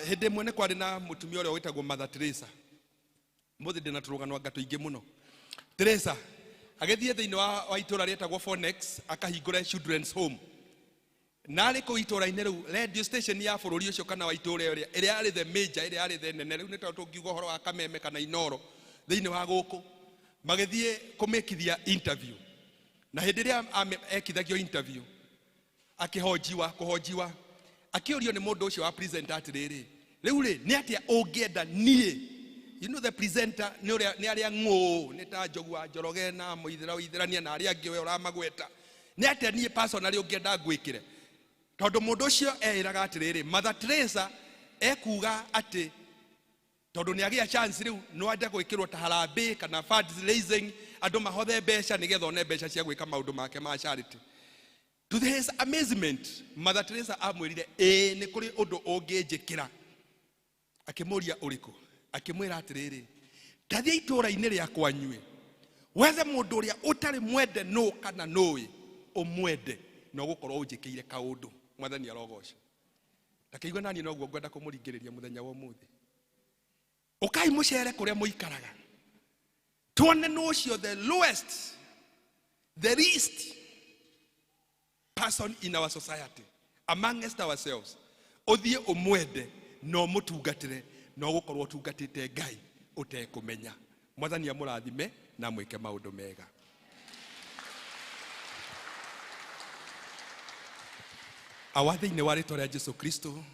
[SPEAKER 11] Hĩndĩ ĩmwe nĩ kwarĩ na mũtumia ũrĩa wĩtagwo Mother Teresa. Mũthĩ ndĩna tũrũgano anga tũingĩ mũno. Teresa agĩthiĩ thĩinĩ wa itũũra rĩetagwo Phoenix akahingũre children's home, na arĩ kũu itũũra-inĩ rĩu, radio station ya bũrũri ũcio kana wa itũũra ĩrĩa yarĩ the major, ĩrĩa yarĩ the nene, rĩu nĩ tondũ tũngiuga ũhoro wa Kameme kana Inoro thĩinĩ wa gũkũ, magĩthiĩ kũmĩkithia interview. Na hĩndĩ ĩrĩa ekithagio interview, akĩhojiwa kũhojiwa, akĩũrio nĩ mũndũ ũcio wa presenter atĩrĩrĩ, "Rĩu rĩ, nĩ atĩa ũngĩenda niĩ?" You know the presenter nĩ ũrĩa nĩ arĩa ng'ũ nĩ ta Njogu wa Njoroge na Mũithĩra Ũithĩrania na arĩa angĩ we ũramagweta, "Nĩ atĩa niĩ personally ũngĩenda ngwĩkĩre?" Tondũ mũndũ ũcio eĩraga atĩrĩrĩ, Mother Teresa ekuga atĩ tondũ nĩ agĩa chance rĩu no ende gwĩkĩrwo ta harambee kana fundraising, andũ mahothe mbeca nĩgetha one mbeca cia gwĩka maũndũ make ma charity. To his amazement, Mother Teresa amwĩrire, "Ĩĩ, nĩ kũrĩ ũndũ ũngĩnjĩkĩra." Akĩmũria, "Ũrĩkũ?" Akĩmwĩra atĩrĩrĩ, "Tathiĩ itũũra-inĩ rĩa kwanyuĩ wethe mũndũ ũrĩa ũtarĩ mwende nũ kana nũĩ, ũmwende, na ũgũkorwo ũnjĩkĩire kaũndũ." Mwathani arogocwo. Takĩigua naniĩ noguo ngwenda kũmũringĩrĩria mũthenya wa ũmũthĩ. Ũkai mũcere kũrĩa mũikaraga, tuone nũ ũcio the lowest, the least person in our society, amongst ourselves, ũthiĩ ũmwende na ũmũtungatĩre, na ũgũkorwo ũtungatĩte Ngai ũtekũmenya. Mwathani amũrathime na mwĩke maũndũ mega. Awa, thĩinĩ wa rĩtwa rĩa Jesu Kristo,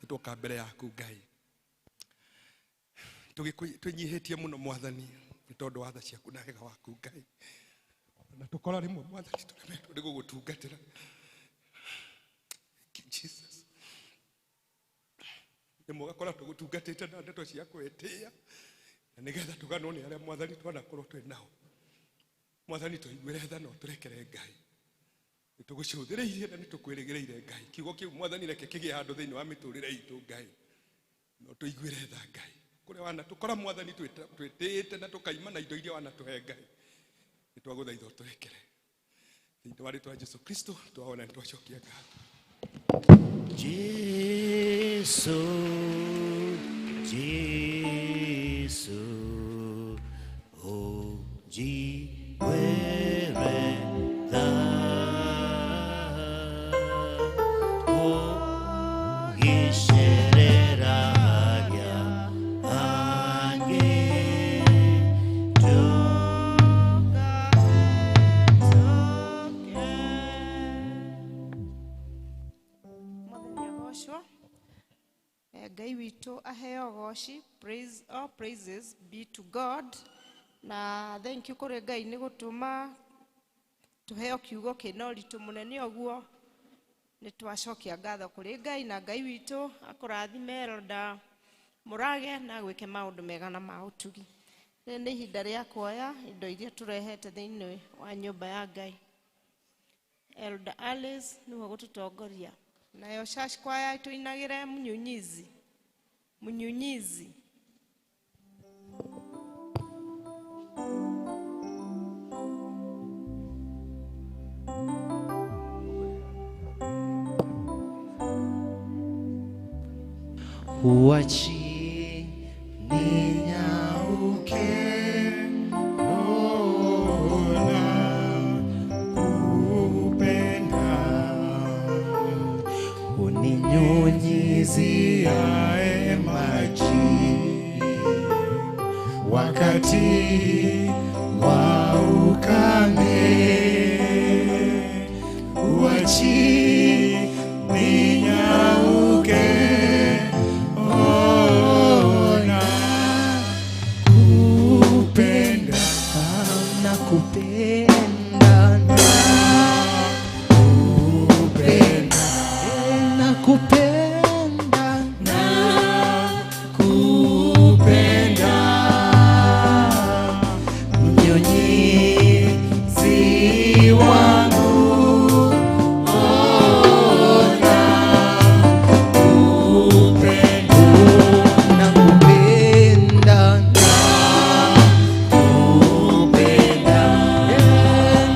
[SPEAKER 11] nĩtwoka mbere yaku Ngai twĩnyihĩtie mũno, Mwathani, nĩ tondũ wa tha ciaku na wega waku, Ngai, na tũkora rĩmwe, Mwathani, tũremetwo nĩ gũgũtungatĩra. Thank you, Jesus. Rĩmwe ũgakora tũgũtungatĩte na ndeto cia kwĩtĩĩa na nĩgetha tũganwo nĩ arĩa, Mwathani, twanakorwo twĩ nao. Mwathani, tũiguĩre tha na ũtũrekere, Ngai. Nĩ tũgũcũthĩrĩirie na nĩ tũkwĩrĩgĩrĩire, Ngai. Kiugo kĩu, Mwathani, reke kĩgĩe handũ thĩinĩ wa mĩtũrĩre itũ, Ngai, no tũiguĩre tha, Ngai, kũrĩa wanatũkora, Mwathani, twĩtĩĩte na tũkaima na indo iria wanatũhe. Ngai, nĩ twagũthaitha ũtũrekere. Thĩinĩ wa rĩtwa Jesu Kristo twawona, nĩ twacokia ngatho.
[SPEAKER 2] Jesu, Jesu, oh, jiwere tha, oh, gishereragia ange,
[SPEAKER 1] Ngai witũ aheo goci. Praise, all praises be to God. Na thank you kũrĩ Ngai nĩ gũtũma tũheo kiugo kĩna ũritũ mũnene ũguo. Nĩ twacokia ngatho kũrĩ Ngai, na Ngai witũ akũrathime Elder Mũrage na gwĩke maũndũ mega na ma ũtugi. Rĩrĩ nĩ ihinda rĩa kuoya indo iria tũrehete thĩinĩ wa nyũmba ya Ngai. Elder Alice nĩwe gũtũtongoria. Nayo church choir tũinagĩre Mnyunyizi. Mnyunyizi.
[SPEAKER 7] Huachi ninyauke, ona kupenda, uninyunyiziae maji wakati wa ukame. Huachi ninyauke, ona kupenda,
[SPEAKER 6] nakupenda,
[SPEAKER 7] nakupenda,
[SPEAKER 6] nakupenda,
[SPEAKER 7] nakupenda, mnyunyizi wangu, ona kupenda,
[SPEAKER 6] nakupenda,
[SPEAKER 7] nakupenda,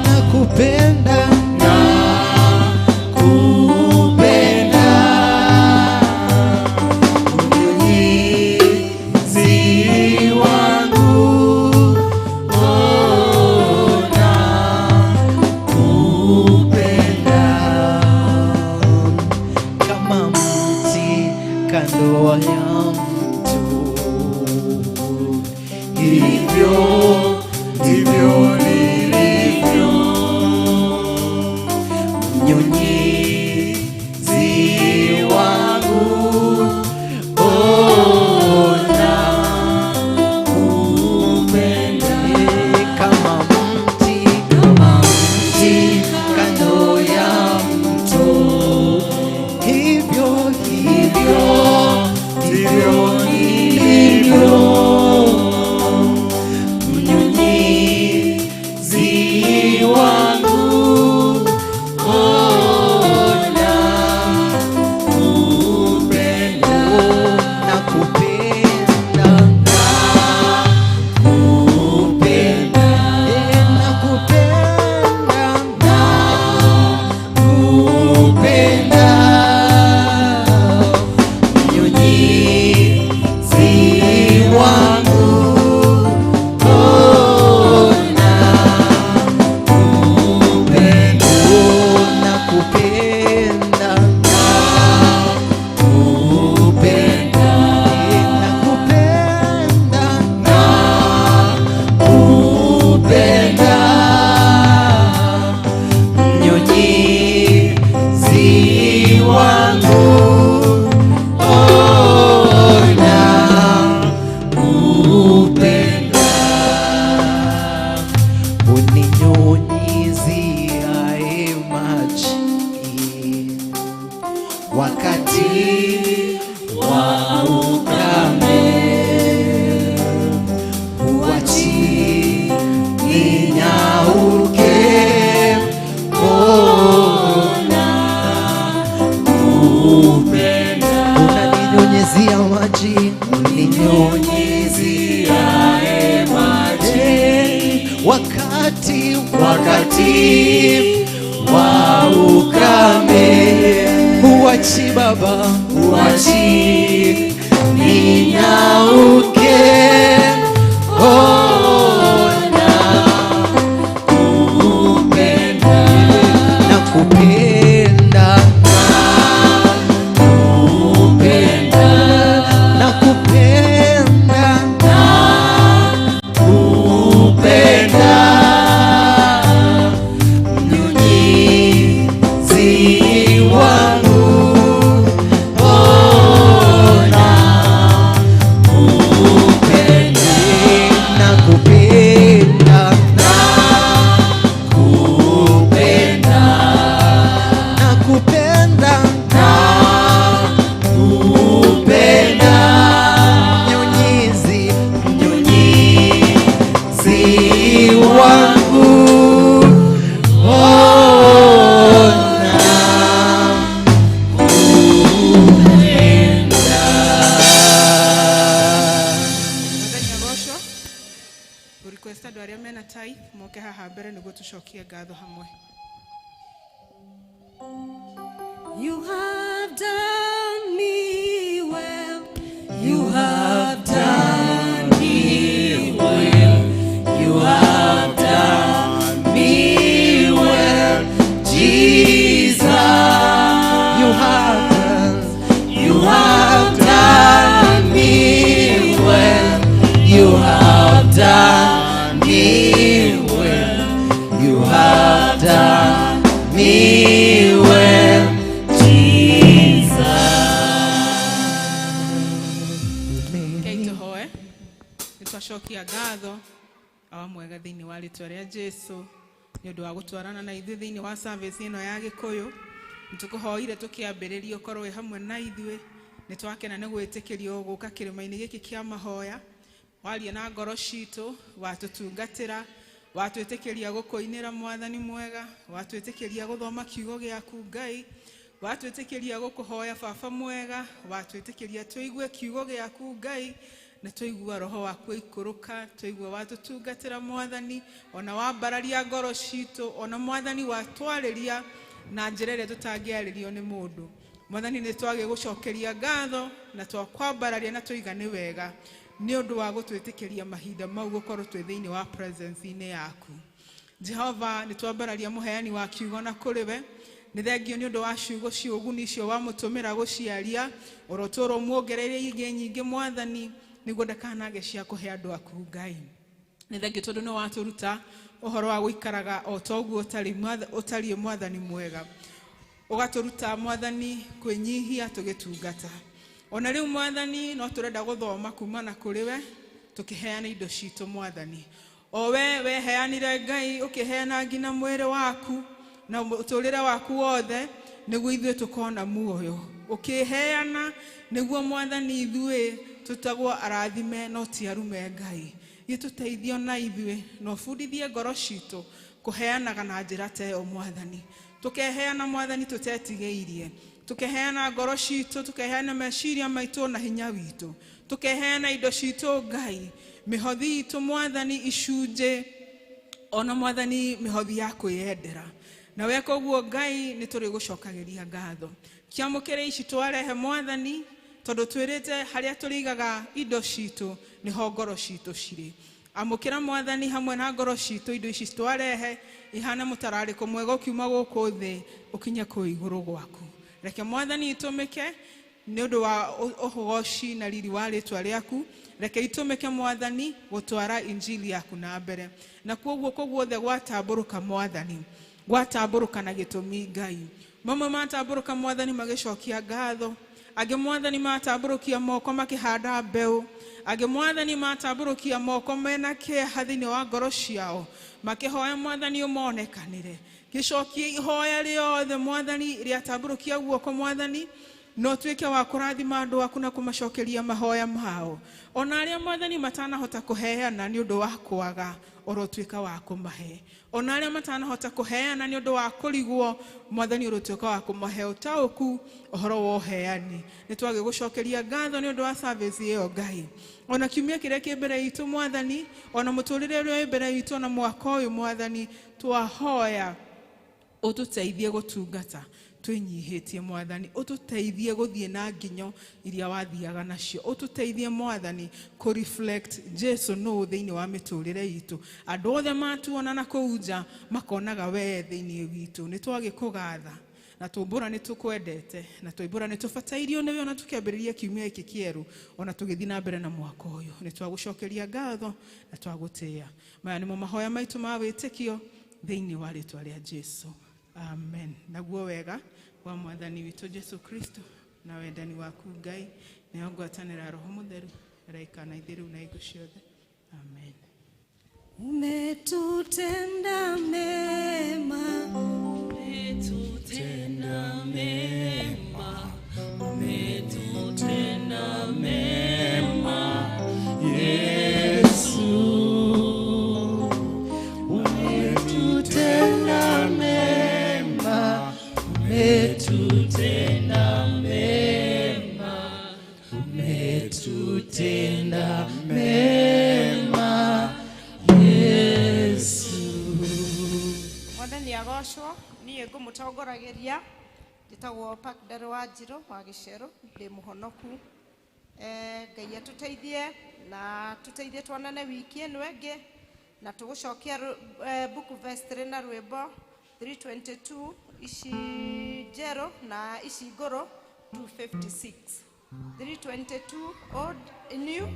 [SPEAKER 6] nakupenda,
[SPEAKER 7] nakupenda, mnyunyizi wangu, ona kupenda.
[SPEAKER 6] Kama mti kando ya mto,
[SPEAKER 7] hivyo ndivyo nilivyo, mnyunyizi wangu, ona kupenda.
[SPEAKER 6] Kama mti,
[SPEAKER 7] kama mti kando ya mto,
[SPEAKER 6] hivyo
[SPEAKER 7] hivyo ndivyo nilivyo, mnyunyizi wangu, ona kupenda,
[SPEAKER 6] nakupenda,
[SPEAKER 7] nakupenda,
[SPEAKER 6] nakupenda,
[SPEAKER 7] nakupenda, mnyunyizi wangu, ona kupenda,
[SPEAKER 6] nakupenda,
[SPEAKER 7] nakupenda,
[SPEAKER 6] nakupenda,
[SPEAKER 7] nakupenda, mnyunyizi wangu, ona kupenda.
[SPEAKER 6] Uninyunyiziae maji
[SPEAKER 7] wakati wa ukame, huachi ninyauke, ona kupenda,
[SPEAKER 6] unaninyunyizia maji,
[SPEAKER 7] uninyunyiziae maji
[SPEAKER 6] wakati
[SPEAKER 7] wakati wa ukame,
[SPEAKER 6] huachi Baba,
[SPEAKER 7] huachi ninyauke, ona kupenda,
[SPEAKER 6] nakupenda,
[SPEAKER 7] nakupenda,
[SPEAKER 6] nakupenda,
[SPEAKER 7] nakupenda, mnyunyizi wangu, ona
[SPEAKER 12] Andũ arĩa mena tithe moke haha mbere nĩguo tũcokie ngatho hamwe.
[SPEAKER 4] You have done me well. You have done me well. You have done me well, Jesus. You have done. You have done me well. You have done me well. You have done me well, Jesus.
[SPEAKER 12] Rekei tũhoe. Nĩ twacokia ngatho awa mwega thĩinĩ wa rĩtwa rĩa Jesu nĩ ũndũ wa gũtwarana na ithuĩ thĩinĩ wa service ĩno ya Gĩkũyũ. Nĩ tũkũhoire tũkĩambĩrĩria ũkorwo wĩ hamwe na ithuĩ. Nĩ twakena nĩ gwĩtĩkĩrio gũka kĩrĩma-inĩ gĩkĩ kĩa mahoya. Waria na ngoro citũ, watũtungatĩra, watwĩtĩkĩria gũkũinĩra Mwathani mwega, watwĩtĩkĩria gũthoma kiugo gĩaku Ngai, watwĩtĩkĩria gũkũhoya Baba mwega, watwĩtĩkĩria tũigue kiugo gĩaku Ngai, na tũigua roho waku ikũrũka, tũigua watũtungatĩra Mwathani, ona wambararia ngoro citũ, ona Mwathani watwarĩria na njĩra ĩrĩa tũtangĩarĩrio nĩ mũndũ. Mwathani nĩ twagĩgũcokeria ngatho na twakwambararia na tũiga nĩ wega nĩ ũndũ wa gũtwĩtĩkĩria mahinda mau gũkorwo twĩ thĩinĩ wa presence-inĩ yaku. Jehova, nĩ twambararia mũheani wa kiugo na kũrĩ we. Nĩ thengio nĩ ũndũ wa ciugo cia ũguni icio wamũtũmĩra gũciaria, ũrotũũra ũmuongereire ingĩ nyingĩ Mwathani, nĩguo ndakanage cia kũhe andũ aku Ngai. Nĩ thengio tondũ nĩ watũruta ũhoro wa gũikaraga o ta ũguo ũtariĩ Mwathani mwega. Ũgatũruta Mwathani kwĩnyihia tũgĩtungata. Ona rĩu Mwathani no tũrenda gũthoma kuma na kũrĩ we tũkĩheana indo citũ Mwathani. O we weheanire Ngai ũkĩheana nginya mwĩrĩ waku na mũtũrĩre waku wothe nĩguo ithuĩ tũkona muoyo. Ũkĩheana nĩguo Mwathani ithuĩ tũtagwo arathime no ti arume Ngai. Gĩtũteithio na ithuĩ na ũbundithie ngoro citũ kũheanaga na njĩra ta ĩyo Mwathani. Tũkeheana Mwathani tũtetigĩirie, tũkeheana ngoro citũ, tũkeheana meciria maitũ na hinya witũ, tũkeheana indo citũ Ngai, mĩhothi itũ Mwathani icunjĩ, ona Mwathani mĩhothi ya kwĩyendera. Na weka ũguo Ngai nĩ tũrĩgũcokagĩria ngatho. Kĩamũkĩre ici twarehe Mwathani, tondũ twĩrĩte harĩa tũrĩigaga indo citũ nĩho ngoro citũ cirĩ. Amũkĩra Mwathani hamwe na ngoro citũ indo ici twarehe ihana mũtararĩko mwega ũkiuma gũkũ thĩ ũkinye kũu igũrũ gwaku. Reke Mwathani itũmĩke nĩ ũndũ wa ũgoci na riri wa rĩtwa rĩaku. Reke itũmĩke Mwathani gũtwara injili yaku na mbere. Na kwoguo kũguothe gwatambũrũka Mwathani, gwatambũrũka na gĩtũmi Ngai. Mamwe matambũrũka Mwathani magĩcokia ngatho, angĩ Mwathani matambũrũkia moko makĩhanda mbeũ, angĩ Mwathani matambũrũkia moko mena kĩeha thĩinĩ wa ngoro ciao makĩhoya Mwathani ũmonekanĩre. Gĩcokie ihoya rĩothe Mwathani rĩatambũrũkia guoko Mwathani, no tuĩke wa kũrathima andũ aku na kũmacokeria mahoya mao. Ona arĩa Mwathani matanahota kũheana nĩ ũndũ wa kwaga, ũrotuĩka wa kũmahe. Ona arĩa matanahota kũheana nĩ ũndũ wa kũrigwo, Mwathani ũrotuĩka wa kũmahe ũtaũku ũhoro wa ũheani. Nĩ twagĩgũcokeria ngatho nĩ ũndũ wa service ĩyo Ngai. Ona kiumia kĩrĩa kĩ mbere itũ Mwathani, ona mũtũrĩre ũrĩa wĩ mbere itũ, ona mwaka ũyũ Mwathani, twahoya ũtũteithie gũtungata twĩnyihĩtie Mwathani, ũtũteithie gũthiĩ na nginyo iria wathiaga nacio, ũtũteithie Mwathani kũ reflect Jesu nũ thĩinĩ wa mĩtũrĩre itũ. Andũ othe matuona na kũu nja makonaga we thĩinĩ witũ. Nĩ twagĩkũgatha na tũmbũra nĩ tũkwendete, na tũimbũra nĩ tũbatairio nĩwe, ona tũkĩambĩrĩria kiumia gĩkĩ kĩerũ, ona tũgĩthiĩ na mbere na mwaka ũyũ. Nĩ twagũcokeria ngatho na twagũtĩĩa. Maya nĩmo mahoya maitũ ma wĩtĩkio thĩinĩ wa rĩtwa rĩa Jesu. Amen. Naguo wega wa Mwathani witũ Jesu Kristo na wendani waku Ngai nayo ngwatanĩro ya Roho Mũtheru ĩraikara na ithuĩ rĩu na hingo ciothe. Amen.
[SPEAKER 5] Umetutenda mema,
[SPEAKER 7] umetutenda mema, umetutenda mema, Yesu. Umetutenda mema, umetutenda mema, umetutenda mema, Yesu.
[SPEAKER 1] Arogocwo. Niĩ ngũmũtongoragĩria njĩtagwo Pakdar wa Njirũ wa Gĩcerũ, ndĩ mũhonoku. Ngai atũteithie na tũteithie tuonane wiki ĩno ĩngĩ, na tũgũcokia book verse 3 na rwĩmbo 322 ici njerũ na ici ngũrũ 256. 322 old new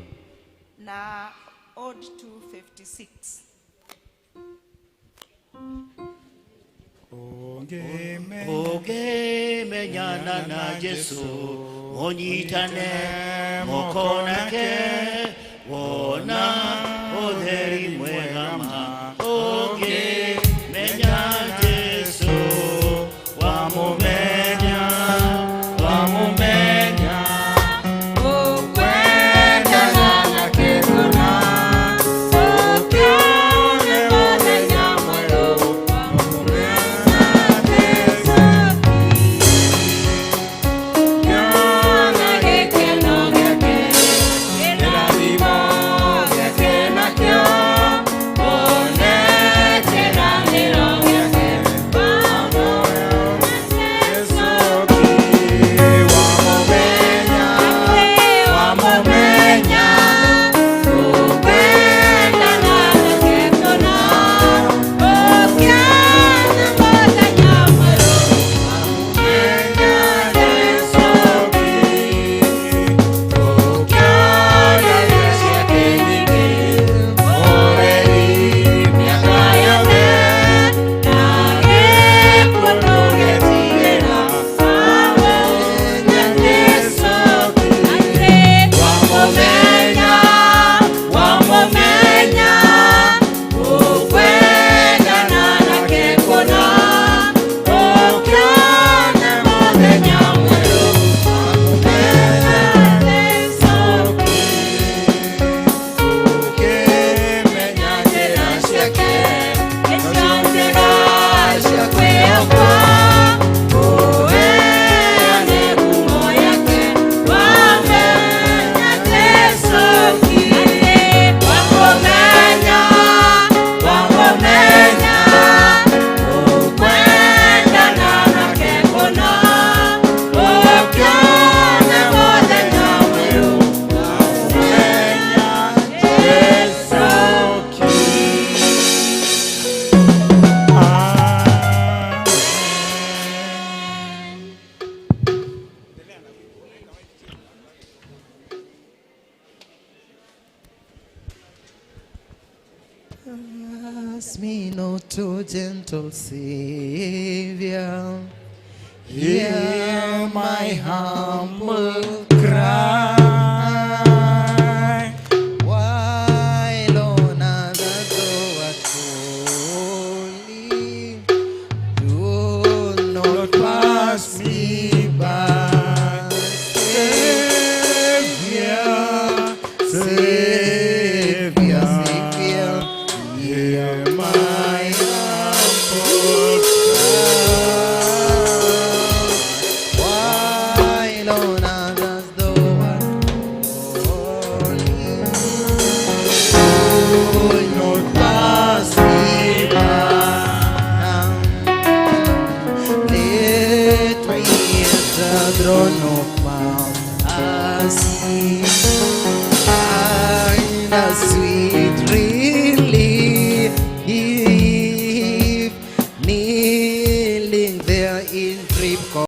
[SPEAKER 1] na old 256.
[SPEAKER 2] Ũngĩmenyana na Jesu mũnyitane moko nake, wona ũtheri mwega ma. Ũngĩmenya Jesu, wamũmenya, wamũmenya, ũkwendana nake kũna, ũkĩone mũthenya mwerũ, wamũmenya Jesu. Kĩona gĩkeno gĩake, kĩrathimo gĩake nakĩo, one kĩĩranĩro gĩake, wamũmenya, ũkwendana nake kũna, ũkĩone mũthenya mwerũ, wamũmenya Jesu. Ũkĩona irio ciake nyingĩ, ũreri mĩaka yothe, na gĩkuũ ndũgetigĩra, wamũmenya Jesu. Wamũmenya, wamũmenya, ũkwendana nake kũna, ũkĩone mũthenya mwerũ, wamũmenya Jesu. Ũkĩmenya njĩra ciake, nĩcio njĩra cia kwĩhokwo, ũheane ngumo yake, wamenya Jesu. Wamũmenya, wamũmenya, ũkwendana nake kũna, ũkĩone mũthenya mwerũ, wamũmenya Jesu.
[SPEAKER 6] Ask me not to, gentle Savior, hear my humble cry. While on others thou art holy, do not pass me by. Savior, Savior, Savior, hear my humble cry. While on others thou art holy, do not pass me by. Let me at the throne of mercy find a sweet